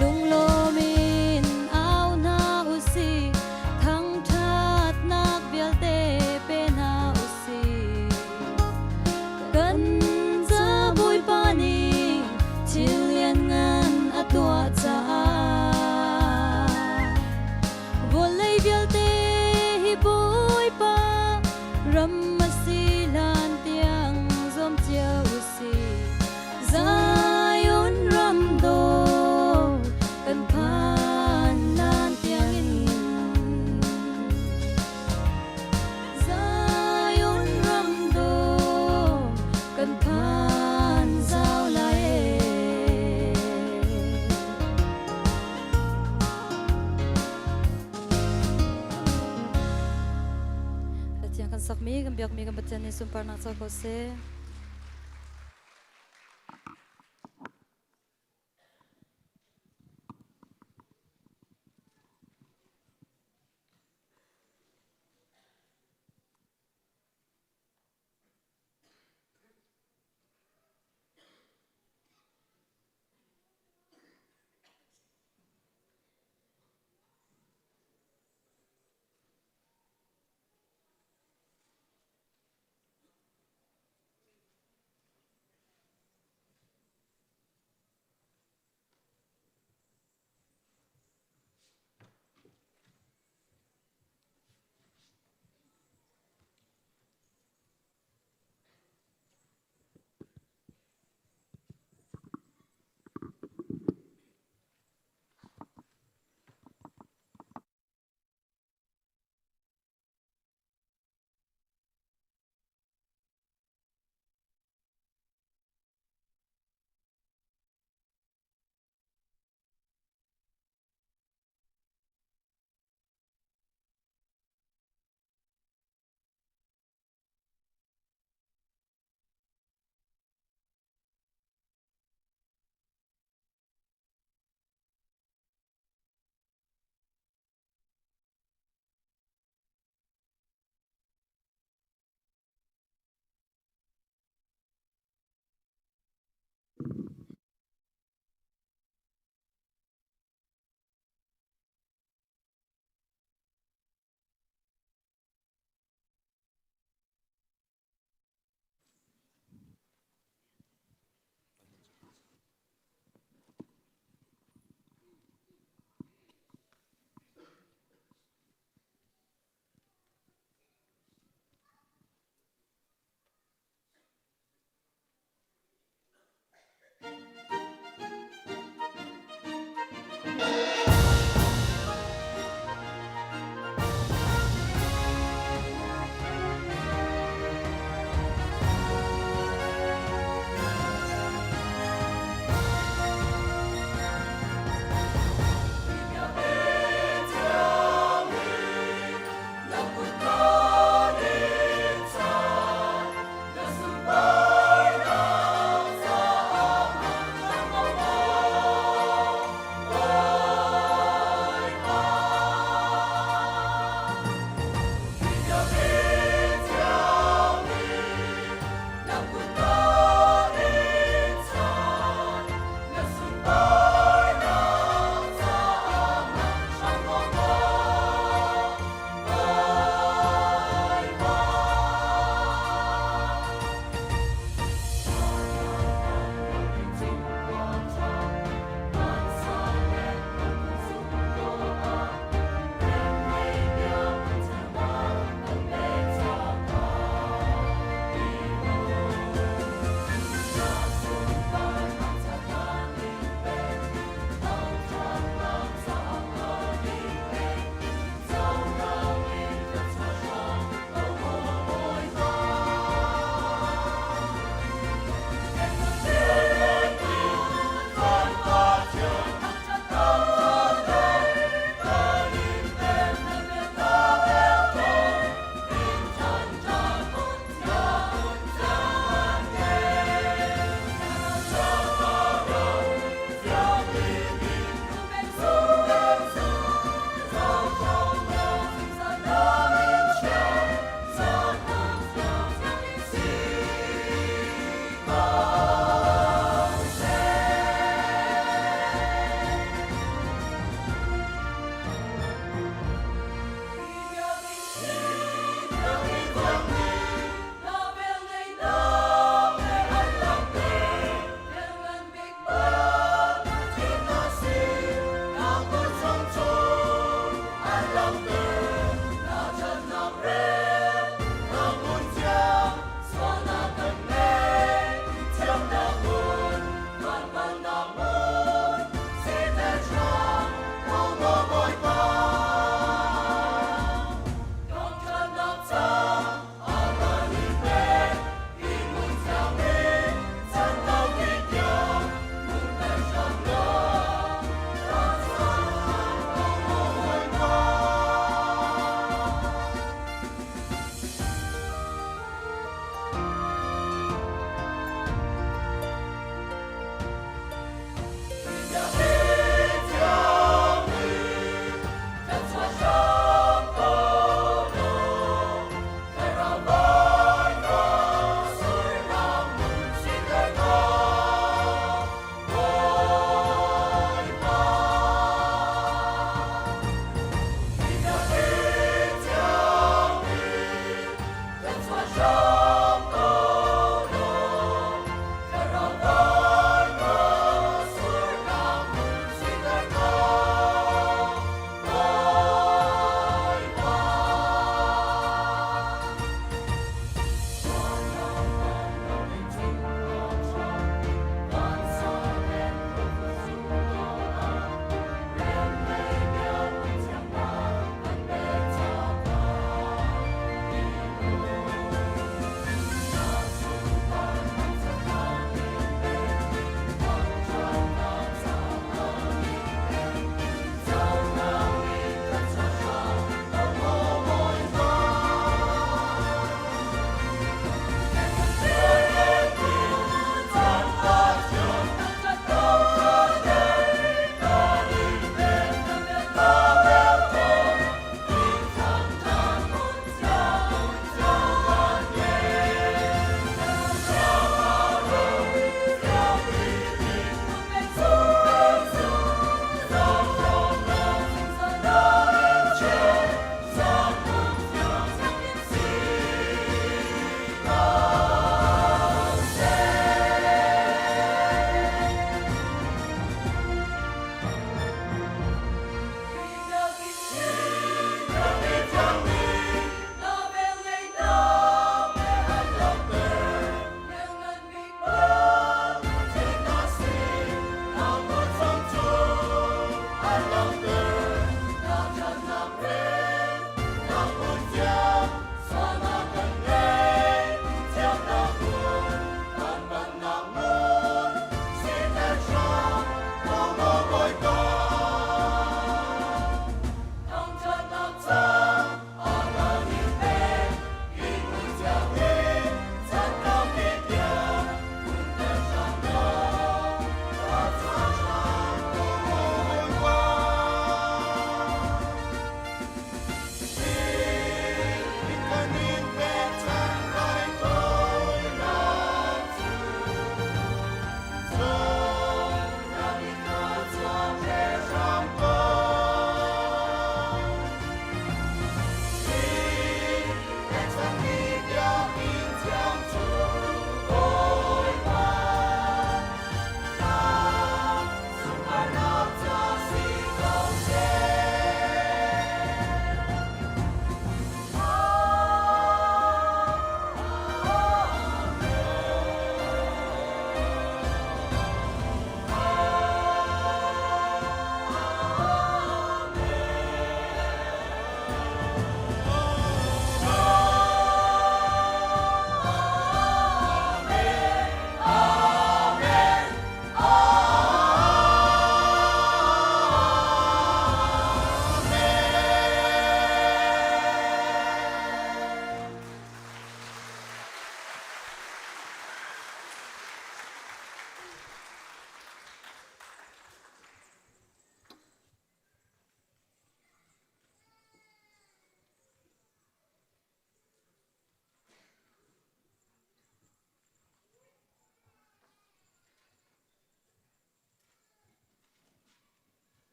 Lunglawm in. Thiang kan sakmi kan biakmi kan Pathian nih sunparnak co ko seh.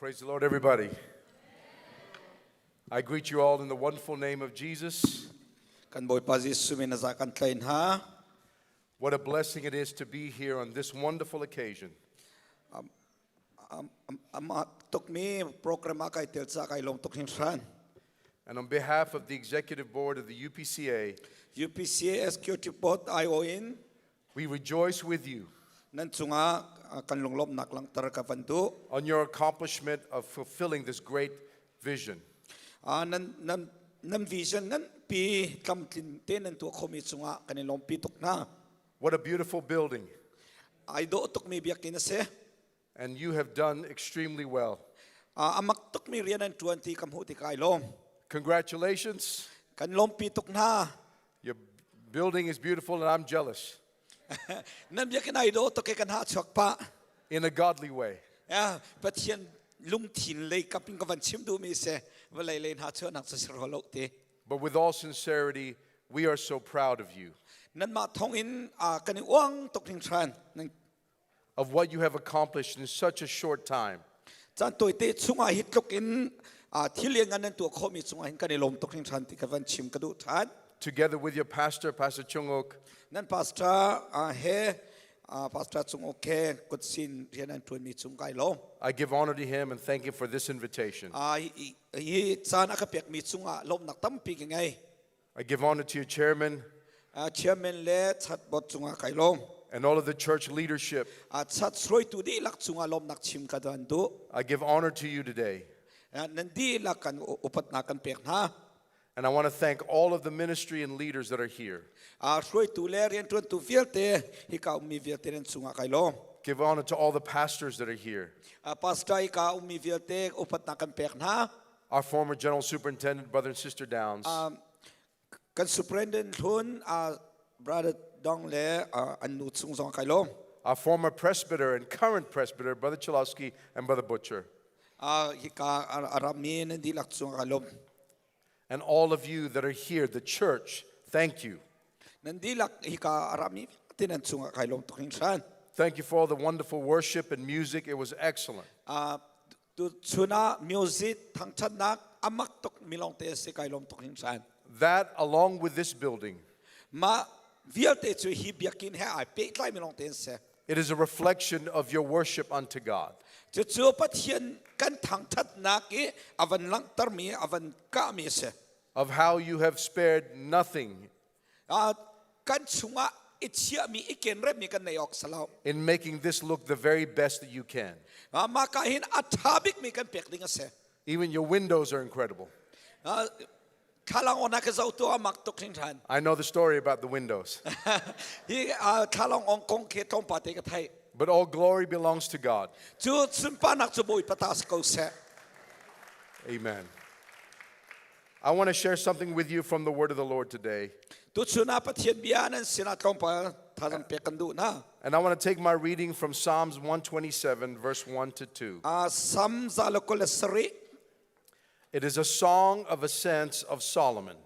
Praise the Lord, everybody. I greet you all in the wonderful name of Jesus. Kan Bawipa Jesuh min a za kan tlain hna. What a blessing it is to be here on this wonderful occasion. Amah tukmi program ah kai tel ca kai lawm tuk hringhran. And on behalf of the executive board of the UPCA, UPCA Executive Board aiawh in we rejoice with you nan cungah kan lunglawmhnak langhter ka van duh. on your accomplishment of fulfilling this great vision. Nan nan nan vision nganpi tlamtlin te nan tuah khomi cungah kan i lawmpi tuk hna. What a beautiful building. Ai dawh tukmi biakinn a si. And you have done extremely well. Amak tukmi rian an ṭuan ti ka hmuh tikah ai lawm. Congratulations. Kan lawmpi tuk hna. Your building is beautiful and I'm jealous. Nan biakinn ai dawh tuk i kan ha chuak pah. In a godly way. Pathian lungthin lei kap in ka van chim duhmi si vawlei lei hna chuahnak cu si rua lo ti. But with all sincerity, we are so proud of you. Nanmah thawng in kan i uang tuk hringhran. Of what you have accomplished in such a short time. Caan tawite chungah hi tluk in thil lianngan nan tuah khawhmi cungah hin kan i lawm tuk hringhran ti ka van chim ka duh ṭhan. Together with your pastor, Pastor Chungok. Nan pastor he Pastor Chungok he kutsin rian an ṭuanmi cung kai lawm. I give honor to him and thank him for this invitation. Hi caan a ka pekmi cungah lawmhnak tampi ka ngei. I give honor to your chairman. Chairman le chatbot cungah kai lawm. And all of the church leadership. Chat hruaitu dihlak cungah lawmnak chim ka dan duh. I give honor to you today. Nan dihlak kan upatnak kan pek hna. And I want to thank all of the ministry and leaders that are here. Hruaitu le rianṭuantu vialte hika ummi vialte nan cungah kai lawm. Give honor to all the pastors that are here. Pastor hika ummi vialte upatnak kan pek hna. Our former general superintendent, brother and sister Downs. Kan superintendent hlun brother Dong le an nu chung zong kai lawm. Our former presbyter and current presbyter, brother Cholowski and brother Butcher. Hika rami nan dihlak cung kai lawm. And all of you that are here, the church, thank you. Nan dihlak hika rami vialte nan cungah kai lawm tuk hringhran. Thank you for all the wonderful worship and music. It was excellent. Tu chun ah music thangthatnak amak tuk mi lawng te si kai lawm tuk hringhran. That along with this building. Mah vialte cu hi biakinn he ai pehtlai mi lawng te an si. It is a reflection of your worship unto God. Cucu Pathian kan thangthatnak i a van langhtermi a van kahmi a si. Of how you have spared nothing. Kan chungah i chiahmi i kenremmi kan nei awk si lo. In making this look the very best that you can. Mah ka hin a ṭha bikmi kan pek ding a si. Even your windows are incredible. Thlalang na ka zoh tu amak tuk hringhran. I know the story about the windows. Hi thlalang ong kong khi tlawmpal te ka theih. But all glory belongs to God. Cu sunparnak cu Bawipa ta si ko seh. Amen. I want to share something with you from the word of the Lord today. Tuchun ah Pathian bia nan sinah tlawmpal thazang pek kan duh hna. And I want to take my reading from Psalms 127, verse 1 to 2. Salm 127. It is a song of ascents of Solomon.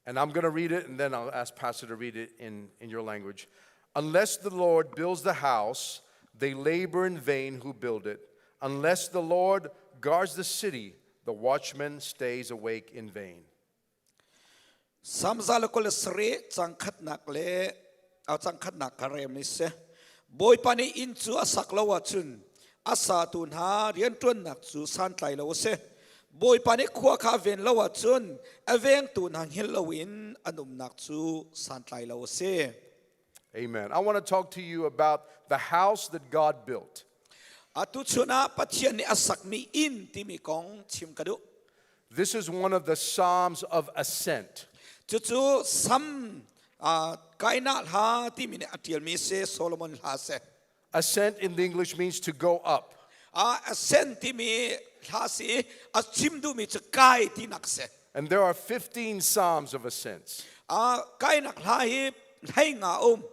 And I'm going to read it, and then I'll ask Pastor to read it in, in your language. Unless the Lord builds the house, they labor in vain who build it. Unless the Lord guards the city, the watchman stays awake in vain. Salm 127 cang khatnak le cang khatnak kha rem ni seh. Bawipa nih inn cu a sak lo ahcun a satu hna rianṭuannak cu santlai lo a si. Bawipa nih khua kha a ven lo ahcun a vengtu hna hngilh loin an umnak cu santlai lo a si. Amen. I want to talk to you about the house that God built. Atu chun ah Pathian nih a sakmi inn timi kong chim ka duh. This is one of the Psalms of Ascent. Cucu Sam kaina hla timi nih a ṭialmi si Solomon hla si. Ascent in the English means to go up. Ascent timi hla si a chim duhmi cu kai tinak si. And there are 15 Psalms of Ascents. Kainak hla hi hlei nga um.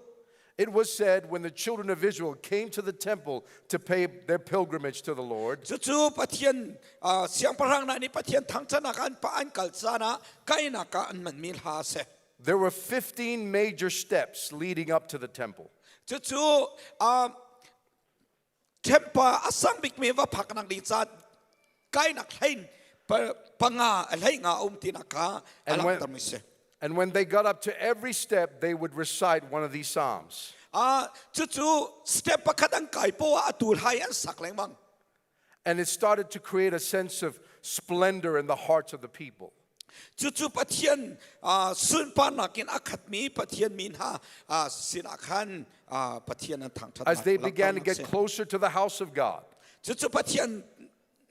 It was said when the children of Israel came to the temple to pay their pilgrimage to the Lord. Cucu Pathian siangpahrang hna nih Pathian thangṭhatnak an pa an kal caan ah kainak ah an manmi hla si. There were 15 major steps leading up to the temple. Cucu. Ṭhempa a sang bikmi va phak nak ding ca kainak hlein panga hlei nga um tinak kha a langhtermi si. And when they got up to every step, they would recite one of these psalms. Ah, cucu step pakhat an kai po ah atu hlai an sak lengmang. And it started to create a sense of splendor in the hearts of the people. Cucu Pathian sunparnak in a khatmi Pathian mi hna sinah khan Pathian an thangṭhat. As they began to get closer to the house of God. Cucu Pathian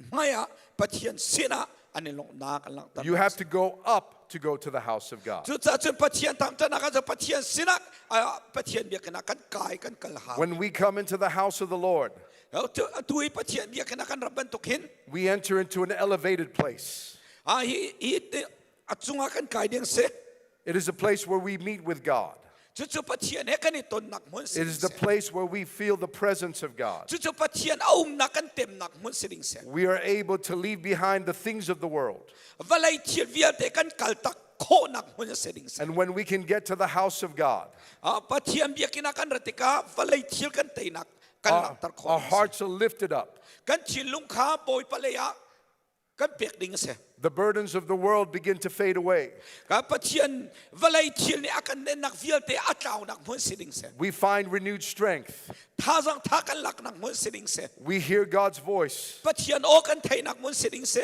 hmaiah Pathian sinah an i lawmhnak an langhter. You have to go up to go to the house of God. Cucaah cun Pathian thangṭhatnak ah Pathian sinah Pathian biakinn ah kan kai kan kal hau. When we come into the house of the Lord, Atu i Pathian biakinn ah kan rat bantuk hin we enter into an elevated place. Hi hi a cungah kan kai ding si. It is a place where we meet with God. Cucu Pathian he kan i tonnak hmun si. It is the place where we feel the presence of God. Cucu Pathian a umnak kan temnak hmun si ding si. We are able to leave behind the things of the world. Vawlei thil vialte kan kaltak khawhnak hmun si ding si. And when we can get to the house of God, Pathian biakinn ah kan rat tikah vawlei thil kan teinak kan langhter khawh. Our hearts are lifted up. Kan thinlung kha Bawipa lei ah kan pek ding a si. The burdens of the world begin to fade away. Ka Pathian vawlei thil nih a kan nennak vialte a tlaunak hmun si ding si. We find renewed strength. Thazang tha kan laknak hmun si ding si. We hear God's voice. Pathian aw kan theihnak hmun si ding si.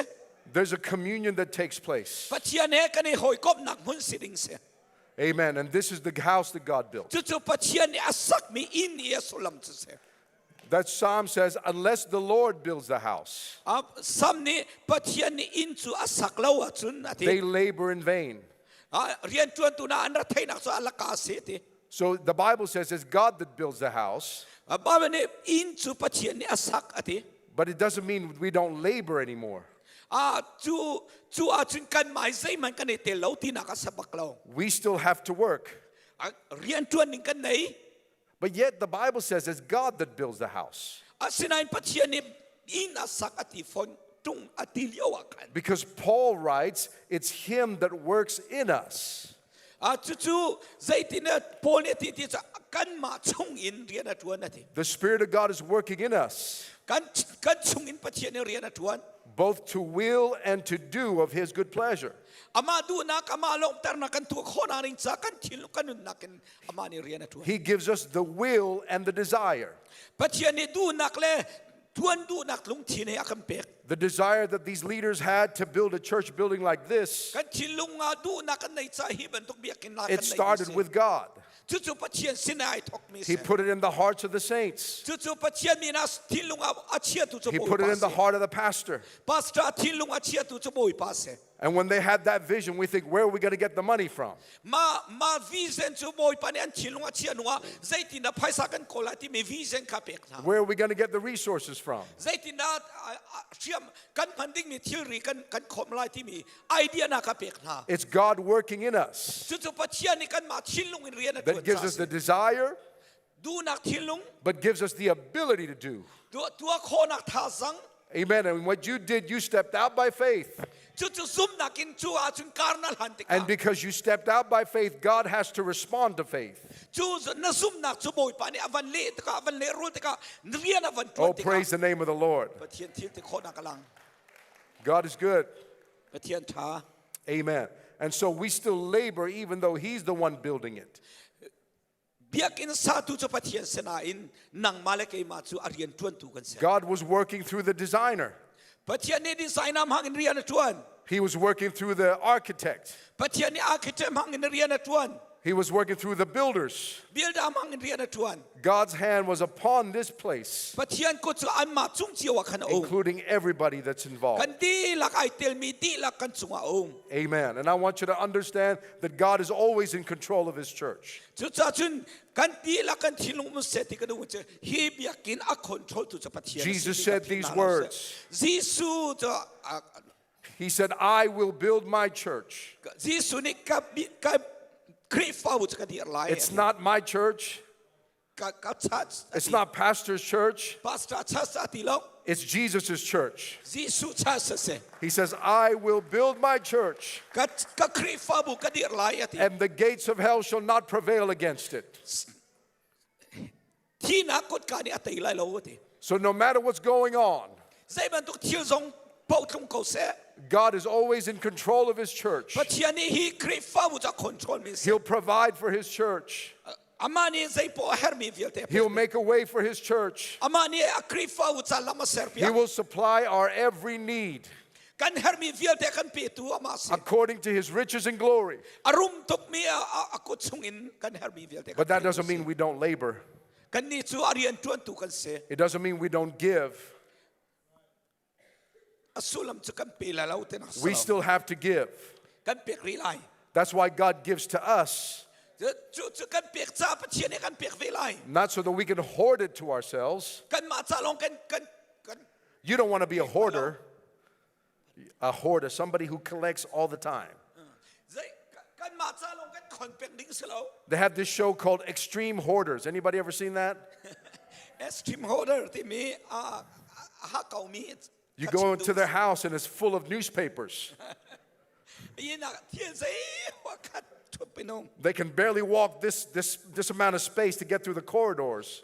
There's a communion that takes place. Pathian he kan i hawikomhnak hmun si ding si. Amen. And this is the house that God built. Cucu Pathian nih a sakmi inn i a sullam cu si. That psalm says, unless the Lord builds the house, Sam nih Pathian nih inn cu a sak lo ahcun a ti. They labor in vain. Rianṭuantu na an ra theihnak cu a laka a si ti. So the Bible says it's God that builds the house. Bible nih inn cu Pathian nih a sak a ti. But it doesn't mean we don't labor anymore. Ah, cu cu ahcun kan mai zeihmanh kan i tel lo tinak a sa bak lo. We still have to work. Rianṭuan ning kan nei. But yet the Bible says it's God that builds the house. Asinain Pathian nih inn a sak a ti fawn tung a ti lio ah khan. Because Paul writes, it's him that works in us. Ah cucu zeitin Paul nih ti ti kanmah chung in rian a tuan a ti. The Spirit of God is working in us. Kan kan chung in Pathian nih rian a tuan. Both to will and to do of his good pleasure. Amah duhnak amah lawmhternak kan tuah khawhnak ding ca kan thinlung kan nunnak in amah nih rian a ṭuan. He gives us the will and the desire. Pathian nih duhnak le ṭuan duhnak lungthin he a kan pek. The desire that these leaders had to build a church building like this. Kan thinlung ah duhnak kan nei ca hi bantuk biakinn la It started with God. Cucu Pathian sin ai thokmi He put it in the hearts of the saints. Cucu Pathian mi na thinlung ah a chiatu cu He put it in the heart of the pastor. Pastor thinlung a chiatu cu Bawipa si. And when they had that vision, we think, where are we going to get the money from? Ma ma vision cu Bawipa nih an thinlung a chiah hnuah zeitindah phaisa kan kawl lai timi vision kha pek hna. Where are we going to get the resources from? Zeitindah hriam kan hman dingmi thilri kan kan khawmh lai timi idea na kha pek hna. It's God working in us. Cucu Pathian nih kanmah thinlung in rian a That gives us the desire, duhnak thinlung, but gives us the ability to do. Tuah khawhnak thazang. Amen. And what you did, you stepped out by faith. And because you stepped out by faith, God has to respond to faith. Oh, praise the name of the Lord. God is good. Amen. And so we still labor even though He's the one building it. Biakinn satu cu Pathian si nain nangmah le keimah cu a rian ṭuantu kan si. God was working through the designer. Pathian nih designer hmang in rian a ṭuan. He was working through the architect. Pathian nih architect hmang in rian a ṭuan. He was working through the builders. Builder hmang in rian a ṭuan. God's hand was upon this place. Pathian kut cu anmah cung cio ah khan a um. Including everybody that's involved. Kan dihlak ai telmi dihlak kan cungah a um. Amen. And I want you to understand that God is always in control of his church. Cucaah cun kan dihlak kan thinlung um seh ti ka duh cu hi biakinn a control tu cu Pathian Jesus said these words. Jesuh cu He said, I will build my church. Jesuh nih ka ka Khrihfabu cu ka dir lai. It's not my church. Ka ka church. It's not pastor's church. Pastor church a ti lo. It's Jesus' church. Jesuh church a si. He says, I will build my church. Ka ka Khrihfabu ka dir lai a ti. And the gates of hell shall not prevail against it. Thihnak kutka nih a tei lai lo a ti. So no matter what's going on, Zei bantuk thil zong paoh tlung ko seh. God is always in control of his church. Pathian nih hi Khrihfabu cu a control mi si. He'll provide for his church. Amah nih zei poah a herhmi vialte a pek He'll dih. make a way for his church. Amah nih a Khrihfabu ca lam a He serpiak. will supply our every need Kan herhmi vialte a kan petu amah si. according to his riches and glory. A rum tukmi a, a, a kut chungin kan herhmi vialte But kan that petu doesn't si. mean we don't labor. Kannih cu a rian ṭuantu kan si. It doesn't mean we don't give. A sullam cu kan pe lai lo ti nak si We lo. still have to give. Kan pek rih lai. That's why God gives to us, Cu cu kan pek ca Pathian nih kan pek ve lai. not so that we can hoard it to ourselves. Kanmah ca lawng kan kan kan You don't want to be a hoarder. A hoarder, somebody who collects all the time. zei kanmah ca lawng kan khon pek ding si lo. They have this show called Extreme Hoarders. Anybody ever seen that? Extreme hoarder timi a a hakaumi You go into their house and it's full of newspapers. Inn ah thil zei khat thup pinung. They can barely walk this, this, this amount of space to get through the corridors.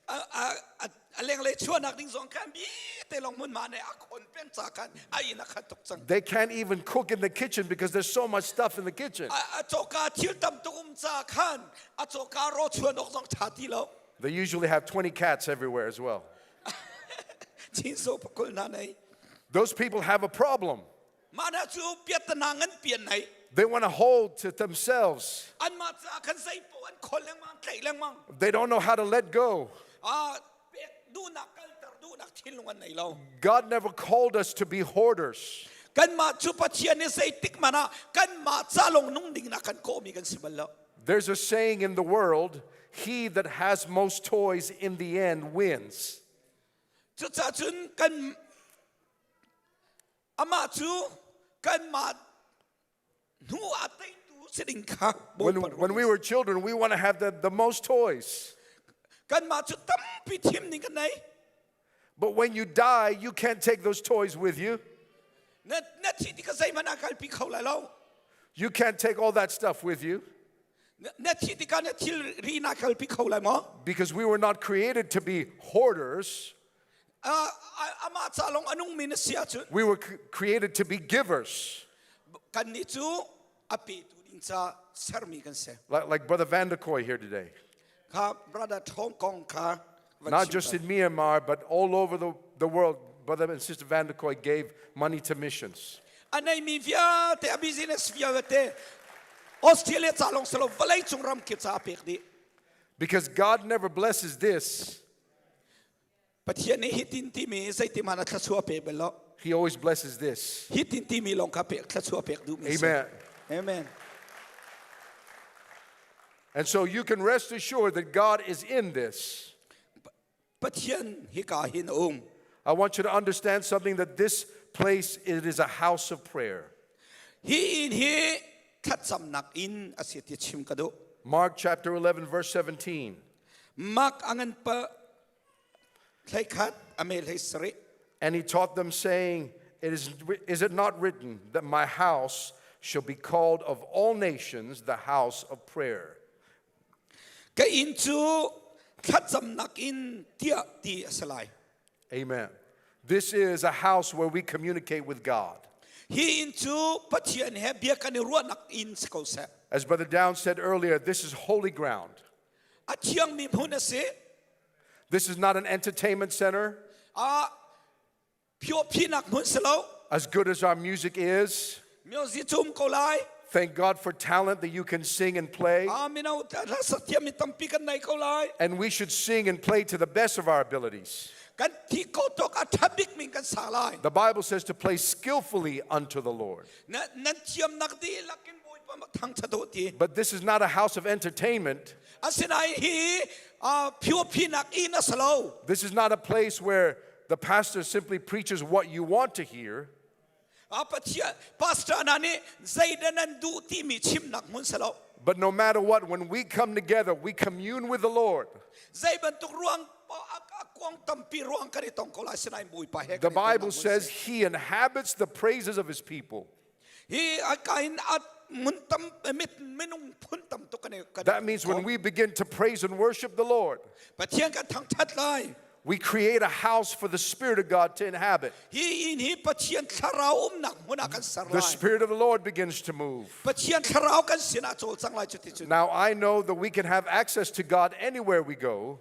A a a a lenglei chuahnak ding zong khan bi te lawng hmunhma nih a khon peng ca khan a inn a khat tuk cang. They can't even cook in the kitchen because there's so much stuff in the kitchen. A a cawka thil tam tuk um ca khan a cawka raw chuan awk zong ṭha ti lo. They usually have 20 cats everywhere as well. Chin so pakul na nei. Those people have a problem. Mah na cu piatana ngan pian nei. They want to hold to themselves. Anmah ca khan zei paoh an khol lengmang, tlaih lengmang. They don't know how to let go. Ah, pek duhnak kalter duhnak thinlung an nei lo. God never called us to be hoarders. Kanmah cu Pathian nih zeitik hmanh ah kanmah ca lawng nung ding na kan kawhmi kan si bal lo. There's a saying in the world he that has most toys in the end wins. Cucaah cun kan amah cu kanmah hnu ah teitu si ding kha When, Bawipa when we were children, we want to have the, the most toys. Kanmah cu tampi thim ning kan nei. But when you die, you can't take those toys with you. Na na thi tikah zeihmanh ah kalpi kho lai lo. You can't take all that stuff with you Na na thi tikah na thil ri na kalpi kho lai maw? because we were not created to be hoarders. Ah, amah ca lawng a nungmi na si ahcun We were created to be givers. kannih cu a petu ding ca sermi kan si. Like, like Brother Vanderkoy here today. Kha brother Thong Kong kha van Not chim just ta. in Myanmar, but all over the, the world, Brother and Sister Vanderkoy gave money to missions. A neimi vialte a business vialte Australia ca lawng si lo vawlei cung ram kip ca a pek dih. Because God never blesses this, Pathian nih hitin timi zeiti hmanh a thluachuah pe bal lo. He always blesses this. Hitin timi lawng kha pek thluachuah pek duhmi si. Amen. Amen. And so you can rest assured that God is in this. Pathian hika hin a um. I want you to understand something that this place it is a house of prayer. Hi inn hi thlacamnak inn a si ti chim ka duh. Mark chapter 11 verse 17. Mark a ngan pa hlei a me hlei sarih. And he taught them saying, it is, is it not written that my house shall be called of all nations the house of prayer? Ka inn cu thlacamnak inn tiah ti a si lai. Amen. This is a house where we communicate with God. Hi inn cu Pathian he bia kan i ruahnak inn si ko seh. As Brother Downs said earlier, this is holy ground. A thiangmi hmun a si. This is not an entertainment center. A phiophinak hmun si lo. As good as our music is, Music cu um ko lai. thank God for talent that you can sing and play. A mino hlasa thiam mi tampi kan nei ko lai. And we should sing and play to the best of our abilities. Kan thi ko tok a thabik min kan sa lai. The Bible says to play skillfully unto the Lord. Na nan thiamnak dihlak in Bawipa ma thangthat u ti. But this is not a house of entertainment. Asinain hi phiophinak inn a si lo. This is not a place where the pastor simply preaches what you want to hear. A Pathian pastor hna nih zeidah nan duh timi chimnak hmun si lo. But no matter what, when we come together, we commune with the Lord. Zei bantuk ruang a kuang tampi ruang kan i tong ko lai sinain Bawipa he The kan i tonnak Bible hmun says si. he inhabits the praises of his people. Hi a kain a mun tam mit minung phun tam tuk kan i kan That means when we begin to praise and worship the Lord, Pathian kan thangthat lai. We create a house for the Spirit of God to inhabit. Hi inn hi Pathian thlarau umnak hmun ah kan ser The lai. Spirit of the Lord begins to move. Pathian thlarau kan sin ah cawlcang lai cuticun. Now I know that we can have access to God anywhere we go.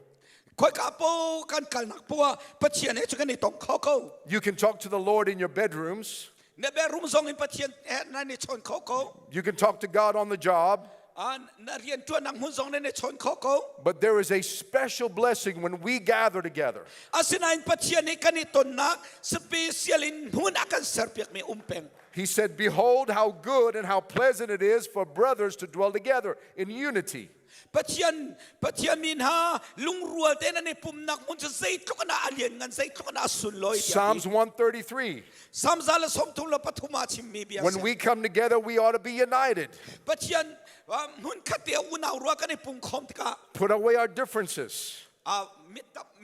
Khoika po kan kalnak po ah Pathian he cu kan i tong kho ko. You can talk to the Lord in your bedrooms. Na bedroom zong in Pathian he nan i chawn kho ko. You can talk to God on the job. Ah, na rian ṭuannak hmun zong nan i chawn kho ko. But there is a special blessing when we gather together. Asinain Pathian he kan i tonnak special in hmun a kan serpiakmi um peng. He said, Behold, how good and how pleasant it is for brothers to dwell together in unity. Pathian Pathian mi hna lungrual tein an i pumnak hmun cu zeitluk in a lianngan zeitluk in a sunlawi tiah Psalms ti. 133. Psalm za le 33 ah chimmi bia When si. we come together, we ought to be united. Pathian ah, hmun khat te unau rua kan i pum khom tikah Put away our differences ah,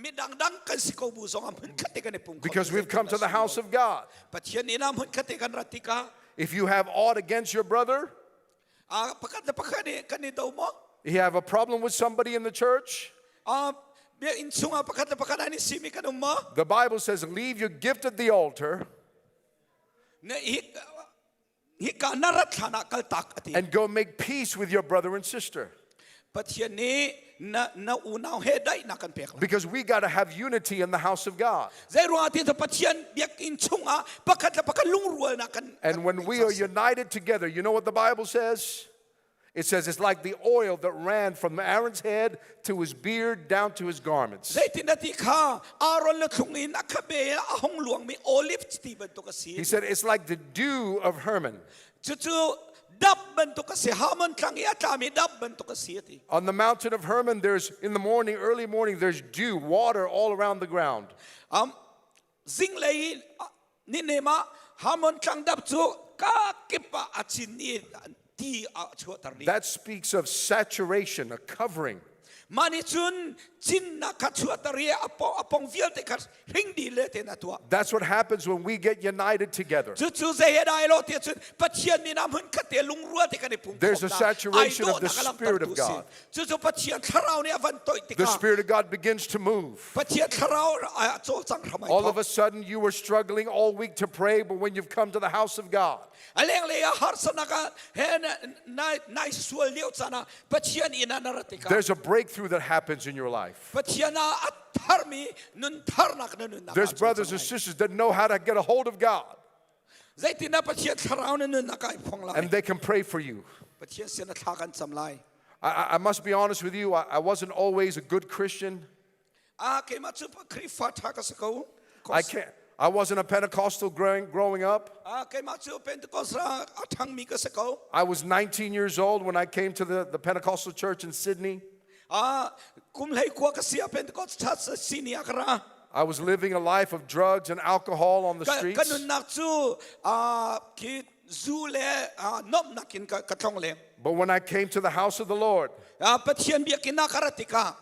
midang dang kan si ko bu zong ah hmun khat te kan i pum khom because we've come to the house of God. Pathian inn ah hmun khat te kan rat tikah If you have aught against your brother, ah, pakhat le pakhat nih kan i do maw? you have a problem with somebody in the church, Ah, biakinn chungah pakhat le pakhat an i simi kan um maw? the Bible says, leave your gift at the altar Na hi hika na rat hlan ah kal tak a ti. and go make peace with your brother and sister. Pathian nih na na unau he daihnak kan pek lai. Because we got to have unity in the house of God. Zei ruangah ti Pathian biakinn chungah pakhat le pakhat lungrualnak kan And when we are united together, you know what the Bible says? It says it's like the oil that ran from Aaron's head to his beard down to his garments. Zeitin na ti kha Aaron le thlung in a khabe a hung luangmi olive ti bantuk a si. He said it's like the dew of Hermon. Cucu dap bantuk a si. Hermon tlang i a tlami dap bantuk a si a ti. On the mountain of Hermon, there's in the morning, early morning, there's dew, water all around the ground. Um, zinglei ni nem ah Hermon tlang dap cu ka kip ah a cin i ti a chuahter dih. That speaks of saturation, a covering. Mah nih cun cinnak kha chuahter i a pong, a pong vialte kha hring dih le tein a tuah. That's what happens when we get united together. Cucu zei he dah ai lawh ti ahcun Pathian min ah hmunkhat te lungrua te kan i pum There's a khawm hna. saturation Ai of the dawhnak a Spirit of langhtertu si. God. Cucu Pathian thlarau nih a van toih The tikah Spirit of God begins to move. Pathian thlarau a cawlcang hram ai All of thawk. a sudden, you were struggling all week to pray, but when you've come to the house of God, A lenglei ah harsanak ah he na, nai, nai sual lio caan ah Pathian inn ah na rat tikah there's a breakthrough that happens in your life. Pathian ah a tharmi nun tharnak na nunnak There's ah brothers and cawlcang lai. sisters that know how to get a hold of God, Zeitin ah Pathian thlarau na nunnak ah ai phuang lai. and they can pray for you. Pathian sin a thla kan cam lai. I, I- I must be honest with you, I, I wasn't always a good Christian. Ah, keimah cu Khrihfa ṭha ka si ko. I can't. I wasn't a Pentecostal growing, growing up. Ah, keimah cu Pentecost a ṭhangmi ka si ko. I was 19 years old when I came to the, the Pentecostal church in Sydney. Ah, kum hlei kua ka si ah Pentecost church sini ah ka ra. I was living a life of drugs and alcohol on the Ka, ka streets. nunnak cu ah, khi zu le ah, nomnak in ka, ka tlong leng. But when I came to the house of the Lord, Ah, Pathian biakinn ah ka ra tikah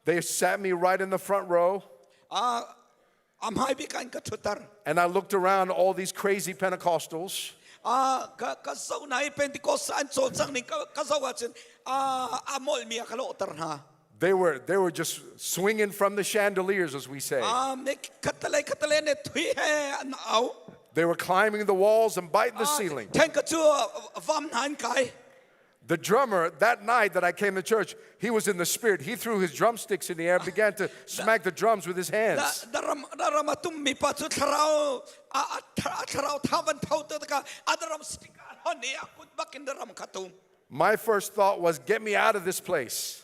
they sat me right in the front row. ah, a hmai bik ah in ka ṭhutter. And I looked around all these crazy Pentecostals. Ah, ka, ka zoh na i Pentecost an cawlcang ning ka, ka zoh ahcun ah, a molmi ah ka lawhter hna. They were, they were just swinging from the chandeliers, as we say. Ah, ne khatalei khatalei ne thui he an au. They were climbing the walls and biting the Ah, ceiling. Thank ka cu vam hna an kai. The drummer, that night that I came to church, he was in the spirit. He threw his drumsticks in the air, began to smack the drums with his Da hands. da ram da ram a tummi pa cu thlarau a a a thlarau tha van tho te ka a da ram stick a hon i a kut bak in da ram kha tum. My first thought was, get me out of this place.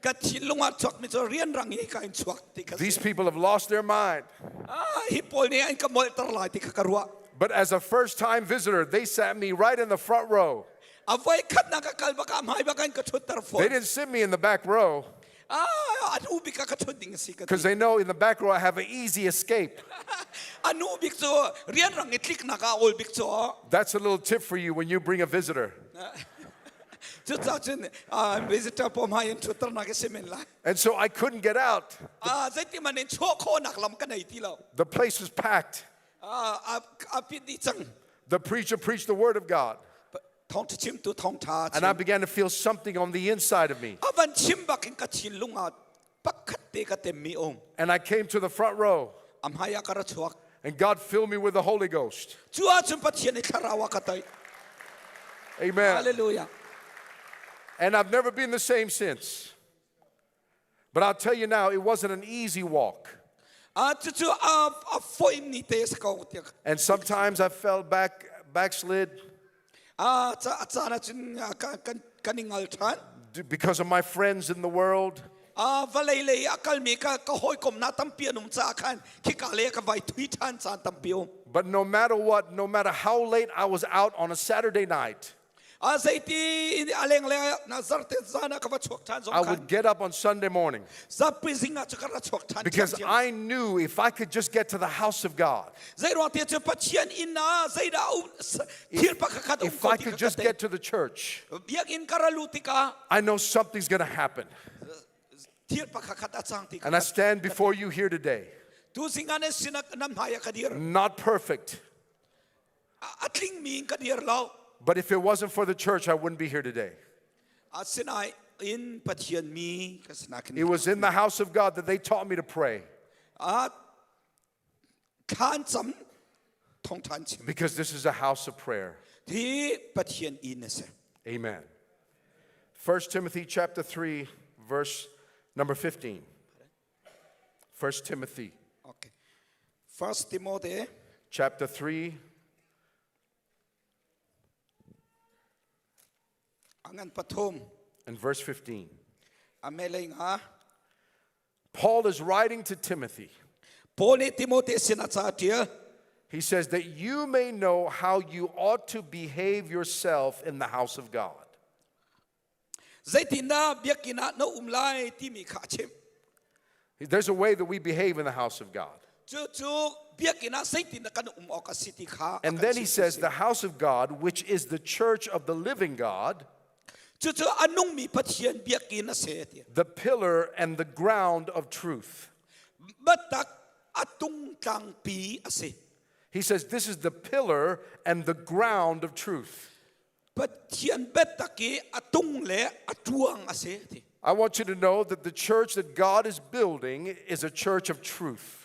Ka thinlung ah chuak mi cu rianrang i ka in chuak ti kha These si. people have lost their mind. Ah, hi pawl nih an ka molter lai ti kha ka ruah. But as a first time visitor, they sat me right in the front row. A voi khat na ka kal bak ah hmai bak in ka ṭhutter They fawn. didn't sit me in the back row Ah, anu bik ah ka ṭhut ding a si ka because ti. they know in the back row I have an easy escape. Anu bik cu rianrang i tliknak ah awl bik cu. That's a little tip for you when you bring a visitor. Cucaah cun ah, visitor pawl hmai in ṭhutter nak a si men lai. And so I couldn't get out. Ah, zeiti man in chuah khawhnak lam ka nei ti lo. The place was packed. Ah, a, a pit dih cang. The preacher preached the word of God. Thawngṭha chimtu thawngṭha And I chim. began to feel something on the inside of me. A van chim bak in ka thinlung ah pakhat te ka temmi um. And I came to the front row. A hmai ah ka ra chuak. And God filled me with the Holy Ghost. Cu ahcun Pathian i thlarau a ka toih. Amen. Hallelujah. And I've never been the same since. But I'll tell you now, it wasn't an easy walk. Ah, cucu a a foim ni te sa ko tiak. And sometimes I fell back, backslid Ah, ca a caan ahcun ah, kan kan kan i ngal ṭhan. because of my friends in the world. Ah, vawlei lei a kalmi ka ka hawikom na tampi an um caah khan khika lei ka vai thui ṭhan caan tampi um. But no matter what, no matter how late I was out on a Saturday night, A zeiti a lengle na zarte zan ah ka va chuak ṭhan zong I khan would get up on Sunday morning zapi zing ah cu ka ra chuak ṭhan because ṭhiamṭhiam. I knew if I could just get to the house of God, Zei ruang ti cu Pathian inn ah zeidah um thil pakhat um if ko I ti could ka just ka get to the church, Biakinn ka ra lu tikah I know something's going to happen. thil pakhat a cang ti And I stand before you here today, Tu zing ah nan sinah nan hmai ah ka dir. not perfect, A tlingmi in ka dir lo. but if it wasn't for the church, I wouldn't be here today. Asinain in Pathian mi ka sinak It was in the house of God that they taught me to pray A thlan cam thongthan chim. because this is a house of prayer. Hi Pathian inn a si. Amen. 1 Timothy chapter 3 verse number 15. 1 Timothy Okay. First Timothy chapter 3 angan pathum and verse 15. amelei nga Paul is writing to Timothy. Paul nih Timothy sin a ca ṭial. He says that you may know how you ought to behave yourself in the house of God. Zeitindah biakinn ah na um lai timi kha a chimh. There's a way that we behave in the house of God. Cucu biakinn ah zeitindah kan um awk a si ti kha a And kan then he chimh says, si. the house of God, which is the church of the living God, Cucu a nungmi Pathian biakinn a si ti. the pillar and the ground of truth. Biatak a tungtlangpi a si. He says, this is the pillar and the ground of truth. Pathian biatak i a tung le a ṭuang a si ti. I want you to know that the church that God is building is a church of truth.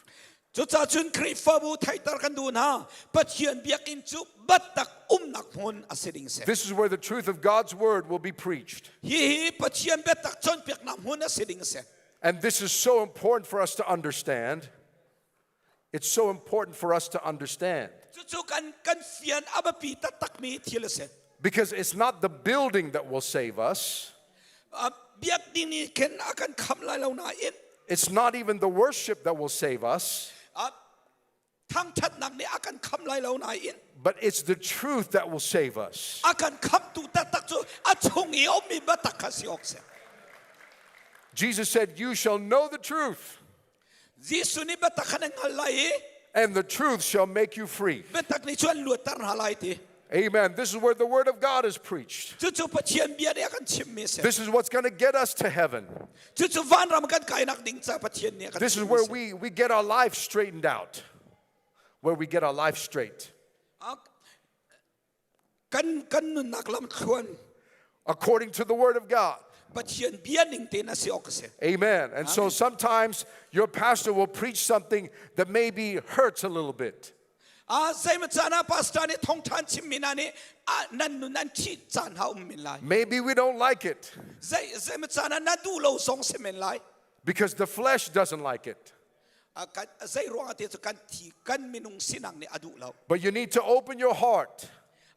Cucaah cun Khrihfabu theihter kan duh hna. Pathian biakinn cu biatak umnak hmun a si ding si. This is where the truth of God's word will be preached. Hihi Pathian biatak cawnpiaknak hmun a si ding si. And this is so important for us to understand. It's so important for us to understand Cucu kan kan fian a biapi taktakmi thil a si. because it's not the building that will save us. Biak ding nih khin a kan kham lai lo nain It's not even the worship that will save us, thangṭhatnak nih a kan kham lai lo nain but it's the truth that will save us. a kan khamtu taktak cu a chung i a ummi biatak kha si awk si. Jesus said, You shall know the truth, Jesuh nih biatak kha nan hngal lai i and the truth shall make you free. biatak nih cun luatter hna lai ti. Amen. This is where the word of God is preached. Cucu Pathian bia nih a kan chimmi a si. This is what's going to get us to heaven. Cucu vanram kan kainak ding ca Pathian nih a kan This is chimmi where a si. we, we get our life straightened out. Where we get our life straight. Kan kan nunnak lam thluan According to the word of God. Pathian bia ning tein a si awk a si. Amen. And so sometimes your pastor will preach something that maybe hurts a little bit. A zeimaw caan ah pastor nih thawngṭha chimmi hna nih nan nun an ṭhih caan ha um men lai. Maybe we don't like it Zei zeimaw caan ah na duh lo zong si men lai. because the flesh doesn't like it. Zei ruangah ti cu kan thi kan minung sinak nih a duh lo. But you need to open your heart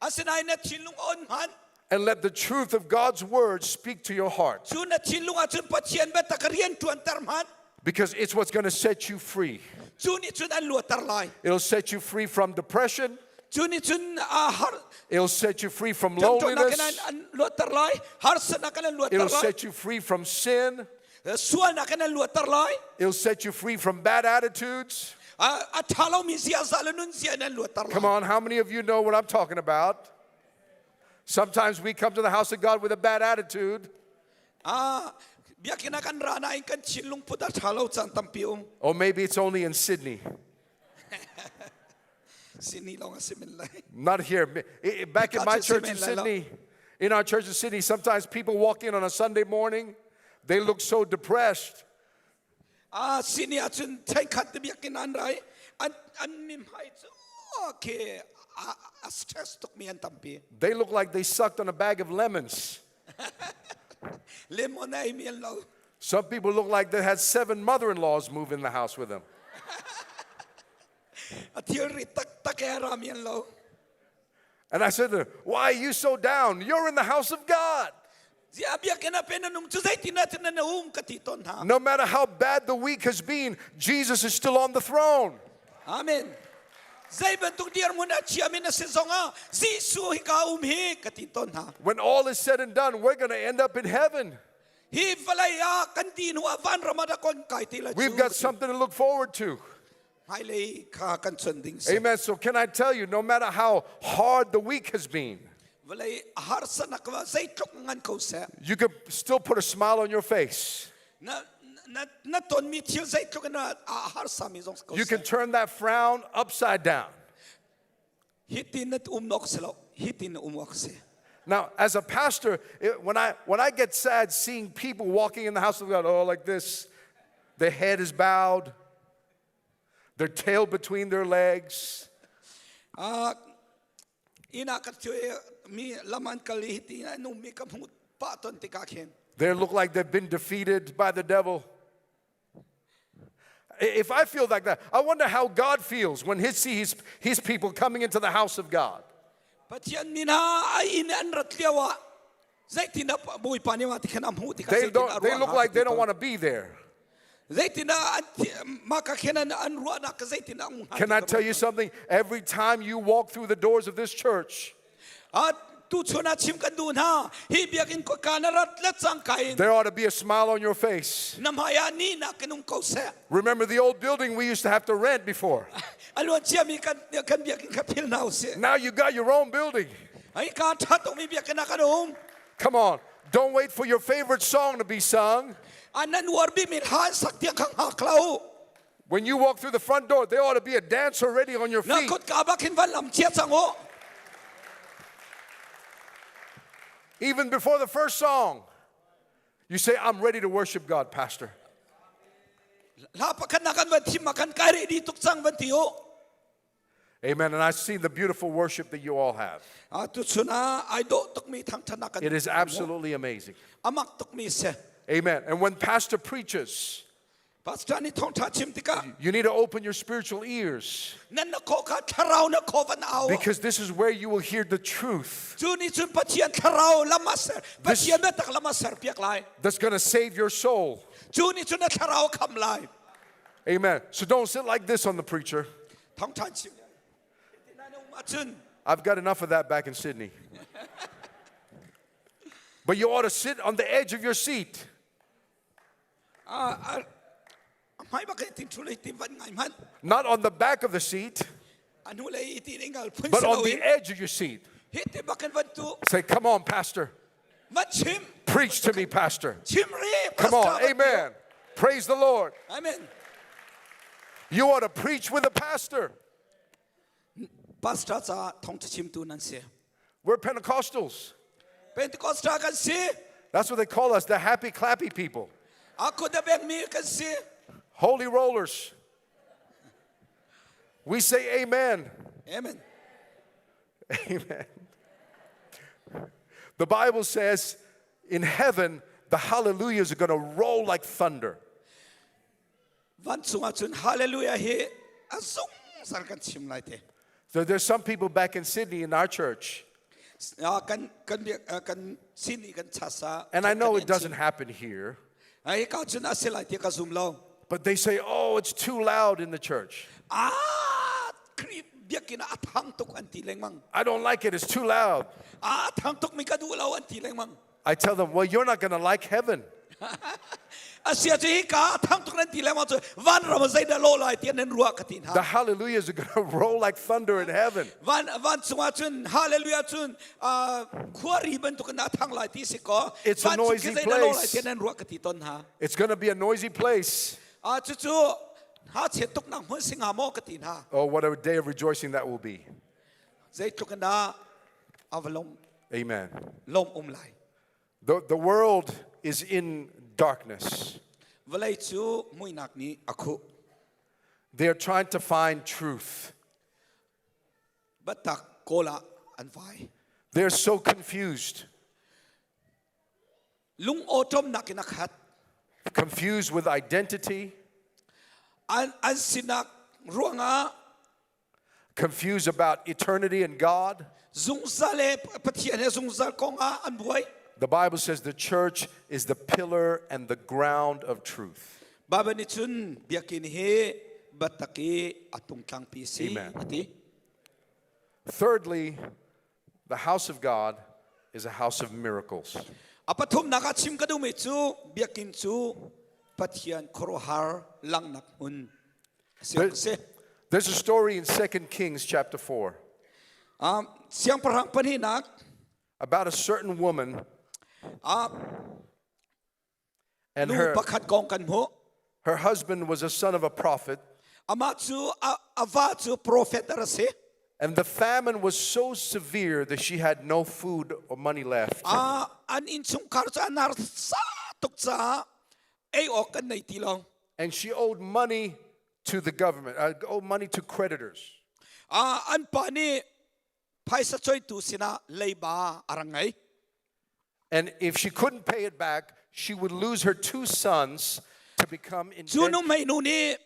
Asinain na thinlung on hman and let the truth of God's word speak to your heart cu na thinlung ah cun Pathian biatak rian ṭuanter hman because it's what's going to set you free. cu nih cun an luater lai. It'll set you free from depression. Cu nih cun a har It'll set you free from ṭamṭawnak in loneliness. an luater lai harsatnak in an luater It'll lai set you free from sin. sualnak in an luater lai It'll set you free from bad attitudes. a ṭha lomi ziaza le nunzia in an luater Come lai. on, how many of you know what I'm talking about? Sometimes we come to the house of God with a bad attitude. Ah, biakinn ah kan ra nain kan thinlung put a ṭha lo caan tampi um. Or maybe it's only in Sydney. Sydney lawng a si men lai. Not here. Back in my church in Sydney, in our church in Sydney, sometimes people walk in on a Sunday morning, they look so depressed. A sini ahcun thenkhat te biakinn an rai an an mihmai cu khi a stress tukmi an tampi. They look like they sucked on a bag of lemons. Lemon ei mi an lo. Some people look like they had seven mother-in-laws move in the house with them. A thilri taktak e rami an lo. And I said to them, Why are you so down? You're in the house of God. No matter how bad the week has been, Jesus is still on the throne. Amen. When all is said and done, we're going to end up in heaven. We've got something to look forward to. Hmailei kha kan chon ding si. Amen. So, can I tell you, no matter how hard the week has been, Vawlei harsanak va zeitluk ngan ko seh. you could still put a smile on your face. Na na na tonmi thil zeitluk in a harsami zong ko You seh. can turn that frown upside down. Hitin na um nok si lo. Hitin na um awk si. Now, as a pastor, it, when, I, when I get sad seeing people walking in the house of God, oh, like this, their head is bowed, their tail between their legs. Ah, inn ah ka mi laman kal i hiti an um mi ka hmuh pah ton tikah khin. They look like they've been defeated by the devil. If I feel like that, I wonder how God feels when he sees his people coming into the house of God. Pathian min ha ai inn an rat lio ah zeitin dah Bawipa nih mah ti khan a hmuh tikah They, zeitin don't, a they ruah look hnga like ti they don't tawn. want to be there. Zeitin dah an mah ka khin an an ruahnak ka zeitin dah um hnga Can ti I ka tell ruat you tawn. something? Every time you walk through the doors of this church, Ah, tuchun ah chim kan duh hna hi biakinn ka na rat le cangka in there ought to be a smile on your face. na hmai ah ni nak in um ko seh. Remember the old building we used to have to rent before. A luan ciami kan kan biakinn kha phil hna usih. Now you got your own building. Ai ka tha tukmi biakinn ah kan um. Come on. Don't wait for your favorite song to be sung. A nan uar bimi hla sak tiang kha hngak lo. When you walk through the front door, there ought to be a dance already on your Na feet. kut ka bak hin van lam chia cang u. Even before the first song, you say, I'm ready to worship God, Pastor. Hla pakhat na kan van thim ah khan kai ready tuk cang van ti u. Amen. And I've seen the beautiful worship that you all have. Ah, tuchun ah ai dawh tukmi thangthatnak kan It is absolutely amazing. amak tukmi si. Amen. And when pastor preaches, Pastor nih thawngtha chim tikah you need to open your spiritual ears nan na khaw kha thlarau na khaw van au. because this is where you will hear the truth Cu nih cun Pathian thlarau lam a ser Pathian biatak lam a ser piak lai. that's going to save your soul. Cu nih cun na thlarau a kham lai. Amen. So don't sit like this on the preacher. Thawngtha chim. Ahcun I've got enough of that back in Sydney. But you ought to sit on the edge of your seat. ah, ah, hmai bak in thu lei ti van ngai hmanh. Not on the back of the seat, A hnu lei ti ingal phun but si on the loin. edge of your seat. Hi ti bak in van tu Say, come on, Pastor. van chim. Preach to me, Pastor. Chim ri. Come Pastor, on. van tu. Amen. Praise the Lord. Amen. You ought to preach with a pastor. Pastor ca thawngtha chimtu nan si. We're Pentecostals. Pentecostal kan si. That's what they call us, the happy clappy people. A kut a bengmi kan si. Holy rollers. We say amen. Amen. Amen. The Bible says in heaven, the hallelujahs are going to roll like thunder. Vancung ah cun hallelujah hi a zungzal kan chim lai te. So there's some people back in Sydney in our church, Ah, kan kan biak ah, kan sin i kan chasa. and I know it doesn't happen here, Ai ka cun a si lai ti ka zum lo. but they say, oh, it's too loud in the church. Ah, Khrih biakinn ah a thang tuk an ti lengmang. I don't like it, it's too loud. Ah, a thang tuk mi ka duh lo an ti lengmang. I tell them, well, you're not going to like heaven. A sia cu hi ka a thang tuk nan ti lengmang cu van ram ah zeidah lo lai ti nan ruah ka ti hna. The hallelujahs are going to roll like thunder in heaven. Van van cungah cun hallelujah cun ah, khuari bantuk in a thang lai ti si ko. It's a Van cung noisy khi zeidah lo lai place. ti nan ruah ka ti ton hna. It's going to be a noisy place. Ah, cucu ha chiat tuk nak hmun si hnga maw ka ti hna. Oh, what a day of rejoicing that will be. Zeitluk in dah a va lawm Amen. lawm um lai. The, the world is in darkness. Vawlei cu muihnak nih a khuh. They're trying to find truth. Biatak kawl ah an vai. They're so confused. Lung awṭawmnak in a khat. Confused with identity. An an sinak ruangah Confused about eternity and God. Zungzal le Pathian he zungzal kong ah an buai. The Bible says the church is the pillar and the ground of truth. Bible nih cun biakinn hi biatak i a tungtlangpi si Amen. a ti. Thirdly, the house of God is a house of miracles. A pathumnak ah chim ka duhmi cu biakinn cu Pathian khuaruahhar langhnak hmun a si awk a si. There's a story in 2 Kings chapter 4 Siangpahrang pahnihnak about a certain woman and nu her, pakhat kong kan hmuh. her husband was a son of a prophet. Amah cu a, a va cu prophet a si. And the famine was so severe that she had no food or money left. Ah, an innchungkhar cu an har sa tuk caah ei awk kan nei ti lo. And she owed money to the government, owed money to creditors. Ah, an pa nih phaisa coitu sinah leiba a rak ngei. And if she couldn't pay it back, she would lose her two sons to become Cu indentured. nu hmeinu nih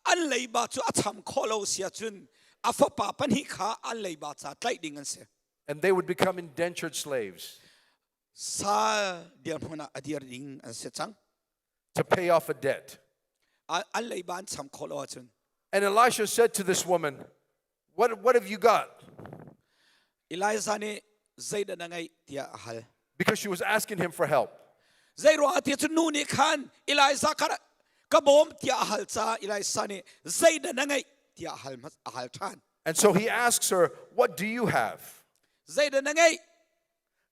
an leiba cu a cham khawh lo si ahcun a fapa pahnih kha an leiba ca tlaih ding an si. And they would become indentured slaves Sal dirhmun ah a dir ding an si cang. to pay off a debt. An leiba an cham khawh lo ahcun. And Elisha said to this woman, What, what have you got? Elijah nih zeidah na ngeih tiah a hal. Because she was asking him for help. Zei ruangah ti cun nu nih khan Elijah kha ka bawm tiah a hal caah Elijah nih zeidah na ngeih tiah a hal a hal ṭhan. And so he asks her, What do you have? Zeidah na ngeih?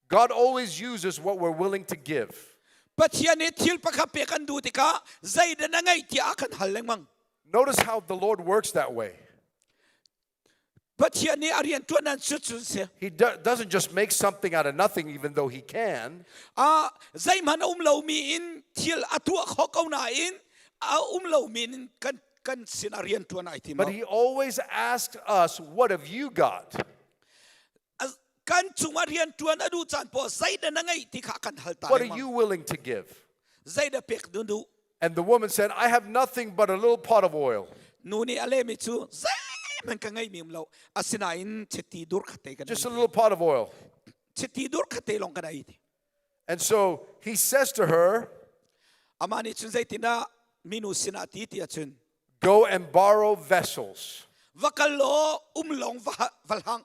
God always uses what we're willing to give. Pathian nih thil pakhat pek kan duh tikah zeidah na ngeih tiah a kan hal lengmang. Notice how the Lord works that way. Pathian nih a rian ṭuan an cu cun si. He do- doesn't just make something out of nothing, even though he can. Ah, zeihmanh a um lomi in thil a tuah kho ko nain a um lomi in kan kan sin a rian ṭuan ai tim But he always asks us, What have you got? Kan cungah rian ṭuan a duh caan poah zeidah na ngeih ti kha kan hal ta What are you willing to give? Zeidah pek na duh? And the woman said, I have nothing but a little pot of oil. Nu nih a lehmi cu zeihmanh ka ngeihmi um lo. Asinain chiti dur khat te kan Just a little pot of oil. Chiti dur khat te lawng kan ei ti. And so he says to her, Amah nih cun zeitindah minu sinah ti ti ahcun Go and borrow vessels. Va kal law um lawng va va hlang.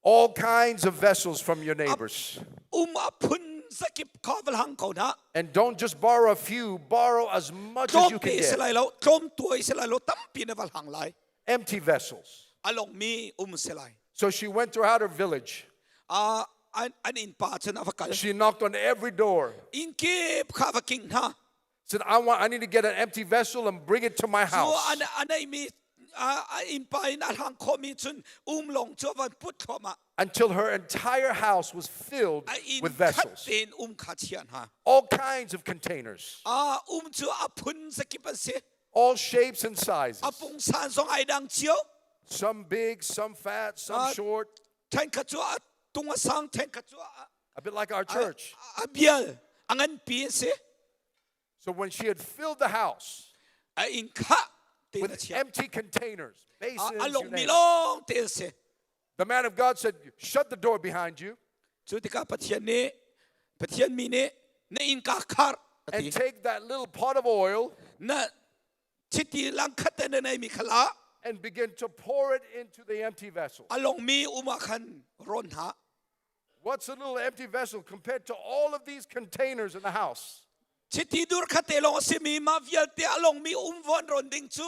All kinds of vessels from your neighbors. Um a phun zakip kha va hlang ko hna. And don't just borrow a few, borrow as much as you can Tlawmte si get. lai lo, tlawm tuai si lai lo, tampi na va hlang lai. Empty vessels. A longmi um si lai. So she went throughout her village. Uh, an, an innpa cun a va kal. She knocked on every door. Inn kip kha va king hna. Said, I want I need to get an empty vessel and bring it to my house. Cu an an mi innpa in a hlang khomi cun um long cu van put thluahmah. Until her entire house was filled with vessels. Um kha chiah hna. All kinds of containers. Ah, um cu a phun zakip an si. All shapes and sizes. A pungsan zong ai dang cio. Some big, some fat, some short. Thenkhat cu a tung a sang, thenkhat cu a A bit like our church. A bial, a nganpi an si. So when she had filled the house A inn kha te with empty containers, basins, A you longmi name it, lawng te an si. the man of God said, Shut the door behind you Cu tikah Pathian nih Pathian mi nih na innka khar a ti. and take that little pot of oil Na chiti langkhat te na neimi kha la and begin to pour it into the empty vessel. a longmi um ah khan rawn hna. What's a little empty vessel compared to all of these containers in the house? Chiti dur khat te lawng a simi mah vialte a longmi um von rawn ding cu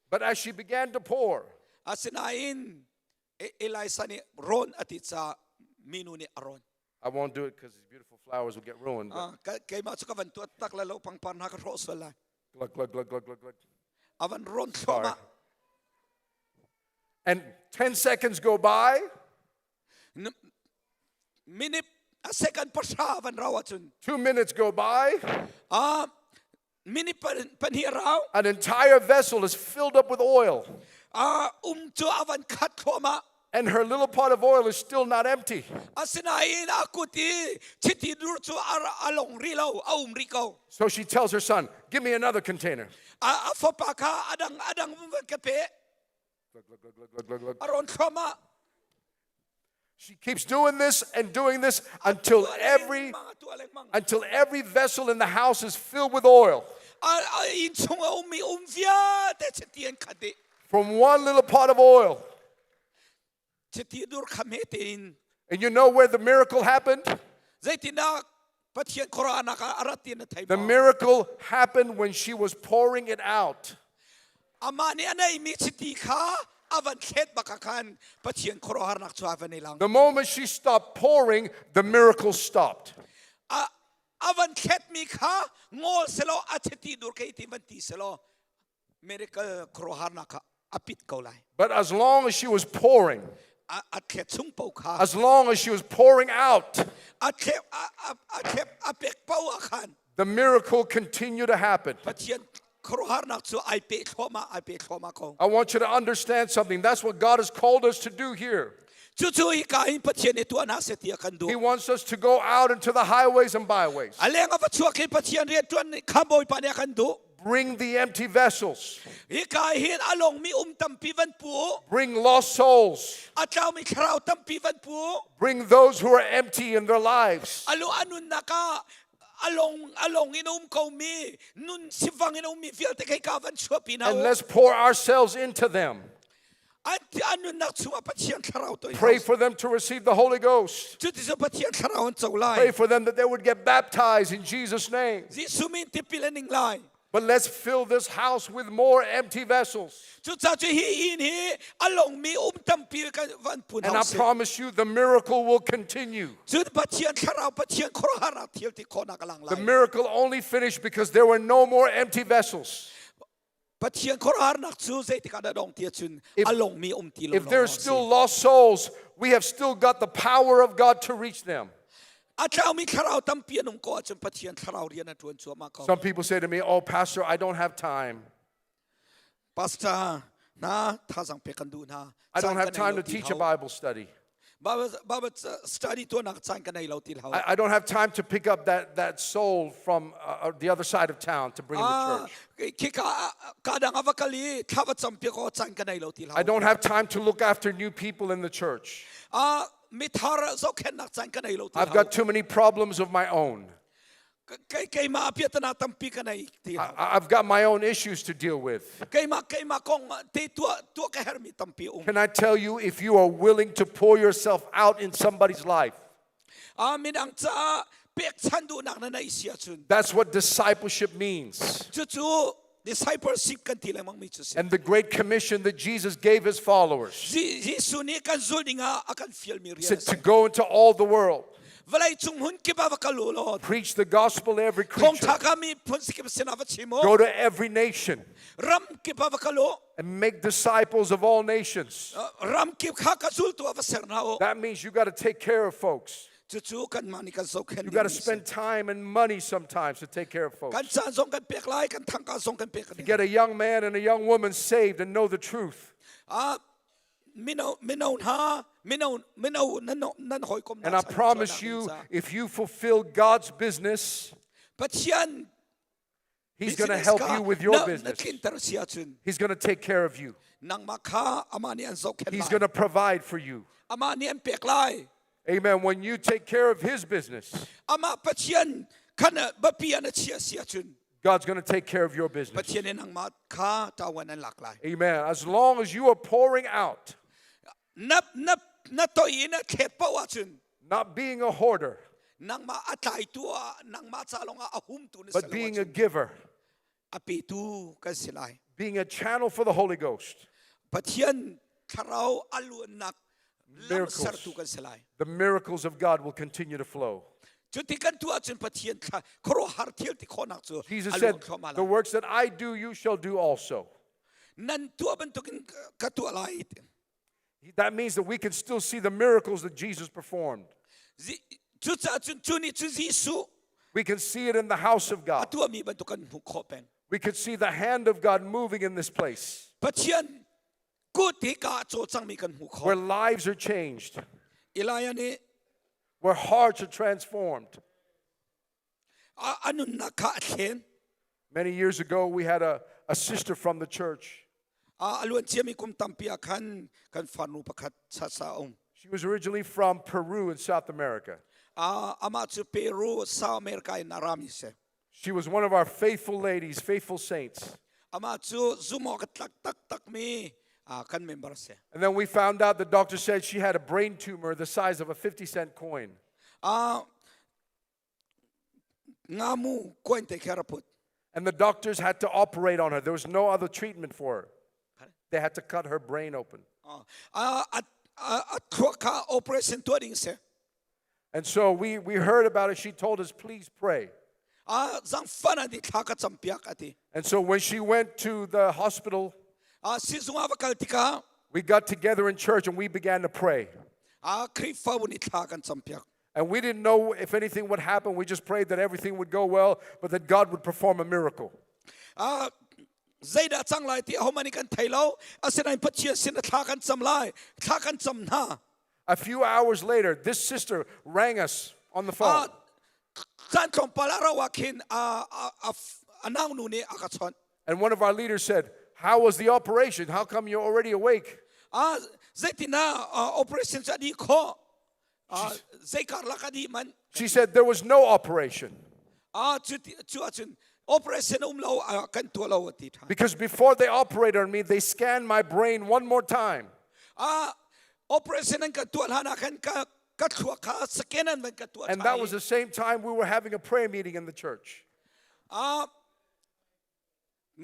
But as she began to pour, asinain Elisa nih rawn a ti caah minu nih a rawn. I won't do it because these beautiful flowers will get ruined. But Keimah cu ka van tuat tak lai lo pangpar hna ka hrawh sual lai. Glug, glug, glug, glug, glug, glug. A van rawn thluahmah. And 10 seconds go by. Minute a second pahra van rau ahcun. 2 minutes go by. Ah. Minute pahnih a rau. An entire vessel is filled up with oil. Um cu a van khat thluahmah. And her little pot of oil is still not empty. Asinain a kut i chiti dur cu a long rih lo, a um rih ko. So she tells her son, "Give me another container." A fapa kha a dang a dang van ka pe. A rawn thluahmah. She keeps doing this and doing this until every until every vessel in the house is filled with oil. Inn chung a ummi um vialte chiti an khat dih. From one little pot of oil. Chiti dur kha hme tein. And you know where the miracle happened? Zeitindah Pathian khuaruahnak ah a rat ti na thei The maw? miracle happened when she was pouring it out. Amah nih a neimi chiti kha a van thlet bak ah khan Pathian khuaruahharnak cu a van i lang. The moment she stopped pouring, the miracle stopped. A a van thletmi kha ngol selaw a chiti dur kei ti van ti selaw miracle khuaruahharnak kha a pit ko lai. But as long as she was pouring, A a thlet chung paoh kha as long as she was pouring out, a thlep a a a thlep a pek paoh ah khan the miracle continued to happen. Pathian khuaruahharnak cu ai pe thluahmah ai pe thluahmah ko. I want you to understand something. That's what God has called us to do here. Cucu hika hin Pathian nih tuah hna seh ti a kan duh. He wants us to go out into the highways and byways. A leng a va chuak i Pathian rianṭuan kha Bawipa nih a kan duh. Bring the empty vessels. Hika hin a longmi um tampi van pu. Bring lost souls. A tlaumi thlarau tampi van pu. Bring those who are empty in their lives. A lu a nunnak ah along along in um ko mi nun sivang in um mi vialte kei ka van chuapi hna And let's pour ourselves into them. An nunnak chungah Pathian thlarau to Pray for them to receive the Holy Ghost. Cuti Pathian thlarau an co lai. Pray for them that they would get baptized in Jesus' name. Jesuh min tipil an ing lai. But let's fill this house with more empty vessels. Cucaah cu hi inn hi a longmi um tampi kan van pun And I promise you the miracle will continue. Cun Pathian thlarau Pathian khuaruahharnak thil ti khawhnak a lang The lai. miracle only finished because there were no more empty vessels. Pathian khuaruahharnak cu zeitik ah dah dong ti ahcun a longmi um ti lo If there's still lost souls, we have still got the power of God to reach them. A tlaumi thlarau tampi an um ko ahcun Pathian thlarau rian a ṭuan cuahmah ko. Some people say to me, "Oh pastor, I don't have time. Pastor na thazang pe kan duh hna. I don't have time to teach a Bible study. Bible, Bible study tuahnak caan ka nei lo ti hau. I, I don't have time to pick up that, that soul from uh, uh, the other side of town to bring him to church. Khika ka dang ava kal i thla va campi ko caan ka nei lo ti hau. I don't have time to look after new people in the church. Ah, mithar zohkhenhnak caan ka nei lo ti I've got too many problems of my own. Keimah piatana tampi ka nei ti I, I've got my own issues to deal with. Keimah keimah kong te tuah tuah ka hermi tampi um. Can I tell you if you are willing to pour yourself out in somebody's life? Midang caah pekchan duhnak na nei si ahcun. That's what discipleship means. Cucu discipleship kan ti lengmang mi cu si. And the great commission that Jesus gave his followers. Jesuh nih kan zul ding ah a kan fialmi rian Said to go into all the world. Vawlei cung hmun kip ah va kal u law. Preach the gospel to every creature. Thawngtha kha mi phun kip sinah va chim u. Go to every nation. Ram kip ah va kal u. And make disciples of all nations. Ram kip kha ka zultu ah va ser hna u. That means you got to take care of folks. Cucu kanmah nih kan zohkhenh You got to dingmi a si. spend time and money sometimes to take care of folks. Kan caan zong kan pek lai, kan thangka zong kan pek To get a young man and a young woman saved and know the truth. Ah, mino mino hna mino mino nan nan hawikom And I promise you, if you fulfill God's business, Pathian He's going to help you with your business. He's going to take care of you. Nangmah kha amah nih an zohkhenh He's lai. going to provide for you. Amah nih an pek lai. Amen. When you take care of His business, Amah Pathian khan biapi ah na chia si ahcun God's going to take care of your business. Pathian nih nangmah kha ṭawan an lak lai. Amen. As long as you are pouring out, Na na na toi i na thlet paoh ahcun not being a hoarder, nangmah a tlaitu ah nangmah ca lawngah a humtu na si but lo being a ahcun giver, a petu kan si lai. being a channel for the Holy Ghost, Pathian thlarau a luannak lam Miracles. sertu kan si lai. the miracles of God will continue to flow. Cuti kan tuah ahcun Pathian thla khuaruahhar thil ti khawhnak cu Jesus a said, luang thluahmah The lai. works that I do, you shall do also. Nan tuah bantukin ka tuah lai. That means that we can still see the miracles that Jesus performed. Cucaah cun cu nih cun Jesuh We can see it in the house of A God. tuahmi bantuk kan hmuh khawh peng. We could see the hand of God moving in this place Pathian kut hi ka cawlcangmi kan hmuh where khawh. lives are changed, Elijah nih where hearts are transformed. a a nunnak kha a thlen. Many years ago, we had a, a sister from the church. A luan ciami kum tampi ah khan kan farnu pakhat sasa um. She was originally from Peru in South America. Amah cu Peru, South America in a rami si. She was one of our faithful ladies, faithful saints. Amah cu zumawk a tlak taktakmi kan member si. And then we found out the doctor said she had a brain tumor the size of a 50 cent coin. Ngamu coin te kha put. And the doctors had to operate on her. There was no other treatment for her. They had to cut her brain open. A thluak kha operation tuah ding si. And so we, we heard about it. She told us, please pray. Zangfan an thla ka campiak ati. And so when she went to the hospital, Sizung ah va kal tikah we got together in church and we began to pray. Khrihfabu nih thla kan campiak. And we didn't know if anything would happen. We just prayed that everything would go well, but that God would perform a miracle. Zeidah cang lai ti ahohmanh nih kan thei lo. Asinain Pathian sin ah thla kan cam lai. Thla kan cam hna. A few hours later, this sister rang us on the phone. Caan tlawmpal a rauh ah khin a naunu nih a ka chawnh. And one of our leaders said, How was the operation? How come you're already awake? Zeitin ah operation cu a dih khawh? Zei karlak a dih man? She said, There was no operation. Cu cu ahcun operation um lo kan tuah lo a ti ṭhan. Because before they operated on me, they scanned my brain one more time. Operation an kan tuah hlan ah khan ka ka thluak kha scan an van ka tuah And that was the same time we were having a prayer meeting in the church.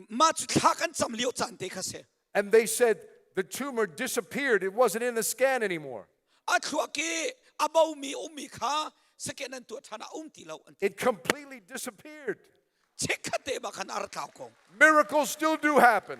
Mah cu thla kan cam lio caan te kha si. And they said the tumor disappeared. It wasn't in the scan anymore. A thluak i a bomi ummi kha scan an tuah ṭhan ah um ti lo an ti. It completely disappeared. Chikkhat te bak khan a ra tlau ko. Miracles still do happen.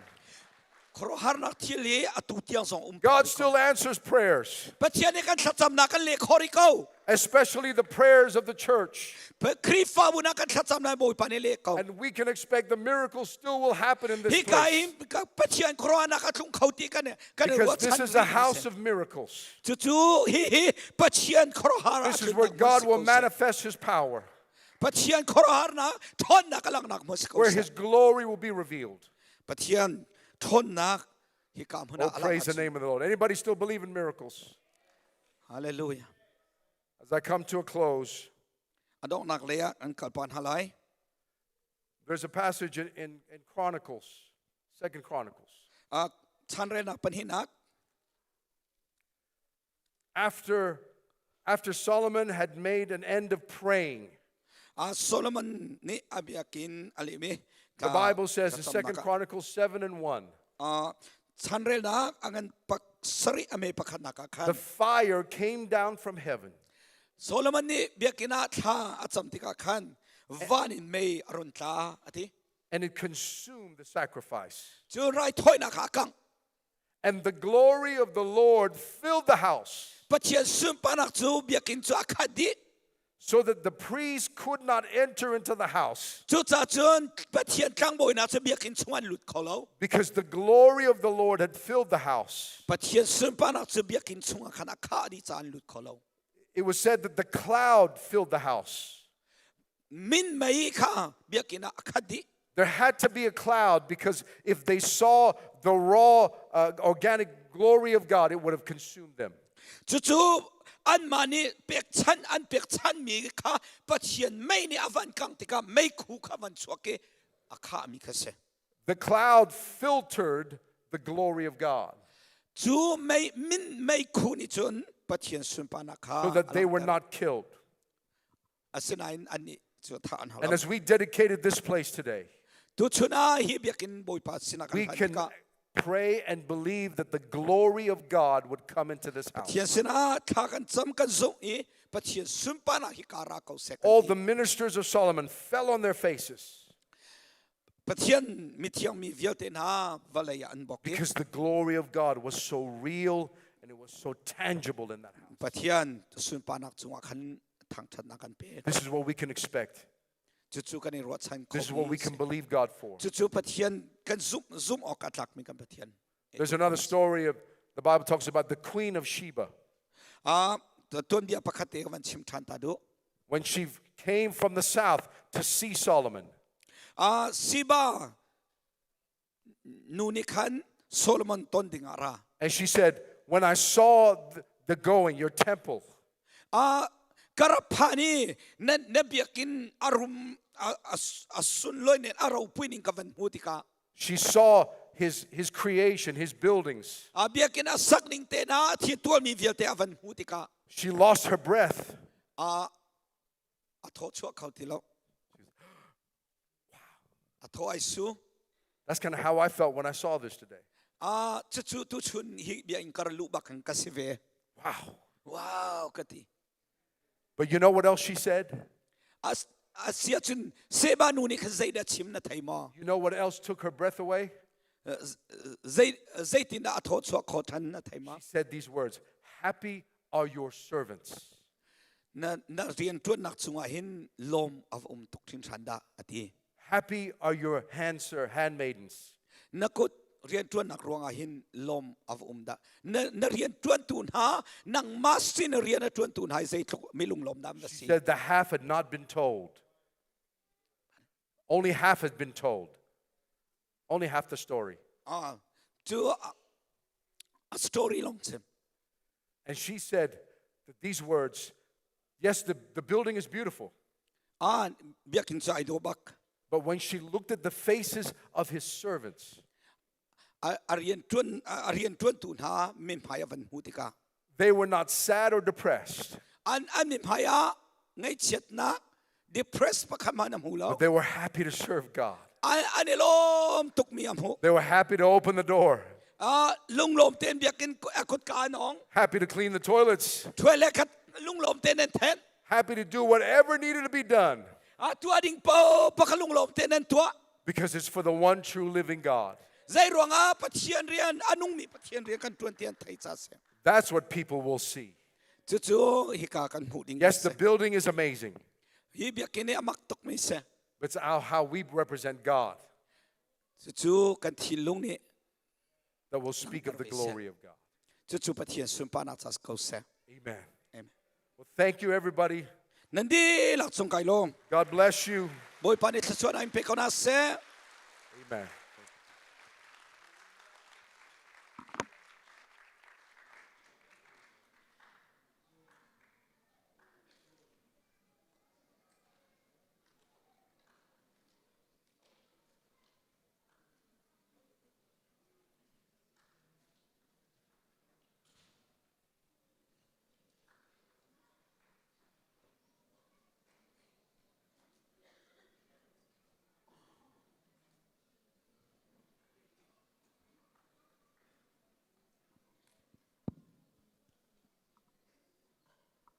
Khuaruahharnak thil hi atu tiang zong um God still answers prayers. Pathian nih kan thlacamnak kan leh khawh rih ko. Especially the prayers of the church. Khrihfabu na kan thlacamnak Bawipa nih leh ko. And we can expect the miracles still will happen in this Hi ka place. in Pathian khuaruahnak a tlung kho ti kan kan Because this is a house of miracles. Cucu hi hi Pathian khuaruahhar This is where God will manifest his power. Pathian khuaruahharnak ṭhawnnak a langhnak hmun si ko Where seh. his glory will be revealed. Pathian ṭhawnnak hika hmun Oh, ah a praise the langh name of the Lord. Anybody still believe in miracles? Hallelujah. As I come to a close, A donghnak lei ah an kalpan halai. there's a passage in, in, in Chronicles, Second Chronicles. Uh, chanrelnak panhinak After, after Solomon had made an end of praying, Solomon nih a biakinn a leh mi the Bible says in Second Chronicles 7 and 1, chanrelnak a ngan pak sarih a me pakhatnak ah khan the fire came down from heaven Solomon nih biakinn ah thla a cam tikah khan van in mei a run tla a ti and it consumed the sacrifice. Cu raithawinak kha a kangh. And the glory of the Lord filled the house. Pathian sunparnak cu biakinn cu a khat dih. So that the priest could not enter into the house. Cucaah cun Pathian tlangbawi hna cu biakinn chung an lut kho lo. Because the glory of the Lord had filled the house. Pathian sunparnak cu biakinn chungah khan a khah dih caah an lut kho lo. It was said that the cloud filled the house. Minmei kha biakinn ah a khat dih. There had to be a cloud because if they saw the raw uh, organic glory of God, it would have consumed them. Cucu anmah nih pekchanh an pekchanmi kha Pathian mei nih a van kangh tikah meikhu kha van chuak i a khahmi kha si. The cloud filtered the glory of God. Cu mei min meikhu nih cun Pathian sunparnak kha So that they were not killed. Asinain annih cu thah an hau And lo. as we dedicated this place today, Tuchun ah hi biakinn Bawipa sinah kan we hlan can tikah pray and believe that the glory of God would come into this house. Pathian sinah thla kan cam kan zumh i Pathian sunparnak hi ka ra ko seh kan All ti. the ministers of Solomon fell on their faces Pathian mithiang mi vialte hna vawlei ah an bok i because the glory of God was so real and it was so tangible in that house. Pathian sunparnak cungah khan thangṭhatnak kan pek. This is what we can expect. Cucu kan i ruahchan This is what we khomi can si. believe God for. Cucu Pathian kan zumh zumh awk a tlakmi kan Pathian. There's another story of the Bible talks about the queen of Sheba. Ah, tuanbia pakhat te ka van chim ṭhan ta duh. When she came from the south to see Solomon. Ah, Siba nu nih khan Solomon ton ding ah ra. And she said, When I saw the going, your temple. Ah, karapha ni na na biakinn arum a sunloi nen a ropui ning ka van hmu tikah She saw his, his creation, his buildings. A biakinn a sak ning te na thi tualmi vialte a van hmu tikah She lost her breath. A a thaw chuah kho ti lo. A thaw ai su. That's kind of how I felt when I saw this today. A cucu tu chun hi bia in kar lu bak ka si ve. Wow. Wow kati. But you know what else she said? As asia cun Seba nu nih khan zeidah chim na thei maw? You know what else took her breath away? Zei zeitindah a thaw chuah kho than na thei maw? She said these words, Happy are your servants. Na na rian tuannak cungah hin lawm a va um tuk hringhran dah ati. Happy are your hand sir, handmaidens. Na kut rianṭuannak ruangah hin lawm a va um dah. Na, na rianṭuantu hna, nangmah sin rian a ṭuantu hna hi zeitluk milung lawm dah na si. Said the half had not been told. Only half had been told. Only half the story. Ah, cu a story long chim. And she said that these words, yes, the, the building is beautiful. Ah, biakinn cu ai dawh bak. But when she looked at the faces of his servants, A rian a rianṭuantu hna mithmai a van hmuh tikah they were not sad or depressed. An an mithmai ah ngaihchiatnak depressed pakhat hmanh a hmu lo. But they were happy to serve God. An an i lawm tukmi a hmuh. They were happy to open the door. Ah, lunglawm tein biakinn a kutka an ong. Happy to clean the toilets. Toilet khat lunglawm tein an thenh. Happy to do whatever needed to be done. Ah, tuah ding po pakha lunglawm tein an tuah. Because it's for the one true living God. Zei ruangah Pathian rian a nungmi Pathian rian kan tuan ti an thei ca si. That's what people will see. Cucu hika kan hmuh ding Yes, the building is amazing. Hi biakinn hi a mak tuk mi si. But it's how, how we represent God. Cucu kan thinlung nih that will speak of the glory of God. Cucu Pathian sunparnak ca ko seh. Amen. Amen. Well, thank you everybody. Nan dihlak cung kai lawm. God bless you. Bawipa nih thluachuah in pe ko hna seh. Amen.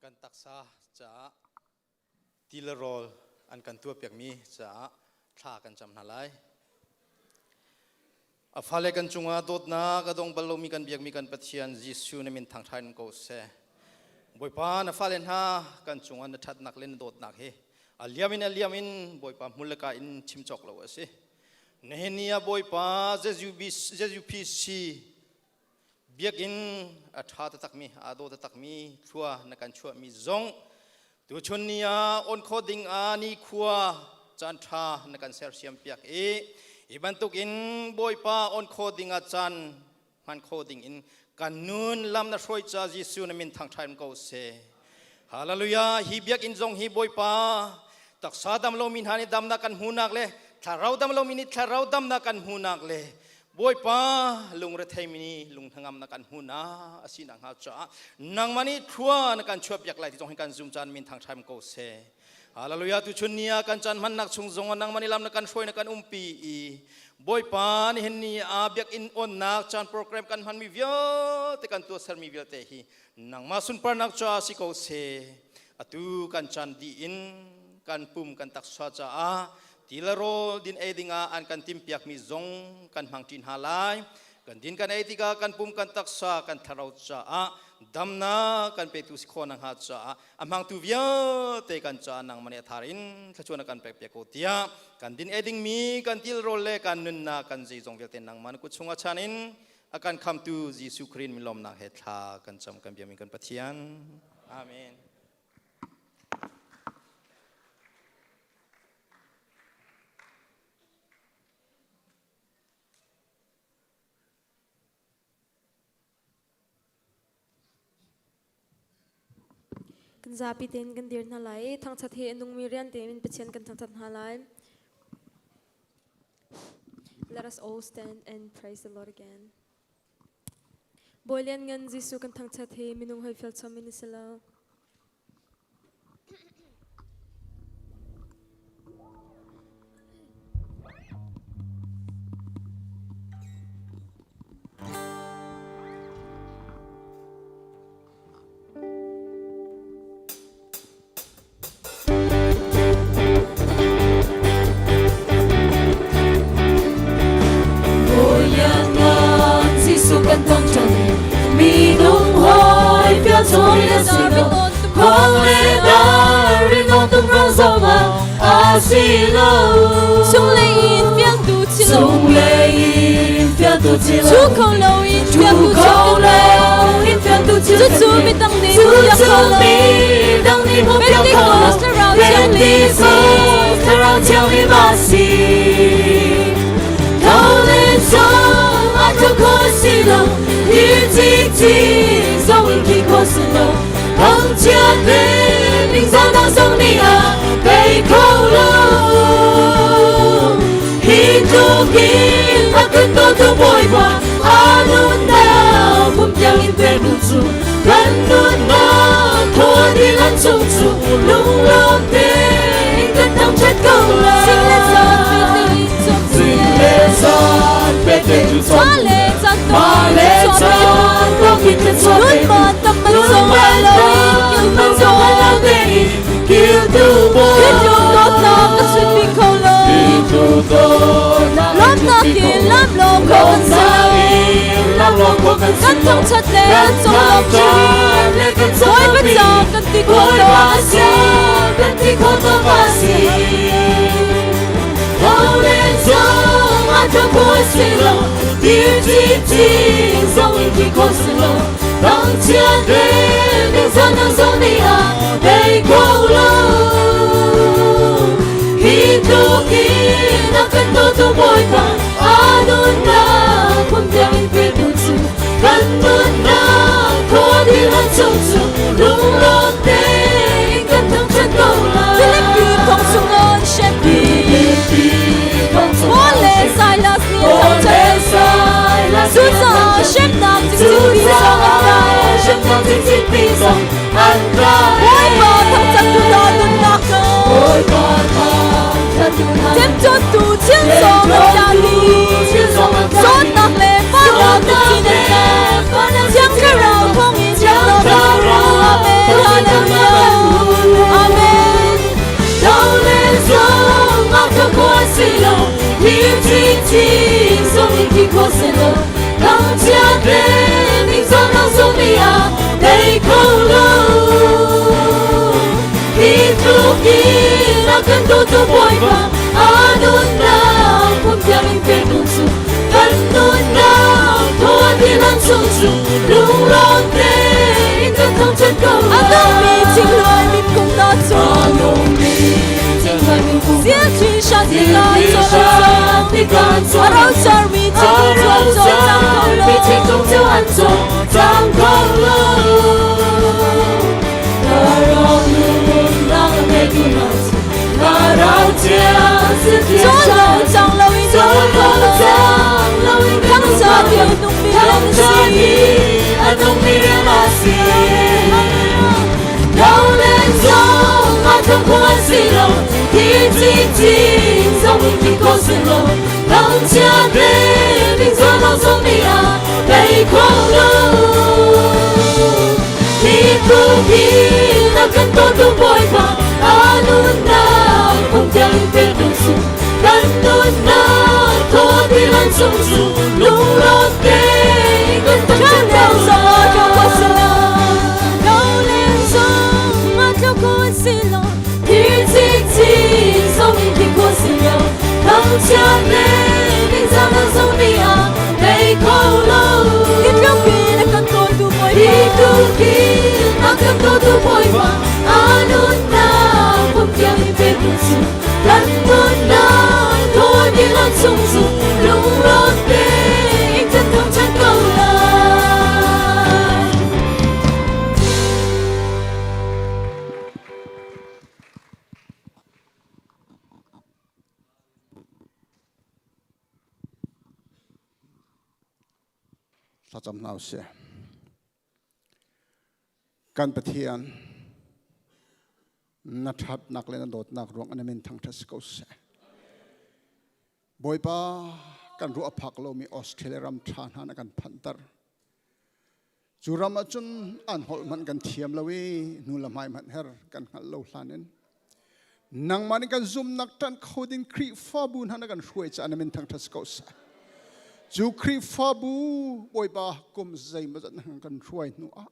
Kan taksa caah ti le rawl an kan tuahpiakmi caah thla kan cam hna lai. A fale kan cungah dawtnak a dong bal lomi kan biakmi kan Pathian Jesuh na min thangṭhat in ko seh. Bawipa na fale hna kan cungah na ṭhatnak le na dawtnak hi a liam in a liam in Bawipa hmul le ka in chim cawk lo a si. Nihin ni ah Bawipa ZUPC biakinn a ṭha taktakmi aa daw taktakmi thlua na kan chuahmi zong tuchun ni ah on kho ding ah nikhua caan ṭha na kan sersiam piak i hi bantuk in Bawipa on kho ding ah caan hman kho ding in kan nun lam na hruai ca Jesuh na min thangṭhat ko seh. Hallelujah hi biakinn zong hi Bawipa taksa dam lomi hna nih damnak kan hmuhnak le thlarau dam lomi nih thlarau damnak kan hmuhnak le Bawipa lungretheimi nih lung hnangamnak kan hmu na a si nakhnga caah nangmah nih thlua na kan chuahpiak lai ti zong hi kan zum caan min thangṭhat ko seh. Hallelujah tu chun ni ah kan caan hmannak chung zong ah nangmah nih lam na kan hruai na kan umpi i Bawipa nihin ni ah biakinn onnak caan program kan hmanmi vialte kan tuahsermi vialte hi nangmah sunparnak caah si ko seh. Atu kan caan dih in kan pum kan taksa caah Ti le rawl din ei dingah an kan timpiakmi zong kan hmang ṭi hna lai. Kan din kan ei tikah kan pum kan taksa kan thlarau caah Damnak kan petu si khawh nakhnga caah a hmangtu vialte kan caah nangmah nih a thar in thluachuah na kan pek piak ko tiah kan din ei dingmi kan til rawl le kan nunnak kan zeizong vialte nangmah na kut chungah chan in a kan khamtu Jesuh Khrih min lawmnak he thla kan cam kan biami kan Pathian. Amen. Kan zapi tein kan dir hna lai i thangṭhat hi a nungmi rian tein Pathian kan thangṭhat hna lai. Let us all stand and praise the Lord again. Bawi Lianngan Jesuh kan thangṭhat hi minung hoi fial chom in a si lo. Jesuh kan thangṭhat minung hawi fial chom in a si lo khong le dar rinong tum rang zongah a si lo Chunglei in fiangtu chilo chunglei in fiangtu chilo Chu kho lo in fiangtu Chu kho lo in fiangtu chilo Cu cu mi dang nih Cu piak cu kho lo mi dang nih hmu piak kho lo Pentecost thlarau thianghlim Pentecost thlarau thianghlim a si Tho le zong a tho kho si lo Hi cikcin zong in khi kho si lo Thangchiat le ningzahnak zong nih a tei kho lo Hi tluk in a kan dawtu Bawipa a nunnak pum tiang in pek nu cu kan nunnak thaw dih chung cu lunglawm tein kan thangṭhat ko lai. Zing le zan pe tein Zing le zan pe tein Ma le zan Ma le zan tawkin kan chuah Nun man tam man zong lo in kil man zong lo tein kiltu bawi Kiltu dawtnak ka chut bi kho lo Kiltu dawtnak Lawmnak in lam lawm kho kan si lam lawm kho kan si Kan thangṭhat le kan conglawmh Kan Bawi ca kan ti kho to a si kan ti kho to a si Tho le zong a tho kho si lo Dir cikcin zong in ti kho si lo Thangchiat le ningzahnak zong nih a tei kho lo Hi tluk in a kan dawtu Bawipa a nunnak phun tiang in petu cu kan nunnak thaw dih chung cu lunglawm tein kan thangṭhat ko lai. Philippi thong chungah Shepi Paul le Silas nih thangṭhat Cucaah hremnak cikcin pi zong an kai. Hremnak cikcin pi zong an kai. Bawipa thangṭhattu hna nunnak ko. Temtuartu thil zong an tla dih. Zawtnak le fahnak cikcin an tla. Thiang Thlarau thawngin biaknak Amen. Hallelujah. Amen. Tho le zong a tho kho si lo, hi cikcin zong in thi kho si lo. Thangchiat le ningzahnak zong nih a tei kho lo. Hi tluk in a kan dawtu Bawipa a nunnak phun tiang in petu cu kan nunnak thaw dih chung cu lunglawm tein kan thangṭhat ko A nungmi thingluai miphun hna cu A nungmi thingluai miphun Siaṭhi shan tikan caw A rocarmi thingkung cu an caw cang kho lo. Mi thingkung cu an caw cang kho lo. Thlarau nunnak a ngeitu hna cu Thlarau thiang si Caw lo cang lo in Caw lo cang lo in Thangṭhat hi a nungmi rian a si. Thangṭhat hi a nungmi rian a si. Tho le zong a tho kho an si lo, thi cikcin zong in thi kho si lo. Thangchiat le ningzahnak zong nih a tei kho lo. Hi tluk in a kan dawtu Bawipa a nunnak phung tiang in petu cu kan nunnak thaw dih chung cu lunglawm tein kan Kan thangṭhat ko zong a tho kho si lo. lamkil a kan dawtu Bawipa a nunnak pum tiang in pe tu cu kan nunnak thawi lan chung cu lunglawm tein kan thangṭhat ko lai. Thlacam hna usih. Kan Pathian, na ṭhatnak le na dawtnak ruang na min thangṭhat si ko seh. Bawipa, kan ruah phak lomi Australia ram ṭha hna na kan phanhter. Cu ram ahcun an holh hmanh kan thiam lo i hnu le hmai hmanh her kan hngalh lo hlan in nangmah nih kan zumnak ṭanh kho ding Khrihfabu hna na kan hruai caah na min thangṭhat si ko seh. Cu Khrihfabu Bawipa kum zeimawzat na kan hruai hnu ah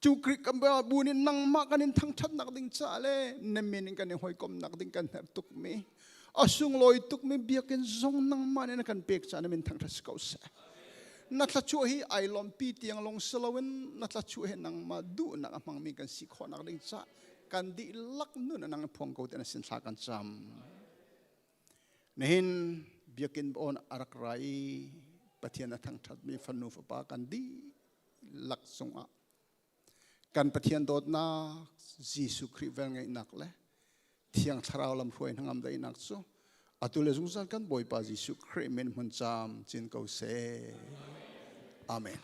cu Khrihfabu nih nangmah kan in thangṭhatnak ding caah le na min in kan i hawikomnak ding kan herh tukmi a sunglawi tukmi biakinn zong nangmah nih na kan pek caah na min thangṭhat si ko seh. Na thlachuah hi ai lawmpi tiang long si loin na thlachuah hi nangmah duhnak a hmangmi kan si khawhnak ding caah kan dihlak nun a nang phuang ko te na sin thla kan cam. Nihin biakinn on a rak ra i Pathian a thangṭhatmi fanu fapa kan dihlak cungah kan Pathian dawtnak Jesuh Khrih velngeihnak le Thiang Thlarau lamhruai hnangam daihnak cu atu le zungzal kan Bawipa Jesuh Khrih min hmun caam cin ko seh. Amen.